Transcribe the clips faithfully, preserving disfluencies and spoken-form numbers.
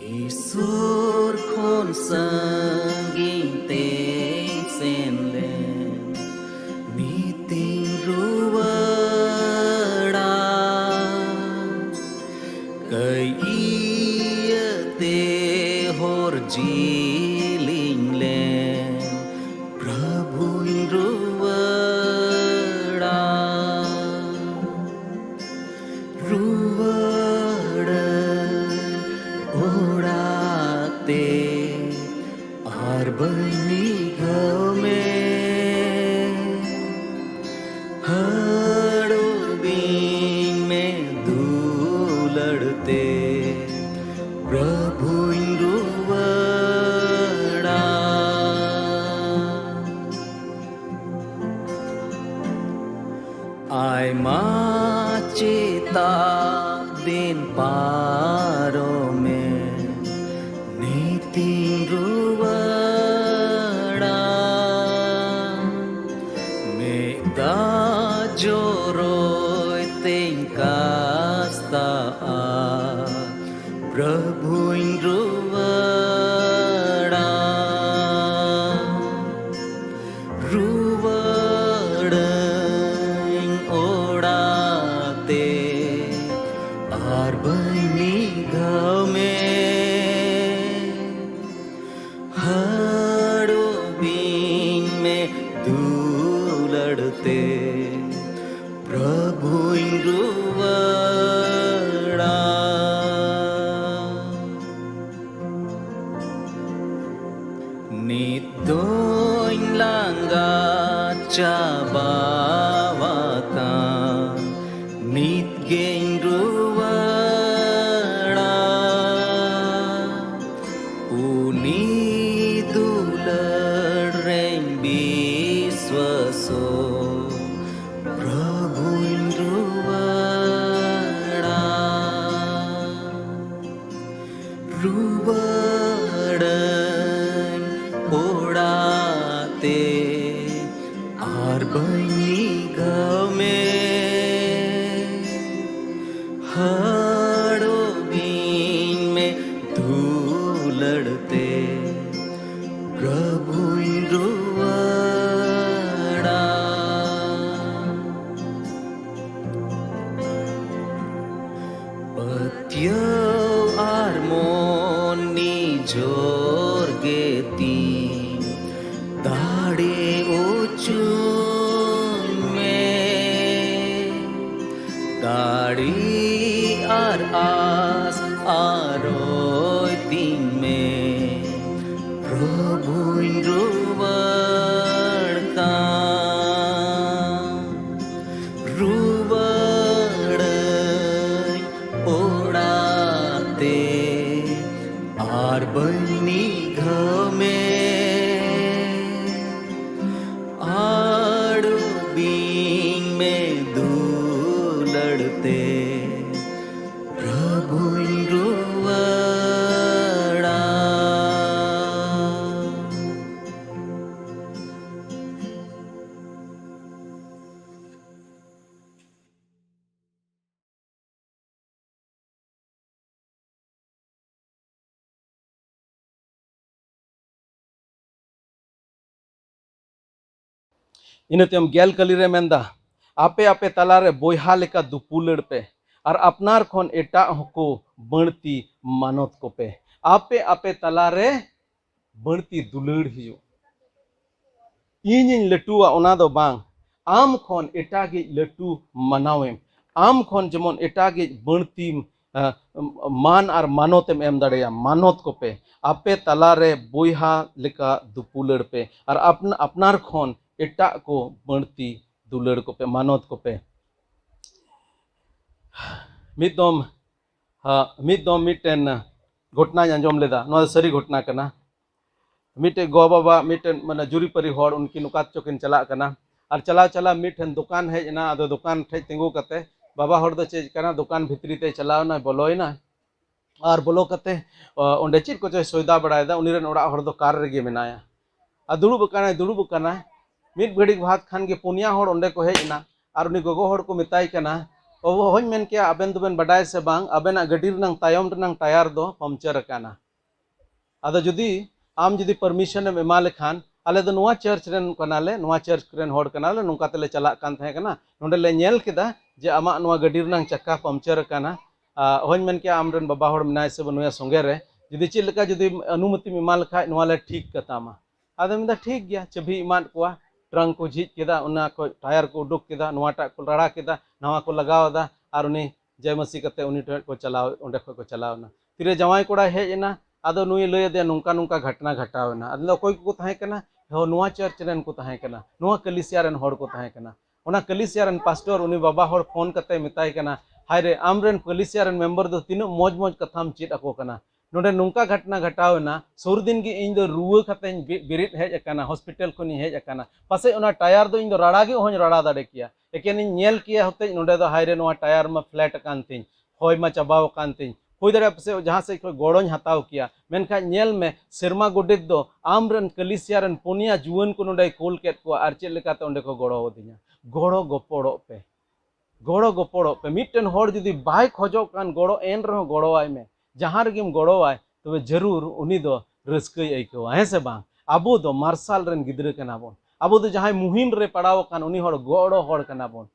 ᱤᱥᱚᱨ ᱠᱷᱚᱱ ᱥᱟᱺᱜᱤᱧ ᱛᱮᱧ ᱥᱮᱱ ᱞᱮᱱ, ᱱᱤᱛᱤᱧ ᱨᱩᱣᱟᱹᱲᱟ᱾ ᱠᱟᱹᱭ ᱤᱭᱟᱹᱛᱮ ᱦᱚᱨ ᱡᱤᱞᱤᱧ ᱞᱮᱱ, ᱯᱨᱚᱵᱷᱩᱧ ᱨᱩᱣᱟᱹᱲᱟ᱾ ᱨᱩᱣᱟᱹᱲᱟᱹᱧ ᱚᱲᱟᱜ ᱛᱮ, ᱟᱨ ᱵᱟᱹᱧ ᱱᱤᱜᱷᱟᱹᱣ ᱢᱮ᱾ ᱦᱟᱹᱲᱩᱵᱤᱧ ᱢᱮ ᱫᱩᱞᱟᱹᱲ ᱛᱮ, ᱯᱨᱚᱵᱷᱩᱧ ᱨᱩᱣᱟᱹᱲᱟ᱾ ᱟᱭᱢᱟ ᱪᱮᱛᱟᱜ ᱫᱤᱱ ᱯᱟᱨᱚᱢᱮ, ᱱᱤᱛᱤᱧ ᱨᱩᱣᱟᱹᱲᱟ᱾ ᱢᱮᱫ ᱫᱟᱜ ᱡᱚᱨᱚᱭ ᱛᱮᱧ ᱠᱟᱥᱛᱟᱜᱼᱟ, ᱯᱨᱚᱵᱷᱩᱧ ᱨᱩᱣᱟᱹᱲᱟ᱾ ᱨᱩᱣᱟᱹᱲᱟᱹᱧ ᱚᱲᱟᱜ ᱛᱮ, ᱟᱨ ᱵᱟᱹᱧ ᱱᱤᱜᱷᱟᱹᱣ ᱢᱮ᱾ ᱦᱟᱹᱲᱩᱵᱤᱧ ᱢᱮ ᱫᱩᱞᱟᱹᱲ ᱛᱮ, ᱯᱨᱚᱵᱷᱩᱧ ᱨᱩᱣᱟᱹᱲᱟ᱾ ᱱᱤᱛ ᱫᱚᱧ ᱞᱟᱸᱜᱟ ᱪᱟᱵᱟᱣᱟᱠᱟᱱ, ᱱᱤᱛ ᱜᱮᱧ ᱨᱩᱣᱟᱹᱲᱟ᱾ ᱩᱱᱤ ᱫᱩᱞᱟᱹᱲ ᱨᱮᱧ ᱵᱤᱥᱣᱟᱥᱚᱜ, ᱯᱨᱚᱵᱷᱩᱧ ᱨᱩᱣᱟᱹᱲᱟ᱾ ᱨᱩᱣᱟᱹᱲᱟᱹᱧ ᱚᱲᱟᱜ ᱛᱮ, ᱟᱨ ᱵᱟᱹᱧ ᱱᱤᱜᱷᱟᱹᱣ ᱢᱮ᱾ ᱦᱟᱹᱲᱩᱵᱤᱧ ᱢᱮ ᱢᱚᱱ ᱱᱤᱡᱚᱨ ᱜᱮ ᱛᱤᱧ ᱫᱟᱲᱮ ᱚᱪᱚᱧ ᱢᱮ᱾ ᱫᱟᱲᱮ ᱟᱨ ᱟᱥ ᱟᱨᱚᱭ ᱛᱤᱧ ᱢᱮ, ᱯᱨᱚᱵᱷᱩᱧ ᱨᱩᱣᱟᱹᱲ ᱠᱟᱱ᱾ ᱨᱩᱣᱟᱹᱲᱟᱹᱧ ᱚᱲᱟᱜ ᱛᱮ ᱟᱨ ᱵᱟᱹᱧ ᱱᱤᱜᱷᱟᱹᱣ ᱢᱮ᱾ ᱟᱹᱲᱩᱵᱤᱧ ᱢᱮ ᱫᱩᱞᱟᱹᱲ ᱛᱮ, ᱯᱨᱚᱵᱷᱩᱧ ᱨᱩᱣᱟᱹᱲᱟ᱾ ᱤᱱᱟᱹ ᱛᱟᱭᱚᱢ ᱜᱮᱞ ᱠᱟᱹᱞᱤ ᱨᱮ ᱢᱮᱱᱫᱟ, ᱟᱯᱮ ᱟᱯᱮ ᱛᱟᱞᱟᱨᱮ ᱵᱚᱭᱦᱟ ᱞᱮᱠᱟ ᱫᱩᱯᱩᱞᱟᱹᱲ ᱯᱮ, ᱟᱨ ᱟᱯᱱᱟᱨ ᱠᱷᱚᱱ ᱮᱴᱟᱜ ᱦᱚᱸᱠᱚ ᱵᱟᱹᱲᱛᱤ ᱢᱟᱱᱚᱛ ᱠᱚᱯᱮ᱾ ᱟᱯᱮ ᱟᱯᱮ ᱛᱟᱞᱟᱨᱮ ᱵᱟᱹᱲᱛᱤ ᱫᱩᱞᱟᱹᱲ ᱦᱩᱭᱩᱜ᱾ ᱤᱧᱤᱧ ᱞᱟᱹᱴᱩᱣᱟ ᱚᱱᱟ ᱫᱚ ᱵᱟᱝ, ᱟᱢ ᱠᱷᱚᱱ ᱮᱴᱟᱜᱤᱡ ᱞᱟᱹᱴᱩ ᱢᱟᱱᱟᱣᱮᱢ, ᱟᱢ ᱠᱷᱚᱱ ᱡᱮᱢᱚᱱ ᱮᱴᱟᱜᱤᱡ ᱵᱟᱹᱲᱛᱤᱢ, ᱟᱸ, ᱢᱟᱱ ᱟᱨ ᱢᱟᱱᱚᱛ ᱮᱢ ᱮᱢ ᱫᱟᱲᱮᱭᱟ, ᱢᱟᱱᱚᱛ ᱠᱚᱯᱮ᱾ ᱟᱯᱮ ᱛᱟᱞᱟᱨᱮ ᱵᱚᱭᱦᱟ ᱞᱮᱠᱟ ᱫᱩᱯᱩᱞᱟᱹᱲ ᱯᱮ, ᱟᱨ ᱟᱯᱱ-, ᱟᱯᱱᱟᱨ ᱠᱷᱚᱱ ᱮᱴᱟᱜ ᱠᱚ ᱵᱟᱹᱲᱛᱤ ᱫᱩᱞᱟᱹᱲ ᱠᱚᱯᱮ, ᱢᱟᱱᱚᱛ ᱠᱚᱯᱮ᱾ ᱢᱤᱫ ᱫᱚᱢ, ᱦᱟ, ᱢᱤᱫ ᱫᱚᱢ ᱢᱤᱫᱴᱮᱱ ᱜᱷᱚᱴᱚᱱᱟᱧ ᱟᱸᱡᱚᱢ ᱞᱮᱫᱟ᱾ ᱱᱚᱣᱟ ᱫᱚ ᱥᱟᱹᱨᱤ ᱜᱷᱚᱴᱚᱱᱟ ᱠᱟᱱᱟ᱾ ᱢᱤᱫᱴᱮᱡ ᱜᱚ ᱵᱟᱵᱟ ᱢᱤᱫᱴᱮᱱ ᱢᱟᱱᱮ ᱡᱩᱨᱤᱯᱟᱹᱨᱤ ᱦᱚᱲ, ᱩᱱᱠᱤᱱ ᱚᱠᱟ ᱪᱚ ᱠᱤᱱ ᱪᱟᱞᱟᱜ ᱠᱟᱱᱟ᱾ ᱟᱨ ᱪᱟᱞᱟᱣ ᱪᱟᱞᱟᱣ ᱢᱤᱫᱴᱷᱮᱱ ᱫᱚᱠᱟᱱ ᱦᱮᱡ ᱮᱱᱟ᱾ ᱟᱫᱚ ᱫᱚᱠᱟᱱ ᱴᱷᱮᱡ ᱛᱤᱸᱜᱩ ᱠᱟᱛᱮ ᱵᱟᱵᱟ ᱦᱚᱲ ᱫᱚ ᱪᱮᱫ ᱠᱟᱱᱟ, ᱫᱚᱠᱟᱱ ᱵᱷᱤᱛᱨᱤ ᱛᱮᱭ ᱪᱟᱞᱟᱣ ᱮᱱᱟ, ᱵᱚᱞᱚᱭᱮᱱᱟ᱾ ᱟᱨ ᱵᱚᱞᱚ ᱠᱟᱛᱮ, ᱚ, ᱚᱸᱰᱮ ᱪᱮᱫ ᱠᱚᱪᱚᱭ ᱥᱚᱭᱫᱟ ᱵᱟᱲᱟᱭᱮᱫᱟ᱾ ᱩᱱᱤ ᱨᱮᱱ ᱚᱲᱟᱜ ᱦᱚᱲ ᱫᱚ ᱠᱟᱨ ᱨᱮᱜᱮ ᱢᱮᱱᱟᱭᱟ᱾ ᱟᱨ ᱫᱩᱲᱩᱵ ᱟᱠᱟᱱᱟᱭ, ᱫᱩᱲᱩᱵ ᱟᱠᱟᱱᱟᱭ᱾ ᱢᱤᱫ ᱜᱷᱟᱹᱲᱤᱡ ᱵᱟᱫ ᱠᱷᱟᱱ ᱜᱮ ᱯᱩᱱᱭᱟ ᱦᱚᱲ ᱚᱸᱰᱮ ᱠᱚ ᱦᱮᱡ ᱮᱱᱟ᱾ ᱟᱨ ᱩᱱᱤ ᱜᱚᱜᱚ ᱦᱚᱲ ᱠᱚ ᱢᱮᱛᱟᱭ ᱠᱟᱱᱟ, "ᱵᱟᱹᱵᱩ, ᱦᱚᱧ ᱢᱮᱱ ᱠᱮᱭᱟ, ᱟᱵᱮᱱ ᱫᱚᱵᱮᱱ ᱵᱟᱰᱟᱭ ᱥᱮ ᱵᱟᱝ, ᱟᱵᱮᱱᱟᱜ ᱜᱟᱹᱰᱤ ᱨᱮᱱᱟᱜ ᱛᱟᱭᱚᱢ ᱨᱮᱱᱟᱜ ᱴᱟᱭᱟᱨ ᱫᱚ ᱯᱟᱢᱪᱟᱨ ᱟᱠᱟᱱᱟ᱾ ᱟᱫᱚ ᱡᱩᱫᱤ ᱟᱢ ᱡᱩᱫᱤ ᱯᱟᱨᱢᱤᱥᱚᱱ ᱮᱢ ᱮᱢᱟ ᱞᱮᱠᱷᱟᱱ, ᱟᱞᱮ ᱫᱚ ᱱᱚᱣᱟ ᱪᱟᱨᱪ ᱨᱮᱱ ᱠᱟᱱᱟᱞᱮ, ᱱᱚᱣᱟ ᱪᱟᱨᱪ ᱨᱮᱱ ᱦᱚᱲ ᱠᱟᱱᱟᱞᱮ, ᱱᱚᱝᱠᱟ ᱛᱮᱞᱮ ᱪᱟᱞᱟᱜ ᱠᱟᱱ ᱛᱟᱦᱮᱸ ᱠᱟᱱᱟ, ᱱᱚᱸᱰᱮ ᱞᱮ ᱧᱮᱞ ᱠᱮᱫᱟ ᱡᱮ ᱟᱢᱟᱜ ᱱᱚᱣᱟ ᱜᱟᱹᱰᱤ ᱨᱮᱱᱟᱜ ᱪᱟᱠᱟ ᱯᱟᱢᱪᱟᱨ ᱟᱠᱟᱱᱟ, ᱟᱨ ᱦᱚᱧ ᱢᱮᱱ ᱠᱮᱭᱟ, ᱟᱢᱨᱮᱱ ᱵᱟᱵᱟ ᱦᱚᱲ ᱢᱮᱱᱟᱭ ᱥᱮ ᱵᱟᱹᱱᱩᱭᱟ ᱥᱚᱸᱜᱮ ᱨᱮ, ᱡᱩᱫᱤ ᱪᱮᱫ ᱞᱮᱠᱟ ᱡᱩᱫᱤ ᱚᱱᱩᱢᱚᱛᱤᱢ ᱮᱢᱟ ᱞᱮᱠᱷᱟᱡ ᱱᱚᱣᱟ ᱞᱮ ᱴᱷᱤᱠ ᱠᱟᱛᱟᱢᱟ᱾ ᱟᱫᱚ ᱢᱮᱱᱫᱟ, ᱴᱷᱤᱠ ᱜᱮᱭᱟ, ᱪᱟᱹᱵᱤ ᱮᱢᱟᱫ ᱠᱚᱣᱟ, ᱴᱨᱟᱝᱠ ᱠᱚ ᱡᱷᱤᱡ ᱠᱮᱫᱟ, ᱚᱱᱟ ᱠᱚ ᱴᱟᱭᱟᱨ ᱠᱚ ᱩᱰᱩᱠ ᱠᱮᱫᱟ, ᱱᱚᱣᱟᱴᱟᱜ ᱠᱚ ᱨᱟᱲᱟ ᱠᱮᱫᱟ, ᱱᱟᱣᱟ ᱠᱚ ᱞᱟᱜᱟᱣ ᱮᱫᱟ, ᱟᱨ ᱩᱱᱤ ᱡᱟᱭᱢᱟᱹᱥᱤ ᱠᱟᱛᱮ ᱩᱱᱤ ᱴᱷᱮᱱ ᱠᱚ ᱪᱟᱞᱟᱣ, ᱚᱸᱰᱮ ᱠᱷᱚᱱ ᱠᱚ ᱪᱟᱞᱟᱣ ᱮᱱᱟ᱾ ᱛᱤᱨᱮ ᱡᱟᱶᱟᱭ ᱠᱚᱲᱟᱭ ᱦᱮᱡ ᱮᱱᱟ, ᱟᱫᱚ ᱱᱩᱭ ᱞᱟᱹᱭ ᱟᱫᱮᱭᱟ, ᱱᱚᱝᱠᱟ ᱱᱚᱝᱠᱟ ᱜᱷᱚᱴᱱᱟ ᱜᱷᱟᱴᱟᱣ ᱮᱱᱟ᱾ ᱟᱫᱚ ᱚᱠᱚᱭ ᱠᱚᱠᱚ ᱛᱟᱦᱮᱸ ᱠᱟᱱᱟ? ᱦᱚᱸ, ᱱᱚᱣᱟ ᱪᱟᱨᱪ ᱨᱮᱱ ᱠᱚ ᱛᱟᱦᱮᱸ ᱠᱟᱱᱟ, ᱱᱚᱣᱟ ᱠᱟᱞᱤᱥᱤᱭᱟ ᱨᱮᱱ ᱦᱚᱲ ᱠᱚ ᱛᱟᱦᱮᱸ ᱠᱟᱱᱟ᱾ ᱚᱱᱟ ᱠᱟᱞᱤᱥᱤᱭᱟ ᱨᱮᱱ ᱯᱟᱥᱴᱚᱨ, ᱩᱱᱤ ᱵᱟᱵᱟ ᱦᱚᱲ ᱯᱷᱳᱱ ᱠᱟᱛᱮ ᱢᱮᱛᱟᱭ ᱠᱟᱱᱟ, ᱦᱟᱭ ᱨᱮ, ᱟᱢᱨᱮᱱ ᱠᱟᱞᱤᱥᱤᱭᱟ ᱨᱮᱱ ᱢᱮᱢᱵᱟᱨ ᱫᱚ ᱛᱤᱱᱟᱹᱜ ᱢᱚᱡᱽ ᱢᱚᱡᱽ ᱠᱟᱛᱷᱟᱢ ᱪᱮᱫ ᱟᱠᱚ ᱠᱟᱱᱟ, ᱱᱚᱰᱮ ᱱᱚᱝᱠᱟ ᱜᱷᱚᱴᱱᱟ ᱜᱷᱟᱴᱟᱣ ᱮᱱᱟ, ᱥᱩᱨ ᱫᱤᱱ ᱜᱮ ᱤᱧ ᱫᱚ ᱨᱩᱣᱟᱹ ᱠᱟᱛᱮᱧ ᱵᱮ-, ᱵᱮᱨᱮᱫ ᱦᱮᱡ ᱟᱠᱟᱱᱟ, ᱦᱚᱥᱯᱤᱴᱟᱞ ᱠᱷᱚᱱᱤᱧ ᱦᱮᱡ ᱟᱠᱟᱱᱟ, ᱯᱟᱥᱮᱡ ᱚᱱᱟ ᱴᱟᱭᱟᱨ ᱫᱚ ᱤᱧ ᱫᱚ ᱨᱟᱲᱟ ᱜᱮ ᱚᱦᱚᱧ ᱨᱟᱲᱟ ᱫᱟᱲᱮ ᱠᱮᱭᱟ, ᱮᱠᱮᱱᱤᱧ ᱧᱮᱞ ᱠᱮᱭᱟ ᱦᱚᱛᱮᱡ ᱱᱚᱰᱮ ᱫᱚ, ᱦᱟᱭ ᱨᱮ, ᱱᱚᱣᱟ ᱴᱟᱭᱟᱨ ᱢᱟ ᱯᱷᱞᱮᱴ ᱟᱠᱟᱱ ᱛᱤᱧ, ᱦᱚᱭ ᱢᱟ ᱪᱟᱵᱟᱣ ᱟᱠᱟᱱ ᱛᱤᱧ, ᱦᱩᱭ ᱫᱟᱲᱮᱭᱟᱜᱼᱟ ᱯᱟᱥᱮᱡ ᱡᱟᱦᱟᱸ ᱥᱮᱫ ᱠᱷᱚᱱ ᱜᱚᱲᱚᱧ ᱦᱟᱛᱟᱣ ᱠᱮᱭᱟ, ᱢᱮᱱᱠᱷᱟᱱ ᱧᱮᱞ ᱢᱮ, ᱥᱮᱨᱢᱟ ᱜᱚᱰᱮᱛ ᱫᱚ ᱟᱢᱨᱮᱱ ᱠᱟᱞᱤᱥᱤᱭᱟ ᱨᱮᱱ ᱯᱩᱱᱭᱟ ᱡᱩᱣᱟᱹᱱ ᱠᱚ ᱱᱚᱰᱮᱭ ᱠᱳᱞ ᱠᱮᱫ ᱠᱚᱣᱟ, ᱟᱨ ᱪᱮᱫ ᱞᱮᱠᱟᱛᱮ ᱚᱸᱰᱮ ᱠᱚ ᱜᱚᱲᱚ ᱟᱹᱫᱤᱧᱟ? ᱜᱚᱲᱚ ᱜᱚᱯᱚᱲᱚᱜ ᱯᱮ, ᱜᱚᱲᱚ ᱜᱚᱯᱚᱲᱚᱜ ᱯᱮ᱾ ᱢᱤᱫᱴᱮᱱ ᱦᱚᱲ ᱡᱩᱫᱤ ᱵᱟᱭ ᱠᱷᱚᱡᱚᱜ ᱠᱟᱱ ᱜᱚᱲᱚ, ᱮᱱ ᱨᱮᱦᱚᱸ ᱜᱚᱲᱚᱣᱟᱭ ᱢᱮ᱾ ᱡᱟᱦᱟᱸ ᱨᱮᱜᱮᱢ ᱜᱚᱲᱚᱣᱟᱭ, ᱛᱚᱵᱮ ᱡᱟᱹᱨᱩᱲ ᱩᱱᱤ ᱫᱚ ᱨᱟᱹᱥᱠᱟᱹᱭ ᱟᱹᱭᱠᱟᱹᱣᱟ, ᱦᱮᱸ ᱥᱮ ᱵᱟᱝ? ᱟᱵᱚ ᱫᱚ ᱢᱟᱨᱥᱟᱞ ᱨᱮᱱ ᱜᱤᱫᱽᱨᱟᱹ ᱠᱟᱱᱟ ᱵᱚᱱ᱾ ᱟᱵᱚ ᱫᱚ ᱡᱟᱦᱟᱸᱭ ᱢᱩᱦᱤᱢ ᱨᱮ ᱯᱟᱲᱟᱣ ᱟᱠᱟᱱ ᱩᱱᱤ ᱦᱚᱲ ᱜᱚᱲᱚ ᱦᱚᱲ ᱠᱟᱱᱟ ᱵᱚᱱ᱾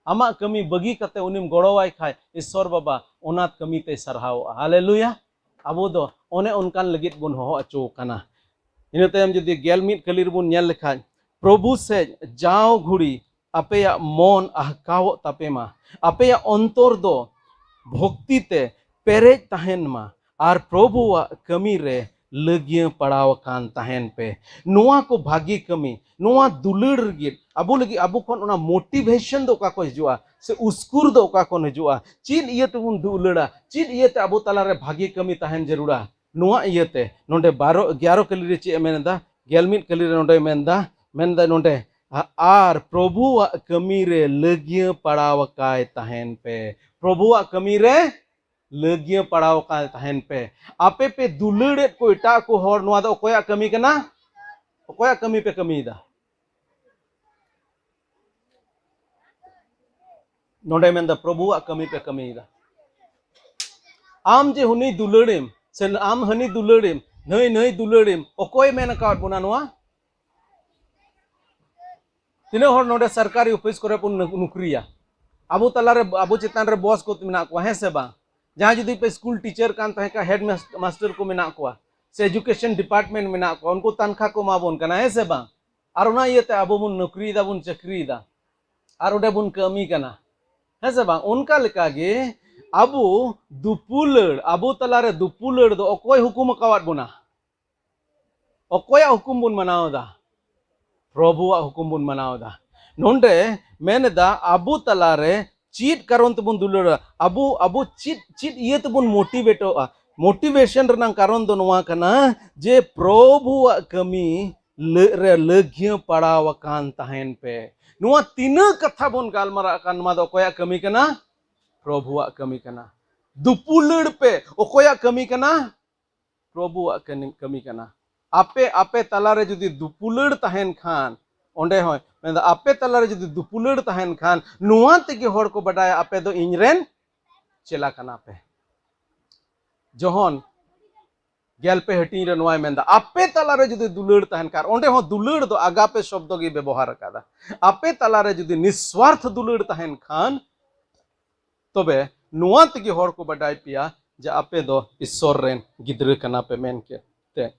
ᱟᱢᱟᱜ ᱠᱟᱹᱢᱤ ᱵᱟᱹᱜᱤ ᱠᱟᱛᱮ ᱩᱱᱤᱢ ᱜᱚᱲᱚᱣᱟᱭ ᱠᱷᱟᱡ, ᱤᱥᱥᱚᱨ ᱵᱟᱵᱟ ᱚᱱᱟ ᱠᱟᱹᱢᱤ ᱛᱮᱭ ᱥᱟᱨᱦᱟᱣᱚᱜᱼᱟ᱾ ᱦᱟᱞᱮᱞᱩᱭᱟ! ᱟᱵᱚ ᱫᱚ ᱚᱱᱮ ᱚᱱᱠᱟᱱ ᱞᱟᱹᱜᱤᱫ ᱵᱚᱱ ᱦᱚᱦᱚ ᱦᱚᱪᱚ ᱟᱠᱟᱱᱟ᱾ ᱤᱱᱟᱹ ᱛᱟᱭᱚᱢ ᱡᱩᱫᱤ ᱜᱮᱞ ᱢᱤᱫ ᱠᱟᱹᱞᱤ ᱨᱮᱵᱚᱱ ᱧᱮᱞ ᱞᱮᱠᱷᱟᱡ, ᱯᱨᱚᱵᱷᱩ ᱥᱮᱫ ᱡᱟᱣ ᱜᱷᱩᱲᱤ ᱟᱯᱮᱭᱟᱜ ᱢᱚᱱ ᱟᱦᱠᱟᱣᱚᱜ ᱛᱟᱯᱮ ᱢᱟ, ᱟᱯᱮᱭᱟᱜ ᱚᱱᱛᱚᱨ ᱫᱚ ᱵᱷᱚᱠᱛᱤ ᱛᱮ ᱯᱮᱨᱮᱡ ᱛᱟᱦᱮᱱ ᱢᱟ, ᱟᱨ ᱯᱨᱚᱵᱷᱩᱣᱟᱜ ᱠᱟᱹᱢᱤ ᱨᱮ ᱞᱟᱹᱜᱤᱭᱟᱹ ᱯᱟᱲᱟᱣ ᱟᱠᱟᱱ ᱛᱟᱦᱮᱱ ᱯᱮ᱾ ᱱᱚᱣᱟ ᱠᱚ ᱵᱷᱟᱹᱜᱤ ᱠᱟᱹᱢᱤ, ᱱᱚᱣᱟ ᱫᱩᱞᱟᱹᱲ ᱞᱟᱹᱜᱤᱫ ᱟᱵᱚ ᱞᱟᱹᱜᱤᱫ, ᱟᱵᱚ ᱠᱷᱚᱱ ᱚᱱᱟ ᱢᱳᱴᱤᱵᱷᱮᱥᱚᱱ ᱫᱚ ᱚᱠᱟ ᱠᱷᱚᱱ ᱦᱤᱡᱩᱜᱼᱟ, ᱥᱮ ᱩᱥᱠᱩᱨ ᱫᱚ ᱚᱠᱟ ᱠᱷᱚᱱ ᱦᱤᱡᱩᱜᱼᱟ? ᱪᱮᱫ ᱤᱭᱟᱹ ᱛᱮᱵᱚᱱ ᱫᱩᱞᱟᱹᱲᱟ? ᱪᱮᱫ ᱤᱭᱟᱹᱛᱮ ᱟᱵᱚ ᱛᱟᱞᱟᱨᱮ ᱵᱷᱟᱹᱜᱤ ᱠᱟᱹᱢᱤ ᱛᱟᱦᱮᱱ ᱡᱟᱹᱨᱩᱲᱟ? ᱱᱚᱣᱟ ᱤᱭᱟᱹᱛᱮ ᱱᱚᱰᱮ ᱵᱟᱨᱚ, ᱜᱮᱞ ᱠᱟᱹᱞᱤ ᱨᱮ ᱪᱮᱫ ᱮ ᱢᱮᱱ ᱮᱫᱟ? ᱜᱮᱞ ᱢᱤᱫ ᱠᱟᱹᱞᱤ ᱨᱮ ᱱᱚᱰᱮ ᱢᱮᱱ ᱮᱫᱟ, ᱢᱮᱱ ᱮᱫᱟ ᱱᱚᱰᱮ, "ᱟ-, ᱟᱨ ᱯᱨᱚᱵᱷᱩᱣᱟᱜ ᱠᱟᱹᱢᱤ ᱨᱮ ᱞᱟᱹᱜᱤᱭᱟᱹ ᱯᱟᱲᱟᱣ ᱟᱠᱟᱭ ᱛᱟᱦᱮᱱ ᱯᱮ᱾" ᱯᱨᱚᱵᱷᱩᱣᱟᱜ ᱠᱟᱹᱢᱤ ᱨᱮ ᱞᱟᱹᱜᱤᱭᱟᱹ ᱯᱟᱲᱟᱣ ᱟᱠᱟᱭ ᱛᱟᱦᱮᱱ ᱯᱮ᱾ ᱟᱯᱮ ᱯᱮ ᱫᱩᱞᱟᱹᱲᱮᱫ ᱠᱚ ᱮᱴᱟᱜ ᱠᱚ ᱦᱚᱲ, ᱱᱚᱣᱟ ᱫᱚ ᱚᱠᱚᱭᱟᱜ ᱠᱟᱹᱢᱤ ᱠᱟᱱᱟ? ᱚᱠᱚᱭᱟᱜ ᱠᱟᱹᱢᱤ ᱯᱮ ᱠᱟᱹᱢᱤᱭᱮᱫᱟ? ᱱᱚᱰᱮ ᱢᱮᱱᱫᱟ, ᱯᱨᱚᱵᱷᱩᱣᱟᱜ ᱠᱟᱹᱢᱤ ᱯᱮ ᱠᱟᱹᱢᱤᱭᱮᱫᱟ᱾ ᱟᱢ ᱡᱮ ᱦᱩᱱᱤ ᱫᱩᱞᱟᱹᱲᱮᱢ, ᱥᱮ ᱟᱢ ᱦᱟᱹᱱᱤ ᱫᱩᱞᱟᱹᱲᱮᱢ, ᱱᱟᱹᱭ ᱱᱟᱹᱭ ᱫᱩᱞᱟᱹᱲᱮᱢ, ᱚᱠᱚᱭ ᱢᱮᱱ ᱟᱠᱟᱫ ᱵᱚᱱᱟ ᱱᱚᱣᱟ? ᱛᱤᱱᱟᱹᱜ ᱦᱚᱲ ᱱᱚᱰᱮ ᱥᱚᱨᱠᱟᱨᱤ ᱚᱯᱷᱤᱥ ᱠᱚᱨᱮ ᱵᱚᱱ ᱱᱩᱠ-, ᱱᱩᱠᱨᱤᱭᱟ? ᱟᱵᱚ ᱛᱟᱞᱟᱨᱮ, ᱟᱵᱚ ᱪᱮᱛᱟᱱ ᱨᱮ ᱵᱚᱥ ᱠᱚ ᱢᱮᱱᱟᱜ ᱠᱚᱣᱟ, ᱦᱮᱸ ᱥᱮ ᱵᱟᱝ? ᱡᱟᱦᱟᱸᱭ ᱡᱩᱫᱤ ᱯᱮ ᱥᱠᱩᱞ ᱴᱤᱪᱟᱨ ᱠᱟᱱ ᱛᱟᱦᱮᱸ ᱠᱷᱟᱱ, ᱦᱮᱰ ᱢᱟᱥᱴᱟᱨ ᱠᱚ ᱢᱮᱱᱟᱜ ᱠᱚᱣᱟ, ᱥᱮ ᱮᱡᱩᱠᱮᱥᱚᱱ ᱰᱤᱯᱟᱨᱴᱢᱮᱱᱴ ᱢᱮᱱᱟᱜ ᱠᱚᱣᱟ, ᱩᱱᱠᱩ ᱛᱟᱱᱠᱷᱟ ᱠᱚ ᱮᱢᱟ ᱵᱚᱱ ᱠᱟᱱᱟ, ᱦᱮᱸ ᱥᱮ ᱵᱟᱝ? ᱟᱨ ᱚᱱᱟ ᱤᱭᱟᱹᱛᱮ ᱟᱵᱚ ᱵᱚᱱ ᱱᱚᱠᱨᱤᱭᱮᱫᱟ, ᱵᱚᱱ ᱪᱟᱹᱠᱨᱤᱭᱮᱫᱟ, ᱟᱨ ᱚᱸᱰᱮ ᱵᱚᱱ ᱠᱟᱹᱢᱤ ᱠᱟᱱᱟ, ᱦᱮᱸ ᱥᱮ ᱵᱟᱝ? ᱚᱱᱠᱟ ᱞᱮᱠᱟᱜᱮ ᱟᱵᱚ ᱫᱩᱯᱩᱞᱟᱹᱲ, ᱟᱵᱚ ᱛᱟᱞᱟᱨᱮ ᱫᱩᱯᱩᱞᱟᱹᱲ ᱫᱚ ᱚᱠᱚᱭ ᱦᱩᱠᱩᱢ ᱟᱠᱟᱣᱟᱫ ᱵᱚᱱᱟ? ᱚᱠᱚᱭᱟᱜ ᱦᱩᱠᱩᱢ ᱵᱚᱱ ᱢᱟᱱᱟᱣ ᱮᱫᱟ? ᱯᱨᱚᱵᱷᱩᱣᱟᱜ ᱦᱩᱠᱩᱢ ᱵᱚᱱ ᱢᱟᱱᱟᱣ ᱮᱫᱟ᱾ ᱱᱚᱰᱮ ᱢᱮᱱ ᱮᱫᱟ, ᱟᱵᱚ ᱛᱟᱞᱟᱨᱮ ᱪᱮᱫ ᱠᱟᱨᱚᱱ ᱛᱮᱵᱚᱱ ᱫᱩᱞᱟᱹᱲᱟ? ᱟᱵᱚ, ᱟᱵᱚ ᱪᱮᱫ, ᱪᱮᱫ ᱤᱭᱟᱹ ᱛᱮᱵᱚᱱ ᱢᱳᱴᱤᱵᱷᱮᱴᱚᱜᱼᱟ? ᱢᱳᱴᱤᱵᱷᱮᱥᱚᱱ ᱨᱮᱱᱟᱜ ᱠᱟᱨᱚᱱ ᱫᱚ ᱱᱚᱣᱟ ᱠᱟᱱᱟ ᱡᱮ ᱯᱨᱚᱵᱷᱩᱣᱟᱜ ᱠᱟᱹᱢᱤ ᱞᱟᱹᱜ ᱨᱮ ᱞᱟᱹᱜᱽᱭᱟᱹ ᱯᱟᱲᱟᱣ ᱟᱠᱟᱱ ᱛᱟᱦᱮᱱ ᱯᱮ᱾ ᱱᱚᱣᱟ ᱛᱤᱱᱟᱹᱜ ᱠᱟᱛᱷᱟ ᱵᱚᱱ ᱜᱟᱞᱢᱟᱨᱟᱜ ᱠᱟᱱ, ᱱᱚᱣᱟ ᱫᱚ ᱚᱠᱚᱭᱟᱜ ᱠᱟᱹᱢᱤ ᱠᱟᱱᱟ? ᱯᱨᱚᱵᱷᱩᱣᱟᱜ ᱠᱟᱹᱢᱤ ᱠᱟᱱᱟ᱾ ᱫᱩᱯᱩᱞᱟᱹᱲ ᱯᱮ, ᱚᱠᱚᱭᱟᱜ ᱠᱟᱹᱢᱤ ᱠᱟᱱᱟ? ᱯᱨᱚᱵᱷᱩᱣᱟᱜ ᱠᱟᱹᱢᱤ, ᱠᱟᱹᱢᱤ ᱠᱟᱱᱟ᱾ ᱟᱯᱮ, ᱟᱯᱮ ᱛᱟᱞᱟᱨᱮ ᱡᱩᱫᱤ ᱫᱩᱯᱩᱞᱟᱹᱲ ᱛᱟᱦᱮᱱ ᱠᱷᱟᱱ, ᱚᱸᱰᱮ ᱦᱚᱸ ᱢᱮᱱᱫᱟ, ᱟᱯᱮ ᱛᱟᱞᱟᱨᱮ ᱡᱩᱫᱤ ᱫᱩᱯᱩᱞᱟᱹᱲ ᱛᱟᱦᱮᱱ ᱠᱷᱟᱱ, ᱱᱚᱣᱟ ᱛᱮᱜᱮ ᱦᱚᱲ ᱠᱚ ᱵᱟᱰᱟᱭᱟ ᱟᱯᱮ ᱫᱚ ᱤᱧ ᱨᱮᱱ ᱪᱮᱞᱟ ᱠᱟᱱᱟ ᱯᱮ᱾ ᱡᱚᱦᱚᱱ ᱜᱮᱞ ᱯᱮ ᱦᱟᱹᱴᱤᱧ ᱨᱮ ᱱᱚᱣᱟᱭ ᱢᱮᱱᱫᱟ, ᱟᱯᱮ ᱛᱟᱞᱟᱨᱮ ᱡᱩᱫᱤ ᱫᱩᱞᱟᱹᱲ ᱛᱟᱦᱮᱱ ᱠᱷᱟᱱ, ᱚᱸᱰᱮ ᱦᱚᱸ ᱫᱩᱞᱟᱹᱲ ᱫᱚ ᱟᱜᱟᱯᱮ ᱥᱚᱵᱫᱚ ᱜᱮ ᱵᱮᱵᱚᱦᱟᱨ ᱟᱠᱟᱫᱟ᱾ ᱟᱯᱮ ᱛᱟᱞᱟᱨᱮ ᱡᱩᱫᱤ ᱱᱤᱥᱣᱟᱨᱛᱷ ᱫᱩᱞᱟᱹᱲ ᱛᱟᱦᱮᱱ ᱠᱷᱟᱱ, ᱛᱚᱵᱮ ᱱᱚᱣᱟ ᱛᱮᱜᱮ ᱦᱚᱲ ᱠᱚ ᱵᱟᱰᱟᱭ ᱯᱮᱭᱟ ᱡᱮ ᱟᱯᱮ ᱫᱚ ᱤᱥᱥᱚᱨ ᱨᱮᱱ ᱜᱤᱫᱽᱨᱟᱹ ᱠᱟᱱᱟ ᱯᱮ ᱢᱮᱱ ᱠᱮᱫ ᱛᱮ᱾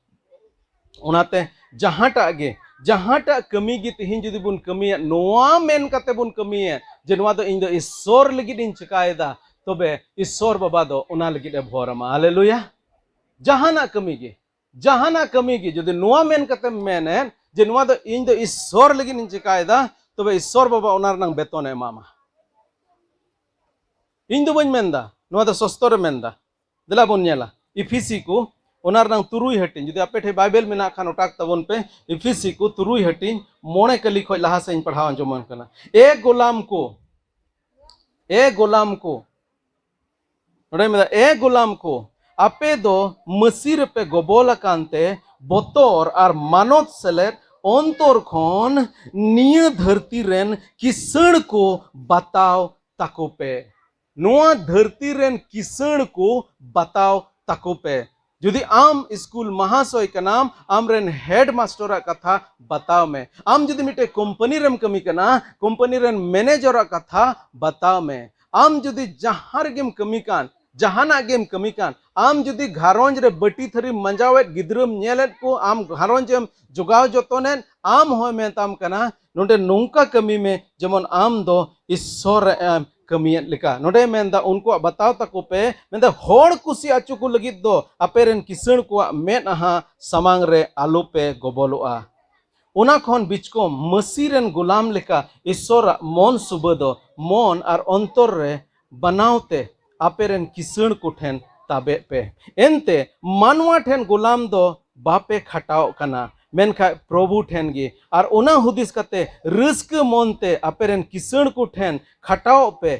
ᱚᱱᱟᱛᱮ ᱡᱟᱦᱟᱸᱴᱟᱜ ᱜᱮ, ᱡᱟᱦᱟᱸᱴᱟᱜ ᱠᱟᱹᱢᱤ ᱜᱮ ᱛᱮᱦᱮᱧ ᱡᱩᱫᱤ ᱵᱚᱱ ᱠᱟᱹᱢᱤᱭᱟ, ᱱᱚᱣᱟ ᱢᱮᱱ ᱠᱟᱛᱮ ᱵᱚᱱ ᱠᱟᱹᱢᱤᱭᱟ ᱡᱮ ᱱᱚᱣᱟ ᱫᱚ ᱤᱧ ᱫᱚ ᱤᱥᱥᱚᱨ ᱞᱟᱹᱜᱤᱫ ᱤᱧ ᱪᱮᱠᱟᱭᱮᱫᱟ, ᱛᱚᱵᱮ ᱤᱥᱥᱚᱨ ᱵᱟᱵᱟ ᱫᱚ ᱚᱱᱟ ᱞᱟᱹᱜᱤᱫ ᱮ ᱵᱷᱚᱨ ᱟᱢᱟ᱾ ᱦᱟᱞᱮᱞᱩᱭᱟ᱾ ᱡᱟᱦᱟᱱᱟᱜ ᱠᱟᱹᱢᱤ ᱜᱮ, ᱡᱟᱦᱟᱱᱟᱜ ᱠᱟᱹᱢᱤ ᱜᱮ ᱡᱩᱫᱤ ᱱᱚᱣᱟ ᱢᱮᱱ ᱠᱟᱛᱮᱢ ᱢᱮᱱᱮᱫ ᱡᱮ ᱱᱚᱣᱟ ᱫᱚ ᱤᱧ ᱫᱚ ᱤᱥᱥᱚᱨ ᱞᱟᱹᱜᱤᱫ ᱤᱧ ᱪᱮᱠᱟᱭᱮᱫᱟ, ᱛᱚᱵᱮ ᱤᱥᱥᱚᱨ ᱵᱟᱵᱟ ᱚᱱᱟ ᱨᱮᱱᱟᱜ ᱵᱮᱛᱚᱱ ᱮ ᱮᱢᱟᱢᱟ᱾ ᱤᱧ ᱫᱚ ᱵᱟᱹᱧ ᱢᱮᱱᱫᱟ, ᱱᱚᱣᱟ ᱫᱚ ᱥᱚᱥᱛᱚᱨ ᱮ ᱢᱮᱱᱫᱟ᱾ ᱫᱮᱞᱟ ᱵᱚᱱ ᱧᱮᱞᱟ ᱤᱯᱷᱤᱥᱤ ᱠᱚ, ᱚᱱᱟ ᱨᱮᱱᱟᱜ ᱛᱩᱨᱩᱭ ᱦᱟᱹᱴᱤᱧ᱾ ᱡᱩᱫᱤ ᱟᱯᱮ ᱴᱷᱮᱱ ᱵᱟᱭᱵᱮᱞ ᱢᱮᱱᱟᱜ ᱠᱷᱟᱱ, ᱚᱴᱟᱠ ᱛᱟᱵᱚᱱ ᱯᱮ᱾ ᱤᱯᱷᱤᱥᱤ ᱠᱚ ᱛᱩᱨᱩᱭ ᱦᱟᱹᱴᱤᱧ, ᱢᱚᱬᱮ ᱠᱟᱹᱞᱤ ᱠᱷᱚᱱ ᱞᱟᱦᱟ ᱥᱮᱫ ᱤᱧ ᱯᱟᱲᱦᱟᱣ ᱟᱸᱡᱚᱢᱟᱢ ᱠᱟᱱᱟ᱾ ᱮ ᱜᱳᱞᱟᱢ ᱠᱚ, ᱮ ᱜᱳᱞᱟᱢ ᱠᱚ, ᱱᱚᱰᱮ ᱢᱮᱱᱫᱟ, ᱮ ᱜᱳᱞᱟᱢ ᱠᱚ, ᱟᱯᱮ ᱫᱚ ᱢᱟᱹᱥᱤ ᱨᱮᱯᱮ ᱜᱚᱵᱚᱞ ᱟᱠᱟᱱ ᱛᱮ, ᱵᱚᱛᱚᱨ ᱟᱨ ᱢᱟᱱᱚᱛ ᱥᱮᱞᱮᱫ ᱚᱱᱛᱚᱨ ᱠᱷᱚᱱ ᱱᱤᱭᱟᱹ ᱫᱷᱟᱹᱨᱛᱤ ᱨᱮᱱ ᱠᱤᱥᱟᱹᱬ ᱠᱚ ᱵᱟᱛᱟᱣ ᱛᱟᱠᱚ ᱯᱮ᱾ ᱱᱚᱣᱟ ᱫᱷᱟᱹᱨᱛᱤ ᱨᱮᱱ ᱠᱤᱥᱟᱹᱬ ᱠᱚ ᱵᱟᱛᱟᱣ ᱛᱟᱠᱚ ᱯᱮ᱾ ᱡᱩᱫᱤ ᱟᱢ ᱥᱠᱩᱞ ᱢᱟᱦᱟᱥᱚᱭ ᱠᱟᱱᱟᱢ, ᱟᱢ ᱨᱮᱱ ᱦᱮᱰ ᱢᱟᱥᱴᱚᱨᱟᱜ ᱠᱟᱛᱷᱟ ᱵᱟᱛᱟᱣ ᱢᱮ᱾ ᱟᱢ ᱡᱩᱫᱤ ᱢᱤᱫᱴᱮᱡ ᱠᱳᱢᱯᱟᱱᱤ ᱨᱮᱢ ᱠᱟᱹᱢᱤ ᱠᱟᱱᱟ, ᱠᱳᱢᱯᱟᱱᱤ ᱨᱮᱱ ᱢᱮᱱᱮᱡᱚᱨᱟᱜ ᱠᱟᱛᱷᱟ ᱵᱟᱛᱟᱣ ᱢᱮ᱾ ᱟᱢ ᱡᱩᱫᱤ ᱡᱟᱦᱟᱸ ᱨᱮᱜᱮᱢ ᱠᱟᱹᱢᱤ ᱠᱟᱱ, ᱡᱟᱦᱟᱱᱟᱜ ᱜᱮᱢ ᱠᱟᱹᱢᱤ ᱠᱟᱱ, ᱟᱢ ᱡᱩᱫᱤ ᱜᱷᱟᱨᱚᱸᱡᱽ ᱨᱮ ᱵᱟᱹᱴᱤ ᱛᱷᱟᱹᱨᱤᱢ ᱢᱟᱸᱡᱟᱣᱮᱫ, ᱜᱤᱫᱽᱨᱟᱹᱢ ᱧᱮᱞᱮᱫ ᱠᱚ, ᱟᱢ ᱜᱷᱟᱨᱚᱸᱡᱽ ᱮᱢ ᱡᱚᱜᱟᱣ ᱡᱚᱛᱚᱱᱮᱫ, ᱟᱢ ᱦᱚᱸᱭ ᱢᱮᱛᱟᱢ ᱠᱟᱱᱟ, ᱱᱚᱰᱮ ᱱᱚᱝᱠᱟ ᱠᱟᱹᱢᱤ ᱢᱮ, ᱡᱮᱢᱚᱱ ᱟᱢ ᱫᱚ ᱤᱥᱥᱚᱨ ᱮᱢ ᱠᱟᱹᱢᱤᱭᱮᱫ ᱞᱮᱠᱟ᱾ ᱱᱚᱰᱮ ᱢᱮᱱᱫᱟ, ᱩᱱᱠᱩᱣᱟᱜ ᱵᱟᱛᱟᱣ ᱛᱟᱠᱚ ᱯᱮ, ᱢᱮᱱᱫᱟ, ᱦᱚᱲ ᱠᱩᱥᱤ ᱟᱪᱚ ᱠᱚ ᱞᱟᱹᱜᱤᱫ ᱫᱚ ᱟᱯᱮᱨᱮᱱ ᱠᱤᱥᱟᱹᱬ ᱠᱚᱣᱟᱜ ᱢᱮᱫᱦᱟ ᱥᱟᱢᱟᱝ ᱨᱮ ᱟᱞᱚᱯᱮ ᱜᱚᱵᱚᱞᱚᱜᱼᱟ᱾ ᱚᱱᱟ ᱠᱷᱚᱱ ᱵᱤᱪᱠᱚᱢ ᱢᱟᱹᱥᱤ ᱨᱮᱱ ᱜᱩᱞᱟᱢ ᱞᱮᱠᱟ ᱤᱥᱥᱚᱨᱟᱜ ᱢᱚᱱ ᱥᱩᱵᱟᱹ ᱫᱚ ᱢᱚᱱ ᱟᱨ ᱚᱱᱛᱚᱨ ᱨᱮ ᱵᱟᱱᱟᱣ ᱛᱮ ᱟᱯᱮᱨᱮᱱ ᱠᱤᱥᱟᱹᱬ ᱠᱚᱴᱷᱮᱱ ᱛᱟᱵᱮᱜ ᱯᱮ᱾ ᱮᱱᱛᱮ ᱢᱟᱱᱣᱟ ᱴᱷᱮᱱ ᱜᱩᱞᱟᱢ ᱫᱚ ᱵᱟᱯᱮ ᱠᱷᱟᱴᱟᱣᱚᱜ ᱠᱟᱱᱟ, ᱢᱮᱱᱠᱷᱟᱱ ᱯᱨᱚᱵᱷᱩ ᱴᱷᱮᱱ ᱜᱮ᱾ ᱟᱨ ᱚᱱᱟ ᱦᱩᱫᱤᱥ ᱠᱟᱛᱮ ᱨᱟᱹᱥᱠᱟᱹ ᱢᱚᱱ ᱛᱮ ᱟᱯᱮᱨᱮᱱ ᱠᱤᱥᱟᱹᱬ ᱠᱚᱴᱷᱮᱱ ᱠᱷᱟᱴᱟᱣᱚᱜ ᱯᱮ᱾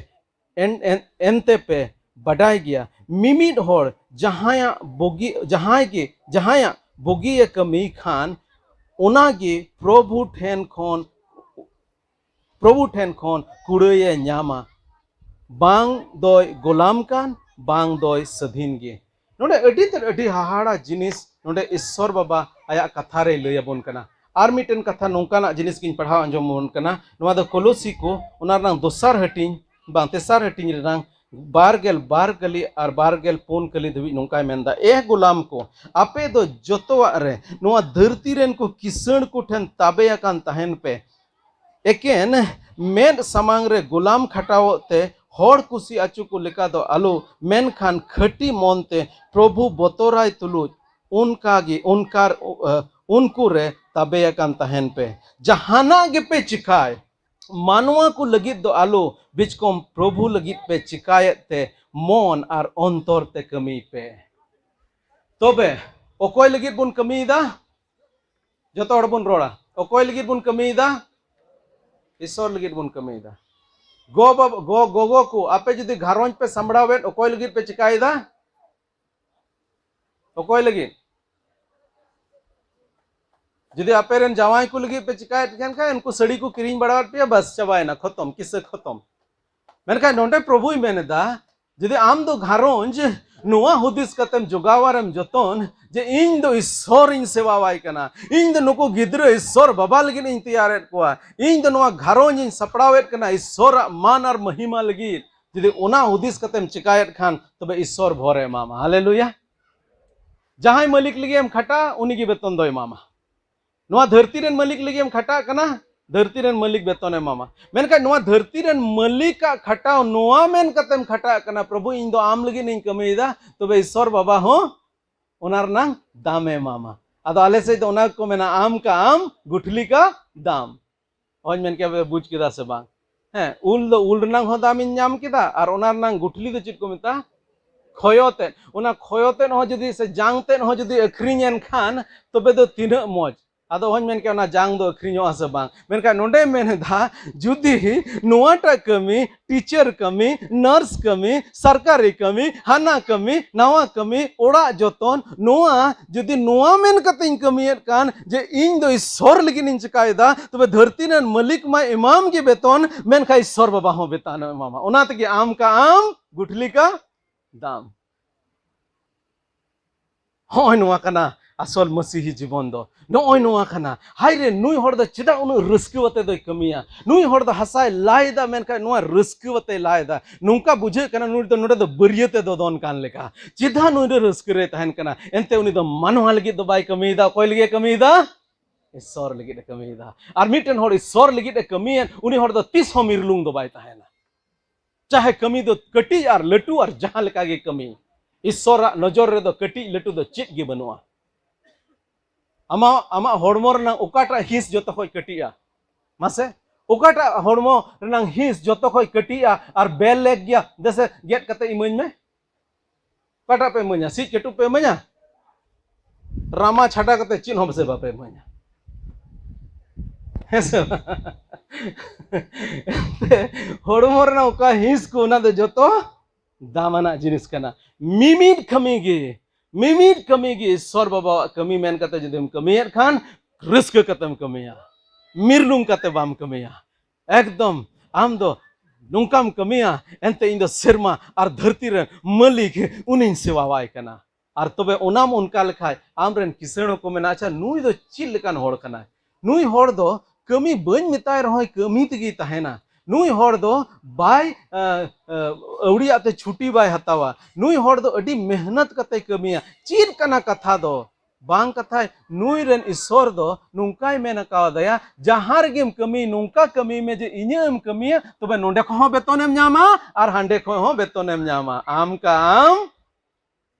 ᱮᱱ-, ᱮᱱ-, ᱮᱱᱛᱮ ᱯᱮ ᱵᱟᱰᱟᱭ ᱜᱮᱭᱟ, ᱢᱤᱢᱤᱫ ᱦᱚᱲ ᱡᱟᱦᱟᱸᱭᱟᱜ ᱵᱩᱜᱤ, ᱡᱟᱦᱟᱸᱭ ᱜᱮ, ᱡᱟᱦᱟᱸᱭᱟᱜ ᱵᱩᱜᱤᱭᱮ ᱠᱟᱹᱢᱤ ᱠᱷᱟᱱ, ᱚᱱᱟᱜᱮ ᱯᱨᱚᱵᱷᱩ ᱴᱷᱮᱱ ᱠᱷᱚᱱ, ᱯᱨᱚᱵᱷᱩ ᱴᱷᱮᱱ ᱠᱷᱚᱱ ᱠᱩᱲᱟᱹᱭᱮ ᱧᱟᱢᱟ᱾ ᱵᱟᱝ ᱫᱚᱭ ᱜᱳᱞᱟᱢ ᱠᱟᱱ, ᱵᱟᱝ ᱫᱚᱭ ᱥᱟᱹᱫᱷᱤᱱ ᱜᱮ᱾ ᱱᱚᱰᱮ ᱟᱹᱰᱤ ᱛᱮᱫ ᱟᱹᱰᱤ ᱦᱟᱦᱟᱲᱟ ᱡᱤᱱᱤᱥ ᱱᱚᱰᱮ ᱤᱥᱥᱚᱨ ᱵᱟᱵᱟ ᱟᱭᱟᱜ ᱠᱟᱛᱷᱟ ᱨᱮᱭ ᱞᱟᱹᱭ ᱟᱵᱚᱱ ᱠᱟᱱᱟ᱾ ᱟᱨ ᱢᱤᱫᱴᱮᱱ ᱠᱟᱛᱷᱟ ᱱᱚᱝᱠᱟᱱᱟᱜ ᱡᱤᱱᱤᱥ ᱜᱤᱧ ᱯᱟᱲᱦᱟᱣ ᱟᱸᱡᱚᱢ ᱟᱵᱚᱱ ᱠᱟᱱᱟ, ᱱᱚᱣᱟ ᱫᱚ ᱠᱚᱞᱚᱥᱤ ᱠᱚ, ᱚᱱᱟ ᱨᱮᱱᱟᱝ ᱫᱚᱥᱟᱨ ᱦᱟᱹᱴᱤᱧ, ᱵᱟᱝ, ᱛᱮᱥᱟᱨ ᱦᱟᱹᱴᱤᱧ ᱨᱮᱱᱟᱝ ᱵᱟᱨ ᱜᱮᱞ ᱵᱟᱨ ᱠᱟᱹᱞᱤ ᱟᱨ ᱵᱟᱨ ᱜᱮᱞ ᱯᱩᱱ ᱠᱟᱹᱞᱤ ᱫᱷᱟᱹᱵᱤᱡ ᱱᱚᱝᱠᱟᱭ ᱢᱮᱱᱫᱟ, ᱮ ᱜᱩᱞᱟᱢ ᱠᱚ, ᱟᱯᱮ ᱫᱚ ᱡᱚᱛᱚᱣᱟᱜ ᱨᱮ ᱱᱚᱣᱟ ᱫᱷᱟᱹᱨᱛᱤ ᱨᱮᱱ ᱠᱚ ᱠᱤᱥᱟᱹᱬ ᱠᱚ ᱴᱷᱮᱱ ᱛᱟᱵᱮ ᱟᱠᱟᱱ ᱛᱟᱦᱮᱱ ᱯᱮ᱾ ᱮᱠᱮᱱ ᱢᱮᱫ ᱥᱟᱢᱟᱝ ᱨᱮ ᱜᱩᱞᱟᱢ ᱠᱷᱟᱴᱟᱣᱚᱜ ᱛᱮ ᱦᱚᱲ ᱠᱩᱥᱤ ᱟᱪᱩ ᱠᱚ ᱞᱮᱠᱟ ᱫᱚ ᱟᱞᱚ, ᱢᱮᱱᱠᱷᱟᱱ ᱠᱷᱟᱹᱴᱤ ᱢᱚᱱ ᱛᱮ ᱯᱨᱚᱵᱷᱩ ᱵᱚᱛᱚᱨᱟᱭ ᱛᱩᱞᱩᱡ ᱚᱱᱠᱟ ᱜᱮ, ᱚᱱᱠᱟᱨ, ᱩᱱᱠᱩ ᱨᱮ ᱛᱟᱵᱮ ᱟᱠᱟᱱ ᱛᱟᱦᱮᱱ ᱯᱮ᱾ ᱡᱟᱦᱟᱱᱟᱜ ᱜᱮᱯᱮ ᱪᱤᱠᱟᱭ, ᱢᱟᱱᱣᱟ ᱠᱚ ᱞᱟᱹᱜᱤᱫ ᱫᱚ ᱟᱞᱚ, ᱵᱤᱪᱠᱚᱢ ᱯᱨᱚᱵᱷᱩ ᱞᱟᱹᱜᱤᱫ ᱯᱮ ᱪᱤᱠᱟᱭᱮᱫ ᱛᱮ ᱢᱚᱱ ᱟᱨ ᱚᱱᱛᱚᱨ ᱛᱮ ᱠᱟᱹᱢᱤᱭ ᱯᱮ᱾ ᱛᱚᱵᱮ ᱚᱠᱚᱭ ᱞᱟᱹᱜᱤᱫ ᱵᱚᱱ ᱠᱟᱹᱢᱤᱭᱮᱫᱟ? ᱡᱚᱛᱚ ᱦᱚᱲ ᱵᱚᱱ ᱨᱚᱲᱟ, ᱚᱠᱚᱭ ᱞᱟᱹᱜᱤᱫ ᱵᱚᱱ ᱠᱟᱹᱢᱤᱭᱮᱫᱟ? ᱤᱥᱥᱚᱨ ᱞᱟᱹᱜᱤᱫ ᱵᱚᱱ ᱠᱟᱹᱢᱤᱭᱮᱫᱟ᱾ ᱜᱚ ᱵᱟᱵᱟ, ᱜᱚ, ᱜᱚᱜᱚ ᱠᱚ, ᱟᱯᱮ ᱡᱩᱫᱤ ᱜᱷᱟᱨᱚᱸᱡᱽ ᱯᱮ ᱥᱟᱢᱵᱲᱟᱣᱮᱫ, ᱚᱠᱚᱭ ᱞᱟᱹᱜᱤᱫ ᱯᱮ ᱪᱤᱠᱟᱭᱮᱫᱟ? ᱚᱠᱚᱭ ᱞᱟᱹᱜᱤᱫ? ᱡᱩᱫᱤ ᱟᱯᱮ ᱨᱮᱱ ᱡᱟᱶᱟᱭ ᱠᱚ ᱞᱟᱹᱜᱤᱫ ᱯᱮ ᱪᱤᱠᱟᱭᱮᱫ ᱠᱟᱱ ᱠᱷᱟᱱ, ᱩᱱᱠᱩ ᱥᱟᱹᱲᱤ ᱠᱚ ᱠᱤᱨᱤᱧ ᱵᱟᱲᱟᱣᱟᱫ ᱯᱮᱭᱟ, ᱵᱟᱥ, ᱪᱟᱵᱟᱭᱮᱱᱟ, ᱠᱷᱚᱛᱚᱢ, ᱠᱤᱥᱟᱹ ᱠᱷᱚᱛᱚᱢ᱾ ᱢᱮᱱᱠᱷᱟᱱ ᱱᱚᱰᱮ ᱯᱨᱚᱵᱷᱩᱭ ᱢᱮᱱ ᱮᱫᱟ, ᱡᱩᱫᱤ ᱟᱢ ᱫᱚ ᱜᱷᱟᱨᱚᱸᱡᱽ ᱱᱚᱣᱟ ᱦᱩᱫᱤᱥ ᱠᱟᱛᱮᱢ ᱡᱚᱜᱟᱣ ᱟᱨᱮᱢ ᱡᱚᱛᱚᱱ ᱡᱮ ᱤᱧ ᱫᱚ ᱤᱥᱥᱚᱨᱤᱧ ᱥᱮᱵᱟᱣᱟᱭ ᱠᱟᱱᱟ, ᱤᱧ ᱫᱚ ᱱᱩᱠᱩ ᱜᱤᱫᱽᱨᱟᱹ ᱤᱥᱥᱚᱨ ᱵᱟᱵᱟ ᱞᱟᱹᱜᱤᱫ ᱤᱧ ᱛᱮᱭᱟᱨᱮᱫ ᱠᱚᱣᱟ, ᱤᱧ ᱫᱚ ᱱᱚᱣᱟ ᱜᱷᱟᱨᱚᱸᱡᱽ ᱤᱧ ᱥᱟᱯᱲᱟᱣᱮᱫ ᱠᱟᱱᱟ ᱤᱥᱥᱚᱨᱟᱜ ᱢᱟᱱ ᱟᱨ ᱢᱚᱦᱤᱢᱟ ᱞᱟᱹᱜᱤᱫ, ᱡᱩᱫᱤ ᱚᱱᱟ ᱦᱩᱫᱤᱥ ᱠᱟᱛᱮᱢ ᱪᱮᱠᱟᱭᱮᱫ ᱠᱷᱟᱱ, ᱛᱚᱵᱮ ᱤᱥᱥᱚᱨ ᱵᱷᱚᱨᱮ ᱮᱢᱟᱢᱟ᱾ ᱦᱟᱞᱮᱞᱩᱭᱟ᱾ ᱡᱟᱦᱟᱸᱭ ᱢᱟᱹᱞᱤᱠ ᱞᱟᱹᱜᱤᱫ ᱮᱢ ᱠᱷᱟᱴᱟᱜᱼᱟ, ᱩᱱᱤ ᱜᱮ ᱵᱮᱛᱚᱱ ᱫᱚᱭ ᱮᱢᱟᱢᱟ᱾ ᱱᱚᱣᱟ ᱫᱷᱟᱹᱨᱛᱤ ᱨᱮᱱ ᱢᱟᱹᱞᱤᱠ ᱞᱟᱹᱜᱤᱫ ᱮᱢ ᱠᱷᱟᱴᱟᱜ ᱠᱟᱱᱟ, ᱫᱷᱟᱹᱨᱛᱤ ᱨᱮᱱ ᱢᱟᱹᱞᱤᱠ ᱵᱮᱛᱚᱱ ᱮ ᱮᱢᱟᱢᱟ᱾ ᱢᱮᱱᱠᱷᱟᱱ ᱱᱚᱣᱟ ᱫᱷᱟᱹᱨᱛᱤ ᱨᱮᱱ ᱢᱟᱹᱞᱤᱠᱟᱜ ᱠᱷᱟᱴᱟᱣ ᱱᱚᱣᱟ ᱢᱮᱱ ᱠᱟᱛᱮᱢ ᱠᱷᱟᱴᱟᱜ ᱠᱟᱱᱟ, "ᱯᱨᱚᱵᱷᱩ, ᱤᱧ ᱫᱚ ᱟᱢ ᱞᱟᱹᱜᱤᱫ ᱤᱧ ᱠᱟᱹᱢᱤᱭᱮᱫᱟ", ᱛᱚᱵᱮ ᱤᱥᱥᱚᱨ ᱵᱟᱵᱟ ᱦᱚᱸ ᱚᱱᱟ ᱨᱮᱱᱟᱝ ᱫᱟᱢᱮ ᱮᱢᱟᱢᱟ᱾ ᱟᱫᱚ ᱟᱞᱮ ᱥᱮᱫ ᱫᱚ ᱚᱱᱟ ᱜᱮᱠᱚ ᱢᱮᱱᱟ, "ᱟᱢ ᱠᱟ ᱟᱢ, ᱜᱩᱴᱷᱞᱤ ᱠᱟ ᱫᱟᱢ᱾" ᱦᱳᱭ, ᱢᱮᱱ ᱠᱮᱫᱟ ᱯᱮ, ᱵᱩᱡᱽ ᱠᱮᱫᱟ ᱥᱮ ᱵᱟᱝ? ᱦᱮᱸ, ᱩᱞ ᱫᱚ ᱩᱞ ᱨᱮᱱᱟᱝ ᱦᱚᱸ ᱫᱟᱢᱤᱧ ᱧᱟᱢ ᱠᱮᱫᱟ, ᱟᱨ ᱚᱱᱟ ᱨᱮᱱᱟᱝ ᱜᱩᱴᱷᱞᱤ ᱫᱚ ᱪᱮᱫ ᱠᱚ ᱢᱮᱛᱟᱜᱼᱟ? ᱠᱷᱚᱭᱚ ᱛᱮᱫ᱾ ᱚᱱᱟ ᱠᱷᱚᱭᱚ ᱛᱮᱫ ᱦᱚᱸ ᱡᱩᱫᱤ, ᱥᱮ ᱡᱟᱝ ᱛᱮᱫ ᱦᱚᱸ ᱡᱩᱫᱤ ᱟᱹᱠᱷᱨᱤᱧ ᱮᱱ ᱠᱷᱟᱱ, ᱛᱚᱵᱮ ᱫᱚ ᱛᱤᱱᱟᱹᱜ ᱢᱚᱡᱽ᱾ ᱟᱫᱚ ᱦᱚᱧ ᱢᱮᱱ ᱠᱮᱭᱟ, ᱚᱱᱟ ᱡᱟᱝ ᱫᱚ ᱟᱹᱠᱷᱨᱤᱧᱚᱜᱼᱟ ᱥᱮ ᱵᱟᱝ? ᱢᱮᱱᱠᱷᱟᱱ ᱱᱚᱰᱮ ᱢᱮᱱ ᱮᱫᱟ, ᱡᱩᱫᱤ ᱱᱚᱣᱟᱴᱟᱜ ᱠᱟᱹᱢᱤ, ᱴᱤᱪᱟᱨ ᱠᱟᱹᱢᱤ, ᱱᱟᱨᱥ ᱠᱟᱹᱢᱤ, ᱥᱚᱨᱠᱟᱨᱤ ᱠᱟᱹᱢᱤ, ᱦᱟᱱᱟ ᱠᱟᱹᱢᱤ, ᱱᱟᱣᱟ ᱠᱟᱹᱢᱤ, ᱚᱲᱟᱜ ᱡᱚᱛᱚᱱ, ᱱᱚᱣᱟ ᱡᱩᱫᱤ ᱱᱚᱣᱟ ᱢᱮᱱ ᱠᱟᱛᱮᱧ ᱠᱟᱹᱢᱤᱭᱮᱫ ᱠᱟᱱ ᱡᱮ ᱤᱧ ᱫᱚ ᱤᱥᱥᱚᱨ ᱞᱟᱹᱜᱤᱫ ᱤᱧ ᱪᱮᱠᱟᱭᱮᱫᱟ, ᱛᱚᱵᱮ ᱫᱷᱟᱹᱨᱛᱤ ᱨᱮᱱ ᱢᱟᱹᱞᱤᱠ ᱢᱟᱭ ᱮᱢᱟᱢ ᱜᱮ ᱵᱮᱛᱚᱱ, ᱢᱮᱱᱠᱷᱟᱱ ᱤᱥᱥᱚᱨ ᱵᱟᱵᱟ ᱦᱚᱸ ᱵᱮᱛᱚᱱ ᱮ ᱮᱢᱟᱢᱟ᱾ ᱚᱱᱟ ᱛᱮᱜᱮ ᱟᱢ ᱠᱟ ᱟᱢ, ᱜᱩᱴᱷᱞᱤ ᱠᱟ ᱫᱟᱢ᱾ ᱦᱚᱸᱜᱼᱚᱭ ᱱᱚᱣᱟ ᱠᱟᱱᱟ ᱟᱥᱚᱞ ᱢᱟᱹᱥᱤᱦᱤ ᱡᱤᱵᱚᱱ ᱫᱚ᱾ ᱱᱚᱜᱼᱚᱭ ᱱᱚᱣᱟ ᱠᱟᱱᱟ᱾ ᱦᱟᱭ ᱨᱮ, ᱱᱩᱭ ᱦᱚᱲ ᱫᱚ ᱪᱮᱫᱟᱜ ᱩᱱᱟᱹᱜ ᱨᱟᱹᱥᱠᱟᱹ ᱟᱛᱮ ᱫᱚᱭ ᱠᱟᱹᱢᱤᱭᱟ? ᱱᱩᱭ ᱦᱚᱲ ᱫᱚ ᱦᱟᱥᱟᱭ ᱞᱟᱭ ᱮᱫᱟ, ᱢᱮᱱᱠᱷᱟᱱ ᱱᱚᱣᱟ ᱨᱟᱹᱥᱠᱟᱹ ᱟᱛᱮᱭ ᱞᱟᱭ ᱮᱫᱟ᱾ ᱱᱚᱝᱠᱟ ᱵᱩᱡᱷᱟᱹᱜ ᱠᱟᱱᱟ, ᱱᱩᱭ ᱫᱚ ᱱᱚᱰᱮ ᱫᱚ ᱵᱟᱹᱨᱭᱟᱹᱛ ᱮ ᱫᱚᱫᱚᱱ ᱠᱟᱱ ᱞᱮᱠᱟ᱾ ᱪᱮᱫᱟᱜ ᱱᱩᱭ ᱫᱚ ᱨᱟᱹᱥᱠᱟᱹ ᱨᱮᱭ ᱛᱟᱦᱮᱱ ᱠᱟᱱᱟ? ᱮᱱᱛᱮ ᱩᱱᱤ ᱫᱚ ᱢᱟᱱᱣᱟ ᱞᱟᱹᱜᱤᱫ ᱫᱚ ᱵᱟᱭ ᱠᱟᱹᱢᱤᱭᱮᱫᱟ᱾ ᱚᱠᱚᱭ ᱞᱟᱹᱜᱤᱫ ᱮ ᱠᱟᱹᱢᱤᱭᱮᱫᱟ? ᱤᱥᱥᱚᱨ ᱞᱟᱹᱜᱤᱫ ᱮ ᱠᱟᱹᱢᱤᱭᱮᱫᱟ᱾ ᱟᱨ ᱢᱤᱫᱴᱮᱱ ᱦᱚᱲ ᱤᱥᱥᱚᱨ ᱞᱟᱹᱜᱤᱫ ᱮ ᱠᱟᱹᱢᱤᱭᱮᱫ, ᱩᱱᱤ ᱦᱚᱲ ᱫᱚ ᱛᱤᱥ ᱦᱚᱸ ᱢᱤᱨᱞᱩᱝ ᱫᱚ ᱵᱟᱭ ᱛᱟᱦᱮᱱᱟ᱾ ᱪᱟᱦᱮ ᱠᱟᱹᱢᱤ ᱫᱚ ᱠᱟᱹᱴᱤᱡ ᱟᱨ ᱞᱟᱹᱴᱩ ᱟᱨ ᱡᱟᱦᱟᱸ ᱞᱮᱠᱟ ᱜᱮ ᱠᱟᱹᱢᱤ, ᱤᱥᱥᱚᱨᱟᱜ ᱱᱚᱡᱚᱨ ᱨᱮᱫᱚ ᱠᱟᱹᱴᱤᱡ ᱞᱟᱹᱴᱩ ᱫᱚ ᱪᱮᱫ ᱜᱮ ᱵᱟᱹᱱᱩᱜᱼᱟ᱾ ᱟᱢᱟᱜ, ᱟᱢᱟᱜ ᱦᱚᱲᱢᱚ ᱨᱮᱱᱟᱜ ᱚᱠᱟᱴᱟᱜ ᱦᱤᱸᱥ ᱡᱚᱛᱚ ᱠᱷᱚᱡ ᱠᱟᱹᱴᱤᱡᱼᱟ? ᱢᱟᱥᱮ, ᱚᱠᱟᱴᱟᱜ ᱦᱚᱲᱢᱚ ᱨᱮᱱᱟᱜ ᱦᱤᱸᱥ ᱡᱚᱛᱚ ᱠᱷᱚᱡ ᱠᱟᱹᱴᱤᱡᱼᱟ ᱟᱨ ᱵᱮᱞ ᱞᱮᱠ ᱜᱮᱭᱟ? ᱫᱮᱥᱮ ᱜᱮᱫ ᱠᱟᱛᱮ ᱤᱢᱟᱹᱧ ᱢᱮ᱾ ᱚᱠᱟᱴᱟᱜ ᱯᱮ ᱤᱢᱟᱹᱧᱟ? ᱥᱤᱡ ᱠᱟᱹᱴᱩᱵ ᱯᱮ ᱤᱢᱟᱹᱧᱟ? ᱨᱟᱢᱟ ᱪᱷᱟᱰᱟ ᱠᱟᱛᱮ ᱪᱮᱫ ᱦᱚᱸ ᱯᱟᱥᱮ ᱵᱟᱯᱮ ᱤᱢᱟᱹᱧᱟ᱾ ᱦᱮᱸ ᱥᱮ ᱵᱟᱝ? ᱮᱱᱛᱮ ᱦᱚᱲᱢᱚ ᱨᱮᱱᱟᱜ ᱚᱠᱟ ᱦᱤᱸᱥ ᱠᱚ, ᱚᱱᱟ ᱫᱚ ᱡᱚᱛᱚ ᱫᱟᱢᱟᱱᱟᱜ ᱡᱤᱱᱤᱥ ᱠᱟᱱᱟ᱾ ᱢᱤᱢᱤᱫ ᱠᱟᱹᱢᱤ ᱜᱮ, ᱢᱤᱢᱤᱫ ᱠᱟᱹᱢᱤ ᱜᱮ ᱤᱥᱥᱚᱨ ᱵᱟᱵᱟᱣᱟᱜ ᱠᱟᱹᱢᱤ ᱢᱮᱱ ᱠᱟᱛᱮ ᱡᱩᱫᱤᱢ ᱠᱟᱹᱢᱤᱭᱮᱫ ᱠᱷᱟᱱ, ᱨᱟᱹᱥᱠᱟᱹ ᱠᱟᱛᱮᱢ ᱠᱟᱹᱢᱤᱭᱟ, ᱢᱤᱨᱞᱩᱝ ᱠᱟᱛᱮ ᱵᱟᱢ ᱠᱟᱹᱢᱤᱭᱟ᱾ ᱮᱠᱫᱚᱢ ᱟᱢ ᱫᱚ ᱱᱚᱝᱠᱟᱢ ᱠᱟᱹᱢᱤᱭᱟ, ᱮᱱᱛᱮ ᱤᱧ ᱫᱚ ᱥᱮᱨᱢᱟ ᱟᱨ ᱫᱷᱟᱹᱨᱛᱤ ᱨᱮᱱ ᱢᱟᱹᱞᱤᱠ, ᱩᱱᱤᱧ ᱥᱮᱵᱟᱣᱟᱭ ᱠᱟᱱᱟ᱾ ᱟᱨ ᱛᱚᱵᱮ ᱚᱱᱟᱢ ᱚᱱᱠᱟ ᱞᱮᱠᱷᱟᱡ, ᱟᱢᱨᱮᱱ ᱠᱤᱥᱟᱹᱬ ᱦᱚᱸᱠᱚ ᱢᱮᱱᱟ, "ᱟᱪᱪᱷᱟ, ᱱᱩᱭ ᱫᱚ ᱪᱮᱫ ᱞᱮᱠᱟᱱ ᱦᱚᱲ ᱠᱟᱱᱟᱭ? ᱱᱩᱭ ᱦᱚᱲ ᱫᱚ ᱠᱟᱹᱢᱤ ᱵᱟᱹᱧ ᱢᱮᱛᱟᱭ ᱨᱮᱦᱚᱸᱭ ᱠᱟᱹᱢᱤ ᱛᱮᱜᱮᱭ ᱛᱟᱦᱮᱱᱟ, ᱱᱩᱭ ᱦᱚᱲ ᱫᱚ ᱵᱟᱭ ᱟᱹᱣᱲᱤᱭᱟᱜ ᱛᱮ ᱪᱷᱩᱴᱤ ᱵᱟᱭ ᱦᱟᱛᱟᱣᱟ᱾ ᱱᱩᱭ ᱦᱚᱲ ᱫᱚ ᱟᱹᱰᱤ ᱢᱮᱦᱱᱚᱛ ᱠᱟᱛᱮᱭ ᱠᱟᱹᱢᱤᱭᱟ᱾ ᱪᱮᱫ ᱠᱟᱱᱟ ᱠᱟᱛᱷᱟ ᱫᱚ? ᱵᱟᱝ ᱠᱟᱛᱷᱟᱭ, ᱱᱩᱭ ᱨᱮᱱ ᱤᱥᱥᱚᱨ ᱫᱚ ᱱᱚᱝᱠᱟᱭ ᱢᱮᱱ ᱠᱟᱣᱫᱮᱭᱟ, ᱡᱟᱦᱟᱸ ᱨᱮᱜᱮᱢ ᱠᱟᱹᱢᱤ, ᱱᱚᱝᱠᱟ ᱠᱟᱹᱢᱤ ᱢᱮ ᱡᱮ ᱤᱧᱟᱹᱜ ᱮᱢ ᱠᱟᱹᱢᱤᱭᱟ, ᱛᱚᱵᱮ ᱱᱚᱸᱰᱮ ᱠᱷᱚᱱ ᱦᱚᱸ ᱵᱮᱛᱚᱱᱮᱢ ᱧᱟᱢᱟ ᱟᱨ ᱦᱟᱸᱰᱮ ᱠᱷᱚᱱ ᱦᱚᱸ ᱵᱮᱛᱚᱱᱮᱢ ᱧᱟᱢᱟ᱾ ᱟᱢ ᱠᱟ ᱟᱢ,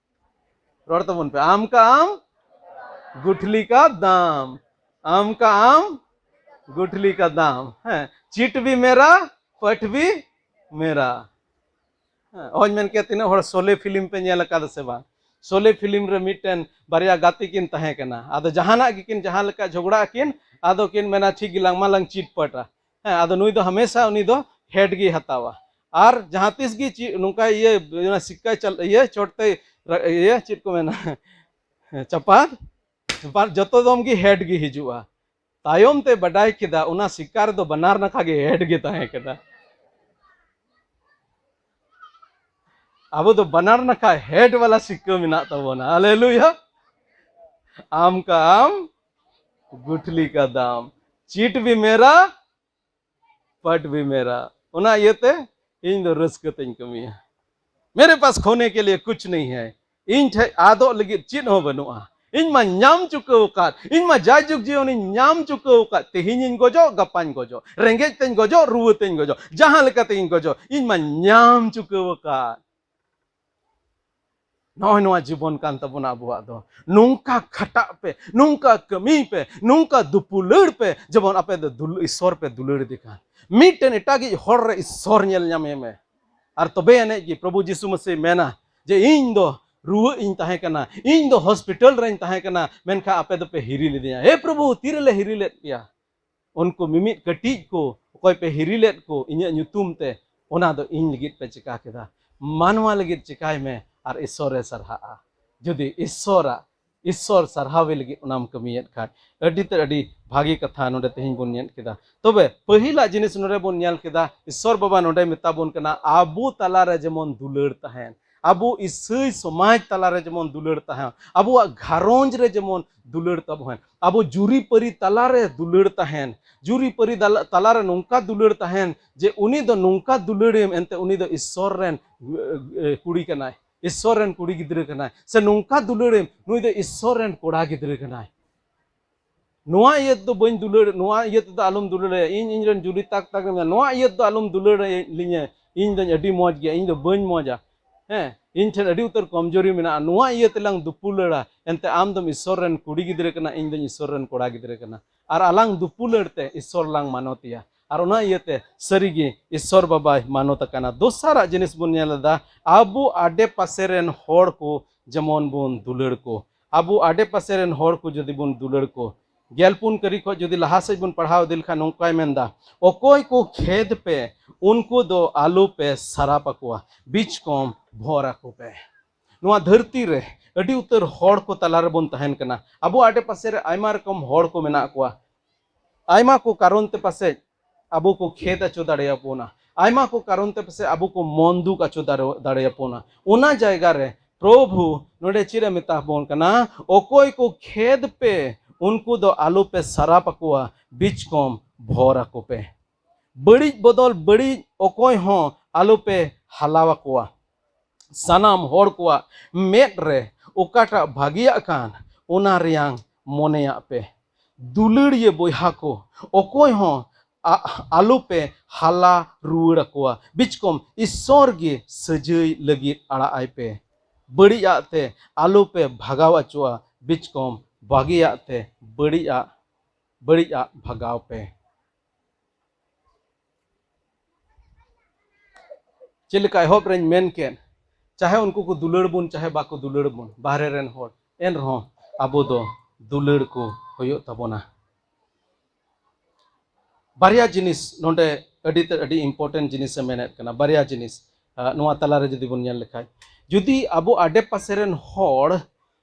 ᱨᱚᱲ ᱛᱟᱵᱚᱱ ᱯᱮ, ᱟᱢ ᱠᱟ ᱟᱢ, ᱜᱩᱴᱷᱞᱤ ᱠᱟ ᱫᱟᱢ, ᱟᱢ ᱠᱟ ᱟᱢ, ᱜᱩᱴᱷᱞᱤ ᱠᱟ ᱫᱟᱢ᱾ ᱦᱮᱸ, ᱪᱤᱴ ᱵᱷᱤ ᱢᱮᱨᱟ, ᱯᱟᱴ ᱵᱷᱤ ᱢᱮᱨᱟ᱾ ᱦᱮᱸ, ᱚᱦᱚᱧ ᱢᱮᱱ ᱠᱮᱭᱟ ᱛᱤᱱᱟᱹᱜ ᱦᱚᱲ ᱥᱳᱞᱮ ᱯᱷᱤᱞᱢ ᱯᱮ ᱧᱮᱞ ᱟᱠᱟᱫᱟ ᱥᱮ ᱵᱟᱝ? ᱥᱳᱞᱮ ᱯᱷᱤᱞᱢ ᱨᱮ ᱢᱤᱫᱴᱮᱱ ᱵᱟᱨᱭᱟ ᱜᱟᱛᱮ ᱠᱤᱱ ᱛᱟᱦᱮᱸ ᱠᱟᱱᱟ᱾ ᱟᱫᱚ ᱡᱟᱦᱟᱱᱟᱜ ᱜᱮᱠᱤᱱ, ᱡᱟᱦᱟᱸ ᱞᱮᱠᱟ ᱡᱷᱚᱜᱽᱲᱟᱜ ᱟᱹᱠᱤᱱ, ᱟᱫᱚ ᱠᱤᱱ ᱢᱮᱱᱟ, "ᱴᱷᱤᱠ ᱜᱮ, ᱞᱟᱝ ᱢᱟ ᱞᱟᱝ ᱪᱤᱴ ᱯᱟᱴᱟ᱾" ᱦᱮᱸ, ᱟᱫᱚ ᱱᱩᱭ ᱫᱚ ᱦᱟᱢᱮᱥᱟ ᱩᱱᱤ ᱫᱚ ᱦᱮᱰ ᱜᱮᱭ ᱦᱟᱛᱟᱣᱟ᱾ ᱟᱨ ᱡᱟᱦᱟᱸ ᱛᱤᱥ ᱜᱮ ᱪᱮᱫ ᱱᱚᱝᱠᱟ ᱤᱭᱟᱹ, ᱚᱱᱟ ᱥᱤᱠᱠᱟᱭ ᱪᱟᱞ-, ᱤᱭᱟᱹ ᱪᱚᱴ ᱛᱮ ᱨᱟ-, ᱤᱭᱟᱹ ᱪᱮᱫ ᱠᱚ ᱢᱮᱱᱟ, ᱪᱟᱯᱟᱫ, ᱪᱟᱯᱟᱫ, ᱡᱚᱛᱚ ᱫᱚᱢ ᱜᱮ ᱦᱮᱰ ᱜᱮ ᱦᱤᱡᱩᱜᱼᱟ᱾ ᱛᱟᱭᱚᱢ ᱛᱮ ᱵᱟᱰᱟᱭ ᱠᱮᱫᱟ, ᱚᱱᱟ ᱥᱤᱠᱠᱟ ᱨᱮᱫᱚ ᱵᱟᱱᱟᱨ ᱱᱟᱠᱷᱟ ᱜᱮ ᱦᱮᱰ ᱜᱮ ᱛᱟᱦᱮᱸ ᱠᱟᱱᱟ᱾ ᱟᱵᱚ ᱫᱚ ᱵᱟᱱᱟᱨ ᱱᱟᱠᱷᱟ ᱦᱮᱰ ᱣᱟᱞᱟ ᱥᱤᱠᱠᱟ ᱢᱮᱱᱟᱜ ᱛᱟᱵᱚᱱᱟ᱾ ᱦᱟᱞᱮᱞᱩᱭᱟ᱾ ᱟᱢ ᱠᱟ ᱟᱢ, ᱜᱩᱴᱷᱞᱤ ᱠᱟ ᱫᱟᱢ, ᱪᱤᱴ ᱵᱷᱤ ᱢᱮᱨᱟ, ᱯᱟᱴ ᱵᱷᱤ ᱢᱮᱨᱟ᱾ ᱚᱱᱟ ᱤᱭᱟᱹᱛᱮ ᱤᱧ ᱫᱚ ᱨᱟᱹᱥᱠᱟᱹ ᱛᱮᱧ ᱠᱟᱹᱢᱤᱭᱟ᱾ ᱢᱮᱨᱮ ᱯᱟᱥ ᱠᱷᱳᱱᱮ ᱠᱮ ᱞᱤᱭᱮ ᱠᱩᱪ ᱱᱟᱦᱤ ᱦᱟᱭ᱾ ᱤᱧ ᱴᱷᱮᱡ ᱟᱫᱚᱜ ᱞᱟᱹᱜᱤᱫ ᱪᱮᱫ ᱦᱚᱸ ᱵᱟᱹᱱᱩᱜᱼᱟ᱾ ᱤᱧ ᱢᱟ ᱧᱟᱢ ᱪᱩᱠᱟᱹᱣ ᱟᱠᱟᱫ, ᱤᱧ ᱢᱟ ᱡᱟᱭᱡᱩᱜᱽ ᱡᱤᱭᱚᱱᱤᱧ ᱧᱟᱢ ᱪᱩᱠᱟᱹᱣ ᱟᱠᱟᱫ᱾ ᱛᱮᱦᱮᱧᱤᱧ ᱜᱚᱡᱚᱜ, ᱜᱟᱯᱟᱧ ᱜᱚᱡᱚᱜ, ᱨᱮᱸᱜᱮᱡ ᱛᱮᱧ ᱜᱚᱡᱚᱜ, ᱨᱩᱣᱟᱹ ᱛᱮᱧ ᱜᱚᱡᱚᱜ, ᱡᱟᱦᱟᱸ ᱞᱮᱠᱟ ᱛᱮᱜᱤᱧ ᱜᱚᱡᱚᱜ, ᱤᱧ ᱢᱟ ᱧᱟᱢ ᱪᱩᱠᱟᱹᱣ ᱟᱠᱟᱫ᱾ ᱱᱚᱜᱼᱚᱭ ᱱᱚᱣᱟ ᱡᱤᱵᱚᱱ ᱠᱟᱱ ᱛᱟᱵᱚᱱᱟ ᱟᱵᱚᱣᱟᱜ ᱫᱚ᱾ ᱱᱚᱝᱠᱟ ᱠᱷᱟᱴᱟᱜ ᱯᱮ, ᱱᱚᱝᱠᱟ ᱠᱟᱹᱢᱤᱭ ᱯᱮ, ᱱᱚᱝᱠᱟ ᱫᱩᱯᱩᱞᱟᱹᱲ ᱯᱮ, ᱡᱮᱢᱚᱱ ᱟᱯᱮ ᱫᱚ ᱫᱩᱞ-, ᱤᱥᱥᱚᱨ ᱯᱮ ᱫᱩᱞᱟᱹᱲ ᱮᱫᱮ ᱠᱟᱱ᱾ ᱢᱤᱫᱴᱮᱱ ᱮᱴᱟᱜᱤᱡ ᱦᱚᱲ ᱨᱮ ᱤᱥᱥᱚᱨ ᱧᱮᱞ ᱧᱟᱢᱮ ᱢᱮ᱾ ᱟᱨ ᱛᱚᱵᱮ ᱟᱹᱱᱤᱡ ᱜᱮ ᱯᱨᱚᱵᱷᱩ ᱡᱤᱥᱩ ᱢᱟᱥᱤ ᱢᱮᱱᱟ ᱡᱮ, "ᱤᱧ ᱫᱚ ᱨᱩᱣᱟᱹᱜ ᱤᱧ ᱛᱟᱦᱮᱸ ᱠᱟᱱᱟ, ᱤᱧ ᱫᱚ ᱦᱚᱥᱯᱤᱴᱟᱞ ᱨᱮᱧ ᱛᱟᱦᱮᱸ ᱠᱟᱱᱟ, ᱢᱮᱱᱠᱷᱟᱱ ᱟᱯᱮ ᱫᱚᱯᱮ ᱦᱤᱨᱤ ᱞᱤᱫᱤᱧᱟ᱾" ᱦᱮ ᱯᱨᱚᱵᱷᱩ, ᱛᱤᱨᱮᱞᱮ ᱦᱤᱨᱤ ᱞᱮᱫ ᱯᱮᱭᱟ? ᱩᱱᱠᱩ ᱢᱤᱢᱤᱫ ᱠᱟᱹᱴᱤᱡ ᱠᱚ, ᱚᱠᱚᱭ ᱯᱮ ᱦᱤᱨᱤ ᱞᱮᱫ ᱠᱚ ᱤᱧᱟᱹᱜ ᱧᱩᱛᱩᱢ ᱛᱮ, ᱚᱱᱟ ᱫᱚ ᱤᱧ ᱞᱟᱹᱜᱤᱫ ᱯᱮ ᱪᱮᱠᱟ ᱠᱮᱫᱟ᱾ ᱢᱟᱱᱣᱟ ᱞᱟᱹᱜᱤᱫ ᱪᱮᱠᱟᱭ ᱢᱮ ᱟᱨ ᱤᱥᱥᱚᱨᱮ ᱥᱟᱨᱦᱟᱜᱼᱟ᱾ ᱡᱩᱫᱤ ᱤᱥᱥᱚᱨᱟᱜ, ᱤᱥᱥᱚᱨ ᱥᱟᱨᱦᱟᱣᱮ ᱞᱟᱹᱜᱤᱫ ᱚᱱᱟᱢ ᱠᱟᱹᱢᱤᱭᱮᱫ ᱠᱷᱟᱡ, ᱟᱹᱰᱤ ᱛᱮᱫ ᱟᱹᱰᱤ ᱵᱷᱟᱹᱜᱤ ᱠᱟᱛᱷᱟ ᱱᱚᱰᱮ ᱛᱮᱦᱮᱧ ᱵᱚᱱ ᱧᱮᱞ ᱠᱮᱫᱟ᱾ ᱛᱚᱵᱮ ᱯᱟᱹᱦᱤᱞᱟᱜ ᱡᱤᱱᱤᱥ ᱱᱚᱰᱮ ᱵᱚᱱ ᱧᱮᱞ ᱠᱮᱫᱟ, ᱤᱥᱥᱚᱨ ᱵᱟᱵᱟ ᱱᱚᱰᱮ ᱢᱮᱛᱟ ᱵᱚᱱ ᱠᱟᱱᱟ, ᱟᱵᱚ ᱛᱟᱞᱟᱨᱮ ᱡᱮᱢᱚᱱ ᱫᱩᱞᱟᱹᱲ ᱛᱟᱦᱮᱱ, ᱟᱵᱚ ᱤᱥᱟᱹᱭ ᱥᱚᱢᱟᱡᱽ ᱛᱟᱞᱟᱨᱮ ᱡᱮᱢᱚᱱ ᱫᱩᱞᱟᱹᱲ ᱛᱟᱦᱮᱱ, ᱟᱵᱚᱣᱟᱜ ᱜᱷᱟᱨᱚᱸᱡᱽ ᱨᱮ ᱡᱮᱢᱚᱱ ᱫᱩᱞᱟᱹᱲ ᱛᱟᱵᱚᱱ, ᱟᱵᱚ ᱡᱩᱨᱤᱯᱟᱹᱨᱤ ᱛᱟᱞᱟᱨᱮ ᱫᱩᱞᱟᱹᱲ ᱛᱟᱦᱮᱱ, ᱡᱩᱨᱤᱯᱟᱹᱨᱤ ᱫᱟᱞ- ᱛᱟᱞᱟᱨᱮ ᱱᱚᱝᱠᱟ ᱫᱩᱞᱟᱹᱲ ᱛᱟᱦᱮᱱ ᱡᱮ ᱩᱱᱤ ᱫᱚ ᱱᱚᱝᱠᱟ ᱫᱩᱞᱟᱹᱲᱮᱢ, ᱮᱱᱛᱮ ᱩᱱᱤ ᱫᱚ ᱤᱥᱥᱚᱨ ᱨᱮᱱ, ᱮ, ᱮ, ᱠᱩᱲᱤ ᱠᱟᱱᱟᱭ, ᱤᱥᱥᱚᱨ ᱨᱮᱱ ᱠᱩᱲᱤ ᱜᱤᱫᱽᱨᱟᱹ ᱠᱟᱱᱟᱭ, ᱥᱮ ᱱᱚᱝᱠᱟ ᱫᱩᱞᱟᱹᱲᱮᱢ, ᱱᱩᱭ ᱫᱚ ᱤᱥᱥᱚᱨ ᱨᱮᱱ ᱠᱚᱲᱟ ᱜᱤᱫᱽᱨᱟᱹ ᱠᱟᱱᱟᱭ᱾ ᱱᱚᱣᱟ ᱤᱭᱟᱹ ᱛᱮᱫᱚ ᱵᱟᱹᱧ ᱫᱩᱞᱟᱹᱲ, ᱱᱚᱣᱟ ᱤᱭᱟᱹ ᱛᱮᱫᱚ ᱟᱞᱚᱢ ᱫᱩᱞᱟᱹᱲᱟᱭᱟ, ᱤᱧ ᱤᱧ ᱨᱮᱱ ᱡᱩᱨᱤ ᱛᱟᱠ ᱛᱟᱠ ᱢᱮᱱᱟᱜ, ᱱᱚᱣᱟ ᱤᱭᱟᱹ ᱛᱮᱫᱚ ᱟᱞᱚᱢ ᱫᱩᱞᱟᱹᱲ ᱞᱤᱧᱟ, ᱤᱧ ᱫᱚᱧ ᱟᱹᱰᱤ ᱢᱚᱡᱽ ᱜᱮᱭᱟ, ᱤᱧ ᱫᱚ ᱵᱟᱹᱧ ᱢᱚᱡᱟ᱾ ᱦᱮᱸ, ᱤᱧ ᱴᱷᱮᱱ ᱟᱹᱰᱤ ᱩᱛᱟᱹᱨ ᱠᱚᱢᱡᱳᱨᱤ ᱢᱮᱱᱟᱜᱼᱟ, ᱱᱚᱣᱟ ᱤᱭᱟᱹ ᱛᱮᱞᱟᱝ ᱫᱩᱯᱩᱞᱟᱹᱲᱟ, ᱮᱱᱛᱮ ᱟᱢ ᱫᱚᱢ ᱤᱥᱥᱚᱨ ᱨᱮᱱ ᱠᱩᱲᱤ ᱜᱤᱫᱽᱨᱟᱹ ᱠᱟᱱᱟ, ᱤᱧ ᱫᱚᱧ ᱤᱥᱥᱚᱨ ᱨᱮᱱ ᱠᱚᱲᱟ ᱜᱤᱫᱽᱨᱟᱹ ᱠᱟᱱᱟ, ᱟᱨ ᱟᱞᱟᱝ ᱫᱩᱯᱩᱞᱟᱹᱲ ᱛᱮ ᱤᱥᱥᱚᱨ ᱞᱟᱝ ᱢᱟᱱᱚᱛᱮᱭᱟ, ᱟᱨ ᱚᱱᱟ ᱤᱭᱟᱹᱛᱮ ᱥᱟᱹᱨᱤᱜᱮ ᱤᱥᱥᱚᱨ ᱵᱟᱵᱟᱭ ᱢᱟᱱᱚᱛ ᱟᱠᱟᱱᱟ᱾ ᱫᱚᱥᱟᱨᱟᱜ ᱡᱤᱱᱤᱥ ᱵᱚᱱ ᱧᱮᱞ ᱮᱫᱟ, ᱟᱵᱚ ᱟᱰᱮ ᱯᱟᱥᱮ ᱨᱮᱱ ᱦᱚᱲ ᱠᱚ ᱡᱮᱢᱚᱱ ᱵᱚᱱ ᱫᱩᱞᱟᱹᱲ ᱠᱚ᱾ ᱟᱵᱚ ᱟᱰᱮ ᱯᱟᱥᱮ ᱨᱮᱱ ᱦᱚᱲ ᱠᱚ ᱡᱩᱫᱤ ᱵᱚᱱ ᱫᱩᱞᱟᱹᱲ ᱠᱚ, ᱜᱮᱞᱯᱩᱱ ᱠᱟᱹᱨᱤ ᱠᱷᱚᱱ ᱡᱩᱫᱤ ᱞᱟᱦᱟ ᱥᱮᱫ ᱵᱚᱱ ᱯᱟᱲᱦᱟᱣ ᱤᱫᱤ ᱞᱮᱠᱷᱟᱱ ᱱᱚᱝᱠᱟᱭ ᱢᱮᱱᱫᱟ, "ᱚᱠᱚᱭ ᱠᱚ ᱠᱷᱮᱫ ᱯᱮ, ᱩᱱᱠᱩ ᱫᱚ ᱟᱞᱚ ᱯᱮ ᱥᱟᱨᱟᱯ ᱟᱠᱚᱣᱟ, ᱵᱤᱪᱠᱚᱢ ᱵᱷᱚᱨ ᱟᱠᱚ ᱯᱮ᱾" ᱱᱚᱣᱟ ᱫᱷᱟᱹᱨᱛᱤ ᱨᱮ ᱟᱹᱰᱤ ᱩᱛᱟᱹᱨ ᱦᱚᱲ ᱠᱚ ᱛᱟᱞᱟ ᱨᱮᱵᱚᱱ ᱛᱟᱦᱮᱱ ᱠᱟᱱᱟ᱾ ᱟᱵᱚ ᱟᱰᱮ ᱯᱟᱥᱮ ᱨᱮ ᱟᱭᱢᱟ ᱨᱚᱠᱚᱢ ᱦᱚᱲ ᱠᱚ ᱢᱮᱱᱟᱜ ᱠᱚᱣᱟ᱾ ᱟᱭᱢᱟ ᱠᱚ ᱠᱟᱨᱚᱱ ᱛᱮ ᱯᱟᱥᱮᱡ ᱟᱵᱚ ᱠᱚ ᱠᱷᱮᱫ ᱦᱚᱪᱚ ᱫᱟᱲᱮᱭᱟᱵᱚᱱᱟ, ᱟᱭᱢᱟ ᱠᱚ ᱠᱟᱨᱚᱱ ᱛᱮ ᱯᱟᱥᱮᱡ ᱟᱵᱚ ᱠᱚ ᱢᱚᱱ ᱫᱩᱠ ᱦᱚᱪᱚ ᱫᱟᱲᱮ-, ᱫᱟᱲᱮᱭᱟᱵᱚᱱᱟ᱾ ᱚᱱᱟ ᱡᱟᱭᱜᱟ ᱨᱮ ᱯᱨᱚᱵᱷᱩ ᱱᱚᱰᱮ ᱪᱮᱫ ᱮ ᱢᱮᱛᱟ ᱵᱚᱱ ᱠᱟᱱᱟ? "ᱚᱠᱚᱭ ᱠᱚ ᱠᱷᱮᱫ ᱯᱮ, ᱩᱱᱠᱩ ᱫᱚ ᱟᱞᱚ ᱯᱮ ᱥᱟᱨᱟᱯ ᱟᱠᱚᱣᱟ, ᱵᱤᱪᱠᱚᱢ ᱵᱷᱚᱨ ᱟᱠᱚ ᱯᱮ᱾" ᱵᱟᱹᱲᱤᱡ ᱵᱚᱫᱚᱞ ᱵᱟᱹᱲᱤᱡ ᱚᱠᱚᱭ ᱦᱚᱸ ᱟᱞᱚ ᱯᱮ ᱦᱟᱞᱟᱣ ᱟᱠᱚᱣᱟ᱾ ᱥᱟᱱᱟᱢ ᱦᱚᱲ ᱠᱚᱣᱟᱜ ᱢᱮᱫ ᱨᱮ ᱚᱠᱟᱴᱟᱜ ᱵᱷᱟᱹᱜᱤᱭᱟᱜ ᱠᱟᱱ, ᱚᱱᱟ ᱨᱮᱭᱟᱝ ᱢᱚᱱᱮᱭᱟᱜ ᱯᱮ᱾ ᱫᱩᱞᱟᱹᱲᱤᱭᱟᱹ ᱵᱚᱭᱦᱟ ᱠᱚ, ᱚᱠᱚᱭ ᱦᱚᱸ ᱟ-, ᱟᱞᱚ ᱯᱮ ᱦᱟᱞᱟ ᱨᱩᱣᱟᱹᱲ ᱟᱠᱚᱣᱟ, ᱵᱤᱪᱠᱚᱢ ᱤᱥᱥᱚᱨ ᱜᱮ ᱥᱟᱹᱡᱟᱹᱭ ᱞᱟᱹᱜᱤᱫ ᱟᱲᱟᱜ ᱟᱭ ᱯᱮ᱾ ᱵᱟᱹᱲᱤᱡᱟᱜ ᱛᱮ ᱟᱞᱚ ᱯᱮ ᱵᱷᱟᱜᱟᱣ ᱦᱚᱪᱚᱜᱼᱟ, ᱵᱤᱪᱠᱚᱢ ᱵᱷᱟᱹᱜᱤᱭᱟᱜ ᱛᱮ ᱵᱟᱹᱲᱤᱡᱟᱜ, ᱵᱟᱹᱲᱤᱡᱟᱜ ᱵᱷᱟᱜᱟᱣ ᱯᱮ᱾ ᱪᱮᱫ ᱞᱮᱠᱟ ᱮᱦᱚᱵ ᱨᱮᱧ ᱢᱮᱱ ᱠᱮᱫ, ᱪᱟᱦᱮ ᱩᱱᱠᱩ ᱠᱚ ᱫᱩᱞᱟᱹᱲ ᱵᱚᱱ, ᱪᱟᱦᱮ ᱵᱟᱠᱚ ᱫᱩᱞᱟᱹᱲ ᱵᱚᱱ, ᱵᱟᱦᱨᱮ ᱨᱮᱱ ᱦᱚᱲ, ᱮᱱ ᱨᱮᱦᱚᱸ ᱟᱵᱚ ᱫᱚ ᱫᱩᱞᱟᱹᱲ ᱠᱚ ᱦᱩᱭᱩᱜ ᱛᱟᱵᱚᱱᱟ᱾ ᱵᱟᱨᱭᱟ ᱡᱤᱱᱤᱥ ᱱᱚᱰᱮ ᱟᱹᱰᱤ ᱛᱮᱫ, ᱟᱹᱰᱤ important ᱡᱤᱱᱤᱥ ᱮ ᱢᱮᱱᱮᱫ ᱠᱟᱱᱟ᱾ ᱵᱟᱨᱭᱟ ᱡᱤᱱᱤᱥ, ᱟ, ᱱᱚᱣᱟ ᱛᱟᱞᱟᱨᱮ ᱡᱩᱫᱤ ᱵᱚᱱ ᱧᱮᱞ ᱞᱮᱠᱷᱟᱡ, ᱡᱩᱫᱤ ᱟᱵᱚ ᱟᱰᱮ ᱯᱟᱥᱮ ᱨᱮᱱ ᱦᱚᱲ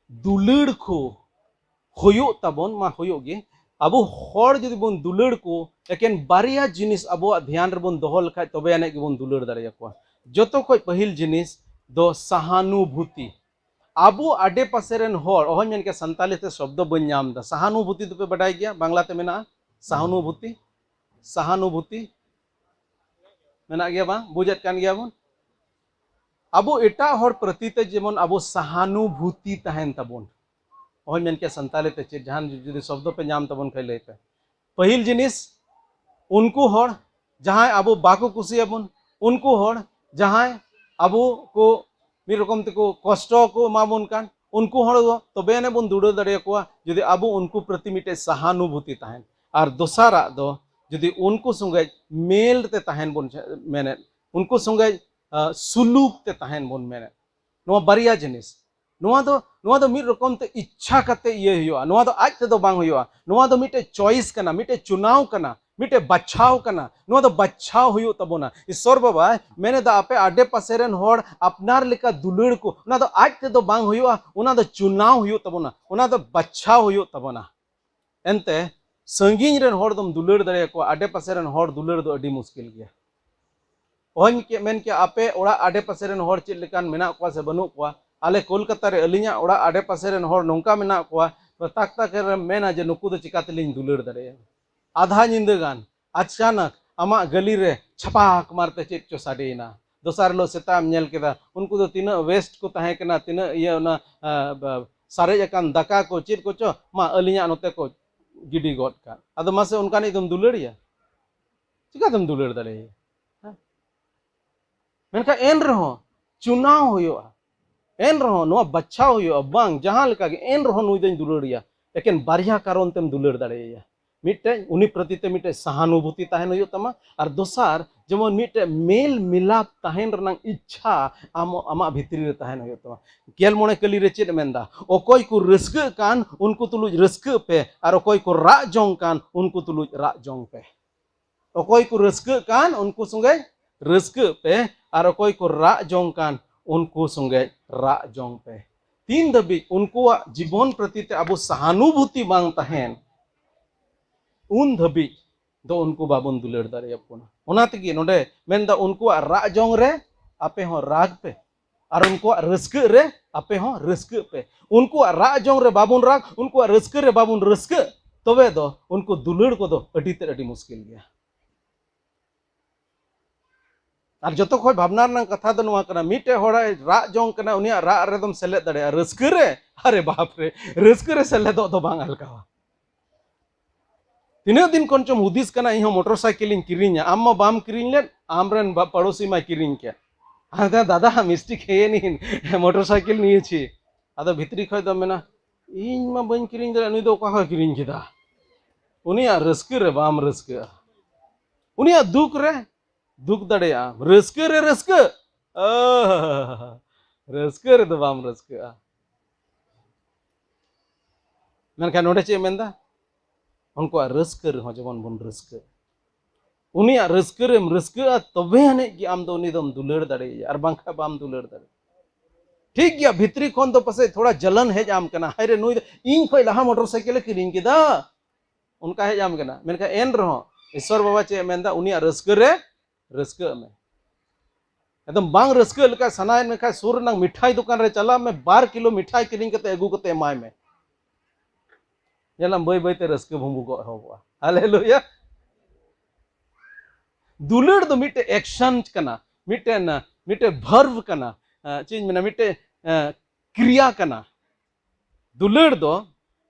ᱫᱩᱞᱟᱹᱲ ᱠᱚ ᱦᱩᱭᱩᱜ ᱛᱟᱵᱚᱱ ᱢᱟ, ᱦᱩᱭᱩᱜ ᱜᱮ, ᱟᱵᱚ ᱦᱚᱲ ᱡᱩᱫᱤ ᱵᱚᱱ ᱫᱩᱞᱟᱹᱲ ᱠᱚ, ᱮᱠᱮᱱ ᱵᱟᱨᱭᱟ ᱡᱤᱱᱤᱥ ᱟᱵᱚᱣᱟᱜ ᱫᱷᱮᱭᱟᱱ ᱨᱮᱵᱚᱱ ᱫᱚᱦᱚ ᱞᱮᱠᱷᱟᱡ, ᱛᱚᱵᱮ ᱟᱹᱱᱤᱡ ᱜᱮᱵᱚᱱ ᱫᱩᱞᱟᱹᱲ ᱫᱟᱲᱮᱭᱟᱠᱚᱣᱟ᱾ ᱡᱚᱛᱚ ᱠᱷᱚᱡ ᱯᱟᱹᱦᱤᱞ ᱡᱤᱱᱤᱥ, ᱫᱚ ᱥᱟᱦᱟᱱᱩᱵᱷᱩᱛᱤ᱾ ᱟᱵᱚ ᱟᱰᱮ ᱯᱟᱥᱮ ᱨᱮᱱ ᱦᱚᱲ, ᱚᱦᱚᱧ ᱢᱮᱱ ᱠᱮᱭᱟ ᱥᱟᱱᱛᱟᱞᱤ ᱛᱮ ᱥᱚᱵᱫᱚ ᱵᱟᱹᱧ ᱧᱟᱢ ᱮᱫᱟ᱾ ᱥᱟᱦᱟᱱᱩᱵᱷᱩᱛᱤ ᱫᱚᱯᱮ ᱵᱟᱰᱟᱭ ᱜᱮᱭᱟ, ᱵᱟᱝᱞᱟ ᱛᱮ ᱢᱮᱱᱟᱜᱼᱟ ᱥᱟᱦᱟᱱᱩᱵᱷᱩᱛᱤ᱾ ᱥᱟᱦᱟᱱᱩᱵᱷᱩᱛᱤ ᱢᱮᱱᱟᱜ ᱜᱮᱭᱟ ᱵᱟᱝ? ᱵᱩᱡᱮᱫ ᱠᱟᱱ ᱜᱮᱭᱟ ᱵᱚᱱ᱾ ᱟᱵᱚ ᱮᱴᱟᱜ ᱦᱚᱲ ᱯᱨᱚᱛᱤ ᱛᱮ ᱡᱮᱢᱚᱱ ᱟᱵᱚ ᱥᱟᱦᱟᱱᱩᱵᱷᱩᱛᱤ ᱛᱟᱦᱮᱱ ᱛᱟᱵᱚᱱ, ᱚᱦᱚᱧ ᱢᱮᱱ ᱠᱮᱭᱟ ᱥᱟᱱᱛᱟᱞᱤ ᱛᱮ ᱪᱮᱫ, ᱡᱟᱦᱟᱱ ᱡᱩᱫᱤ ᱥᱚᱵᱫᱚ ᱯᱮ ᱧᱟᱢ ᱛᱟᱵᱚᱱ ᱠᱷᱟᱡ ᱞᱟᱹᱭ ᱯᱮ᱾ ᱯᱟᱹᱦᱤᱞ ᱡᱤᱱᱤᱥ, ᱩᱱᱠᱩ ᱦᱚᱲ ᱡᱟᱦᱟᱸᱭ ᱟᱵᱚ ᱵᱟᱠᱚ ᱠᱩᱥᱤᱭᱟᱵᱚᱱ, ᱩᱱᱠᱩ ᱦᱚᱲ ᱡᱟᱦᱟᱸᱭ ᱟᱵᱚ ᱠᱚ ᱢᱤᱫ ᱨᱚᱠᱚᱢ ᱛᱮᱠᱚ ᱠᱚᱥᱴᱚ ᱠᱚ ᱮᱢᱟ ᱵᱚᱱ ᱠᱟᱱ, ᱩᱱᱠᱩ ᱦᱚᱲ ᱫᱚ ᱛᱚᱵᱮ ᱟᱹᱱᱤᱡ ᱵᱚᱱ ᱫᱩᱞᱟᱹᱲ ᱫᱟᱲᱮᱭᱟᱠᱚᱣᱟ ᱡᱩᱫᱤ ᱟᱵᱚ ᱩᱱᱠᱩ ᱯᱨᱚᱛᱤ ᱢᱤᱫᱴᱮᱡ ᱥᱟᱦᱟᱱᱩᱵᱷᱩᱛᱤ ᱛᱟᱦᱮᱱ᱾ ᱟᱨ ᱫᱚᱥᱟᱨᱟᱜ ᱫᱚ ᱡᱩᱫᱤ ᱩᱱᱠᱩ ᱥᱚᱸᱜᱮ ᱢᱮᱞ ᱛᱮ ᱛᱟᱦᱮᱱ ᱵᱚᱱ ᱢᱮᱱᱮᱫ, ᱩᱱᱠᱩ ᱥᱚᱸᱜᱮ, ᱟ, ᱥᱩᱞᱩᱠ ᱛᱮ ᱛᱟᱦᱮᱱ ᱵᱚᱱ ᱢᱮᱱᱮᱫ᱾ ᱱᱚᱣᱟ ᱵᱟᱨᱭᱟ ᱡᱤᱱᱤᱥ, ᱱᱚᱣᱟ ᱫᱚ, ᱱᱚᱣᱟ ᱫᱚ ᱢᱤᱫ ᱨᱚᱠᱚᱢ ᱛᱮ ᱤᱪᱪᱷᱟ ᱠᱟᱛᱮ ᱤᱭᱟᱹ ᱦᱩᱭᱩᱜᱼᱟ, ᱱᱚᱣᱟ ᱫᱚ ᱟᱡ ᱛᱮᱫᱚ ᱵᱟᱝ ᱦᱩᱭᱩᱜᱼᱟ᱾ ᱱᱚᱣᱟ ᱫᱚ ᱢᱤᱫᱴᱮᱡ ᱪᱚᱭᱮᱥ ᱠᱟᱱᱟ, ᱢᱤᱫᱴᱮᱡ ᱪᱩᱱᱟᱣ ᱠᱟᱱᱟ, ᱢᱤᱫᱴᱮᱡ ᱵᱟᱪᱷᱟᱣ ᱠᱟᱱᱟ᱾ ᱱᱚᱣᱟ ᱫᱚ ᱵᱟᱪᱷᱟᱣ ᱦᱩᱭᱩᱜ ᱛᱟᱵᱚᱱᱟ᱾ ᱤᱥᱥᱚᱨ ᱵᱟᱵᱟᱭ ᱢᱮᱱᱮᱫᱟ, ᱟᱯᱮ ᱟᱰᱮ ᱯᱟᱥᱮ ᱨᱮᱱ ᱦᱚᱲ ᱟᱯᱱᱟᱨ ᱞᱮᱠᱟ ᱫᱩᱞᱟᱹᱲ ᱠᱚ, ᱚᱱᱟ ᱫᱚ ᱟᱡ ᱛᱮᱫᱚ ᱵᱟᱝ ᱦᱩᱭᱩᱜᱼᱟ, ᱚᱱᱟ ᱫᱚ ᱪᱩᱱᱟᱣ ᱦᱩᱭᱩᱜ ᱛᱟᱵᱚᱱᱟ, ᱚᱱᱟ ᱫᱚ ᱵᱟᱪᱷᱟᱣ ᱦᱩᱭᱩᱜ ᱛᱟᱵᱚᱱᱟ᱾ ᱮᱱᱛᱮ ᱥᱟᱺᱜᱤᱧ ᱨᱮᱱ ᱦᱚᱲ ᱫᱚᱢ ᱫᱩᱞᱟᱹᱲ ᱫᱟᱲᱮᱭᱟᱠᱚᱣᱟ, ᱟᱰᱮ ᱯᱟᱥᱮ ᱨᱮᱱ ᱦᱚᱲ ᱫᱩᱞᱟᱹᱲ ᱫᱚ ᱟᱹᱰᱤ ᱢᱩᱥᱠᱤᱞ ᱜᱮᱭᱟ᱾ ᱚᱦᱚᱧ ᱠᱮ-, ᱢᱮᱱ ᱠᱮᱭᱟ ᱟᱯᱮ ᱚᱲᱟᱜ ᱟᱰᱮ ᱯᱟᱥᱮ ᱨᱮᱱ ᱦᱚᱲ ᱪᱮᱫ ᱞᱮᱠᱟᱱ ᱢᱮᱱᱟᱜ ᱠᱚᱣᱟ ᱥᱮ ᱵᱟᱹᱱᱩᱜ ᱠᱚᱣᱟ᱾ ᱟᱞᱮ ᱠᱳᱞᱠᱟᱛᱟ ᱨᱮ ᱟᱹᱞᱤᱧᱟᱜ ᱚᱲᱟᱜ ᱟᱰᱮ ᱯᱟᱥᱮ ᱨᱮᱱ ᱦᱚᱲ ᱱᱚᱝᱠᱟ ᱢᱮᱱᱟᱜ ᱠᱚᱣᱟ, ᱛᱟᱠ ᱛᱟᱠ ᱨᱮᱢ ᱢᱮᱱᱟ ᱡᱮ ᱱᱩᱠᱩ ᱫᱚ ᱪᱤᱠᱟ ᱛᱮᱞᱤᱧ ᱫᱩᱞᱟᱹᱲ ᱫᱟᱲᱮᱭᱟᱜᱼᱟ᱾ ᱟᱫᱷᱟ ᱧᱤᱫᱟᱹ ᱜᱟᱱ ᱟᱪᱟᱱᱟᱠ ᱟᱢᱟᱜ ᱜᱟᱹᱞᱤ ᱨᱮ ᱪᱷᱟᱯᱟᱠ ᱢᱟᱨᱛᱮ ᱪᱮᱫ ᱪᱚ ᱥᱟᱰᱮᱭᱮᱱᱟ᱾ ᱫᱚᱥᱟᱨ ᱦᱤᱞᱳᱜ ᱥᱮᱛᱟᱜ ᱮᱢ ᱧᱮᱞ ᱠᱮᱫᱟ, ᱩᱱᱠᱩ ᱫᱚ ᱛᱤᱱᱟᱹᱜ ᱣᱮᱥᱴ ᱠᱚ ᱛᱟᱦᱮᱸ ᱠᱟᱱᱟ, ᱛᱤᱱᱟᱹᱜ ᱤᱭᱟᱹ ᱚᱱᱟ, ᱟ, ᱵᱟ-, ᱥᱟᱨᱮᱡ ᱟᱠᱟᱱ ᱫᱟᱠᱟ ᱠᱚ ᱪᱮᱫ ᱠᱚᱪᱚ, ᱢᱟ ᱟᱹᱞᱤᱧᱟᱜ ᱱᱚᱛᱮ ᱠᱚ ᱜᱤᱰᱤ ᱜᱚᱫ ᱠᱟᱜ᱾ ᱟᱫᱚ ᱢᱟᱥᱮ ᱚᱱᱠᱟᱱᱤᱡ ᱫᱚᱢ ᱫᱩᱞᱟᱹᱲᱤᱭᱟ? ᱪᱤᱠᱟᱹᱛᱮᱢ ᱫᱩᱞᱟᱹᱲ ᱫᱟᱲᱮᱭᱟᱭᱟ? ᱦᱮᱸ? ᱢᱮᱱᱠᱷᱟᱱ ᱮᱱ ᱨᱮᱦᱚᱸ ᱪᱩᱱᱟᱣ ᱦᱩᱭᱩᱜᱼᱟ, ᱮᱱ ᱨᱮᱦᱚᱸ ᱱᱚᱣᱟ ᱵᱟᱪᱷᱟᱣ ᱦᱩᱭᱩᱜᱼᱟ, ᱵᱟᱝ, ᱡᱟᱦᱟᱸ ᱞᱮᱠᱟ ᱜᱮ ᱮᱱ ᱨᱮᱦᱚᱸ ᱱᱩᱭ ᱫᱚᱧ ᱫᱩᱞᱟᱹᱲᱤᱭᱟ᱾ ᱮᱠᱮᱱ ᱵᱟᱨᱭᱟ ᱠᱟᱨᱚᱱ ᱛᱮᱢ ᱫᱩᱞᱟᱹᱲ ᱫᱟᱲᱮᱭᱟᱭᱟ᱾ ᱢᱤᱫᱴᱮᱡ ᱩᱱᱤ ᱯᱨᱚᱛᱤ ᱛᱮ ᱢᱤᱫᱴᱮᱡ ᱥᱟᱦᱟᱱᱩᱵᱷᱩᱛᱤ ᱛᱟᱦᱮᱱ ᱦᱩᱭᱩᱜ ᱛᱟᱢᱟ, ᱟᱨ ᱫᱚᱥᱟᱨ ᱡᱮᱢᱚᱱ ᱢᱤᱫᱴᱮᱡ ᱢᱮᱞ ᱢᱤᱞᱟᱯ ᱛᱟᱦᱮᱱ ᱨᱮᱱᱟᱜ ᱤᱪᱪᱷᱟ ᱟᱢ, ᱟᱢᱟᱜ ᱵᱷᱤᱛᱨᱤ ᱨᱮ ᱛᱟᱦᱮᱱ ᱦᱩᱭᱩᱜ ᱛᱟᱢᱟ᱾ ᱜᱮᱞ ᱢᱚᱬᱮ ᱠᱟᱹᱞᱤ ᱨᱮ ᱪᱮᱫ ᱮ ᱢᱮᱱᱫᱟ? ᱚᱠᱚᱭ ᱠᱚ ᱨᱟᱹᱥᱠᱟᱹᱜ ᱠᱟᱱ ᱩᱱᱠᱩ ᱛᱩᱞᱩᱡ ᱨᱟᱹᱥᱠᱟᱹᱜ ᱯᱮ, ᱟᱨ ᱚᱠᱚᱭ ᱠᱚ ᱨᱟᱜ ᱡᱚᱝ ᱠᱟᱱ ᱩᱱᱠᱩ ᱛᱩᱞᱩᱡ ᱨᱟᱜ ᱡᱚᱝ ᱯᱮ᱾ ᱚᱠᱚᱭ ᱠᱚ ᱨᱟᱹᱥᱠᱟᱹᱜ ᱠᱟᱱ ᱩᱱᱠᱩ ᱥᱚᱸᱜᱮ ᱨᱟᱹᱥᱠᱟᱹᱜ ᱯᱮ, ᱟᱨ ᱚᱠᱚᱭ ᱠᱚ ᱨᱟᱜ ᱡᱚᱝ ᱠᱟᱱ ᱩᱱᱠᱩ ᱥᱚᱸᱜᱮ ᱨᱟᱜ ᱡᱚᱝ ᱯᱮ᱾ ᱛᱤᱱ ᱫᱷᱟᱹᱵᱤᱡ ᱩᱱᱠᱩᱣᱟᱜ ᱡᱤᱵᱚᱱ ᱯᱨᱚᱛᱤ ᱛᱮ ᱟᱵᱚ ᱥᱟᱦᱟᱱᱩᱵᱷᱩᱛᱤ ᱵᱟᱝ ᱛᱟᱦᱮᱱ, ᱩᱱ ᱫᱷᱟᱹᱵᱤᱡ ᱫᱚ ᱩᱱᱠᱩ ᱵᱟᱵᱚᱱ ᱫᱩᱞᱟᱹᱲ ᱫᱟᱲᱮᱭᱟᱠᱚ ᱠᱟᱱᱟ᱾ ᱚᱱᱟ ᱛᱮᱜᱮ ᱱᱚᱰᱮ ᱢᱮᱱᱫᱟ, ᱩᱱᱠᱩᱣᱟᱜ ᱨᱟᱜ ᱡᱚᱝ ᱨᱮ ᱟᱯᱮ ᱦᱚᱸ ᱨᱟᱜᱽ ᱯᱮ᱾ ᱟᱨ ᱩᱱᱠᱩᱣᱟᱜ ᱨᱟᱹᱥᱠᱟᱹᱜ ᱨᱮ ᱟᱯᱮ ᱦᱚᱸ ᱨᱟᱹᱥᱠᱟᱹᱜ ᱯᱮ᱾ ᱩᱱᱠᱩᱣᱟᱜ ᱨᱟᱜ ᱡᱚᱝ ᱨᱮ ᱵᱟᱵᱚᱱ ᱨᱟᱜᱽ, ᱩᱱᱠᱩᱣᱟᱜ ᱨᱟᱹᱥᱠᱟᱹ ᱨᱮ ᱵᱟᱵᱚᱱ ᱨᱟᱹᱥᱠᱟᱹᱜ, ᱛᱚᱵᱮ ᱫᱚ ᱩᱱᱠᱩ ᱫᱩᱞᱟᱹᱲ ᱠᱚᱫᱚ ᱟᱹᱰᱤ ᱛᱮᱫ ᱟᱹᱰᱤ ᱢᱩᱥᱠᱤᱞ ᱜᱮᱭᱟ᱾ ᱟᱨ ᱡᱚᱛᱚ ᱠᱷᱚᱱ ᱵᱷᱟᱵᱽᱱᱟ ᱨᱮᱱᱟᱜ ᱠᱟᱛᱷᱟ ᱫᱚ ᱱᱚᱣᱟ ᱠᱟᱱᱟ, ᱢᱤᱫᱴᱮᱡ ᱦᱚᱲᱮ ᱨᱟᱜ ᱡᱚᱝ ᱠᱟᱱᱟ, ᱩᱱᱤᱭᱟᱜ ᱨᱟᱜ ᱨᱮᱫᱚᱢ ᱥᱮᱞᱮᱫ ᱫᱟᱲᱮᱭᱟᱜᱼᱟ ᱨᱟᱹᱥᱠᱟᱹ ᱨᱮ? ᱟᱨᱮ ᱵᱟᱯ ᱨᱮ, ᱨᱟᱹᱥᱠᱟᱹ ᱨᱮ ᱥᱮᱞᱮᱫᱚᱜ ᱫᱚ ᱵᱟᱝ ᱟᱞᱜᱟᱣᱟ᱾ ᱛᱤᱱᱟᱹᱜ ᱫᱤᱱ ᱠᱷᱚᱱ ᱪᱚᱢ ᱦᱩᱫᱤᱥ ᱠᱟᱱᱟ, "ᱤᱧ ᱦᱚᱸ ᱢᱚᱴᱚᱨ ᱥᱟᱭᱠᱮᱞ ᱤᱧ ᱠᱤᱨᱤᱧᱟ"? ᱟᱢ ᱢᱟ ᱵᱟᱢ ᱠᱤᱨᱤᱧ ᱞᱮᱫ, ᱟᱢᱨᱮᱱ ᱵᱟ-, ᱯᱟᱲᱳᱥᱤ ᱢᱟᱭ ᱠᱤᱨᱤᱧ ᱠᱮᱫ᱾ ᱟᱫᱚ ᱫᱟᱫᱟ, ᱢᱤᱥᱴᱮᱠ ᱦᱮᱭᱮᱱᱤ, ᱢᱚᱴᱚᱨ ᱥᱟᱭᱠᱮᱞ ᱱᱤᱭᱮ ᱪᱷᱤ᱾ ᱟᱫᱚ ᱵᱷᱤᱛᱨᱤ ᱠᱷᱚᱡ ᱫᱚ ᱢᱮᱱᱟ, "ᱤᱧ ᱢᱟ ᱵᱟᱹᱧ ᱠᱤᱨᱤᱧ ᱫᱟᱲᱮᱭᱟᱜ, ᱱᱩᱭ ᱫᱚ ᱚᱠᱟ ᱠᱷᱚᱡ ᱠᱤᱨᱤᱧ ᱠᱮᱫᱟ?" ᱩᱱᱤᱭᱟᱜ ᱨᱟᱹᱥᱠᱟᱹ ᱨᱮ ᱵᱟᱢ ᱨᱟᱹᱥᱠᱟᱹᱜᱼᱟ, ᱩᱱᱤᱭᱟᱜ ᱫᱩᱠ ᱨᱮ ᱫᱩᱠ ᱫᱟᱲᱮᱭᱟᱜᱼᱟ᱾ ᱨᱟᱹᱥᱠᱟᱹ ᱨᱮ ᱨᱟᱹᱥᱠᱟᱹ, ᱟᱦ, ᱨᱟᱹᱥᱠᱟᱹ ᱨᱮᱫᱚ ᱵᱟᱢ ᱨᱟᱹᱥᱠᱟᱹᱜᱼᱟ᱾ ᱢᱮᱱᱠᱷᱟᱱ ᱱᱚᱰᱮ ᱪᱮᱫ ᱮ ᱢᱮᱱᱫᱟ? ᱩᱱᱠᱩᱣᱟᱜ ᱨᱟᱹᱥᱠᱟᱹ ᱨᱮᱦᱚᱸ ᱡᱮᱢᱚᱱ ᱵᱚᱱ ᱨᱟᱹᱥᱠᱟᱹ᱾ ᱩᱱᱤᱭᱟᱜ ᱨᱟᱹᱥᱠᱟᱹ ᱨᱮᱢ ᱨᱟᱹᱥᱠᱟᱹᱜᱼᱟ, ᱛᱚᱵᱮ ᱟᱹᱱᱤᱡ ᱜᱮ ᱟᱢ ᱫᱚ ᱩᱱᱤ ᱫᱚᱢ ᱫᱩᱞᱟᱹᱲ ᱫᱟᱲᱮᱭᱟᱭᱟ, ᱟᱨ ᱵᱟᱝᱠᱷᱟᱱ ᱵᱟᱢ ᱫᱩᱞᱟᱹᱲ ᱫᱟᱲᱮᱭᱟᱜᱼᱟ᱾ ᱴᱷᱤᱠ ᱜᱮᱭᱟ, ᱵᱷᱤᱛᱨᱤ ᱠᱷᱚᱱ ᱫᱚ ᱯᱟᱥᱮᱡ ᱛᱷᱚᱲᱟ ᱡᱟᱞᱟᱱ ᱦᱮᱡ ᱟᱢ ᱠᱟᱱᱟ, "ᱦᱟᱭ ᱨᱮ, ᱱᱩᱭ ᱫᱚ ᱤᱧ ᱠᱷᱚᱡ ᱞᱟᱦᱟ ᱢᱚᱴᱚᱨ ᱥᱟᱭᱠᱮᱞ ᱮ ᱠᱤᱨᱤᱧ ᱠᱮᱫᱟ", ᱚᱱᱠᱟ ᱦᱮᱡ ᱟᱢ ᱠᱟᱱᱟ᱾ ᱢᱮᱱᱠᱷᱟᱱ ᱮᱱ ᱨᱮᱦᱚᱸ ᱤᱥᱥᱚᱨ ᱵᱟᱵᱟ ᱪᱮᱫ ᱮ ᱢᱮᱱᱫᱟ? ᱩᱱᱤᱭᱟᱜ ᱨᱟᱹᱥᱠᱟᱹ ᱨᱮ ᱨᱟᱹᱥᱠᱟᱹᱜ ᱢᱮ᱾ ᱮᱠᱫᱚᱢ ᱵᱟᱝ ᱨᱟᱹᱥᱠᱟᱹ ᱞᱮᱠᱟ ᱥᱟᱱᱟᱭᱮᱫ ᱢᱮᱠᱷᱟᱱ ᱥᱩᱨ ᱨᱮᱱᱟᱜ ᱢᱤᱴᱷᱟᱭ ᱫᱚᱠᱟᱱ ᱨᱮ ᱪᱟᱞᱟᱜ ᱢᱮ, ᱵᱟᱨ ᱠᱤᱞᱳ ᱢᱤᱴᱷᱟᱭ ᱠᱤᱨᱤᱧ ᱠᱟᱛᱮ ᱟᱹᱜᱩ ᱠᱟᱛᱮ ᱮᱢᱟᱭ ᱢᱮ᱾ ᱧᱮᱞᱟᱢ, ᱵᱟᱹᱭ ᱵᱟᱹᱭ ᱛᱮ ᱨᱟᱹᱥᱠᱟᱹ ᱵᱷᱩᱸᱵᱩᱜᱚᱜ ᱮᱦᱚᱵᱚᱜᱼᱟ᱾ ᱦᱟᱞᱮᱞᱩᱭᱟ! ᱫᱩᱞᱟᱹᱲ ᱫᱚ ᱢᱤᱫᱴᱮᱡ ᱮᱠᱥᱚᱱ ᱠᱟᱱᱟ, ᱢᱤᱫᱴᱮᱱ, ᱢᱤᱫᱴᱮᱡ ᱵᱷᱟᱨᱵ ᱠᱟᱱᱟ᱾ ᱟᱸ, ᱪᱮᱫ ᱤᱧ ᱢᱮᱱᱟ, ᱢᱤᱫᱴᱮᱡ, ᱟᱸ, ᱠᱨᱤᱭᱟ ᱠᱟᱱᱟ᱾ ᱫᱩᱞᱟᱹᱲ ᱫᱚ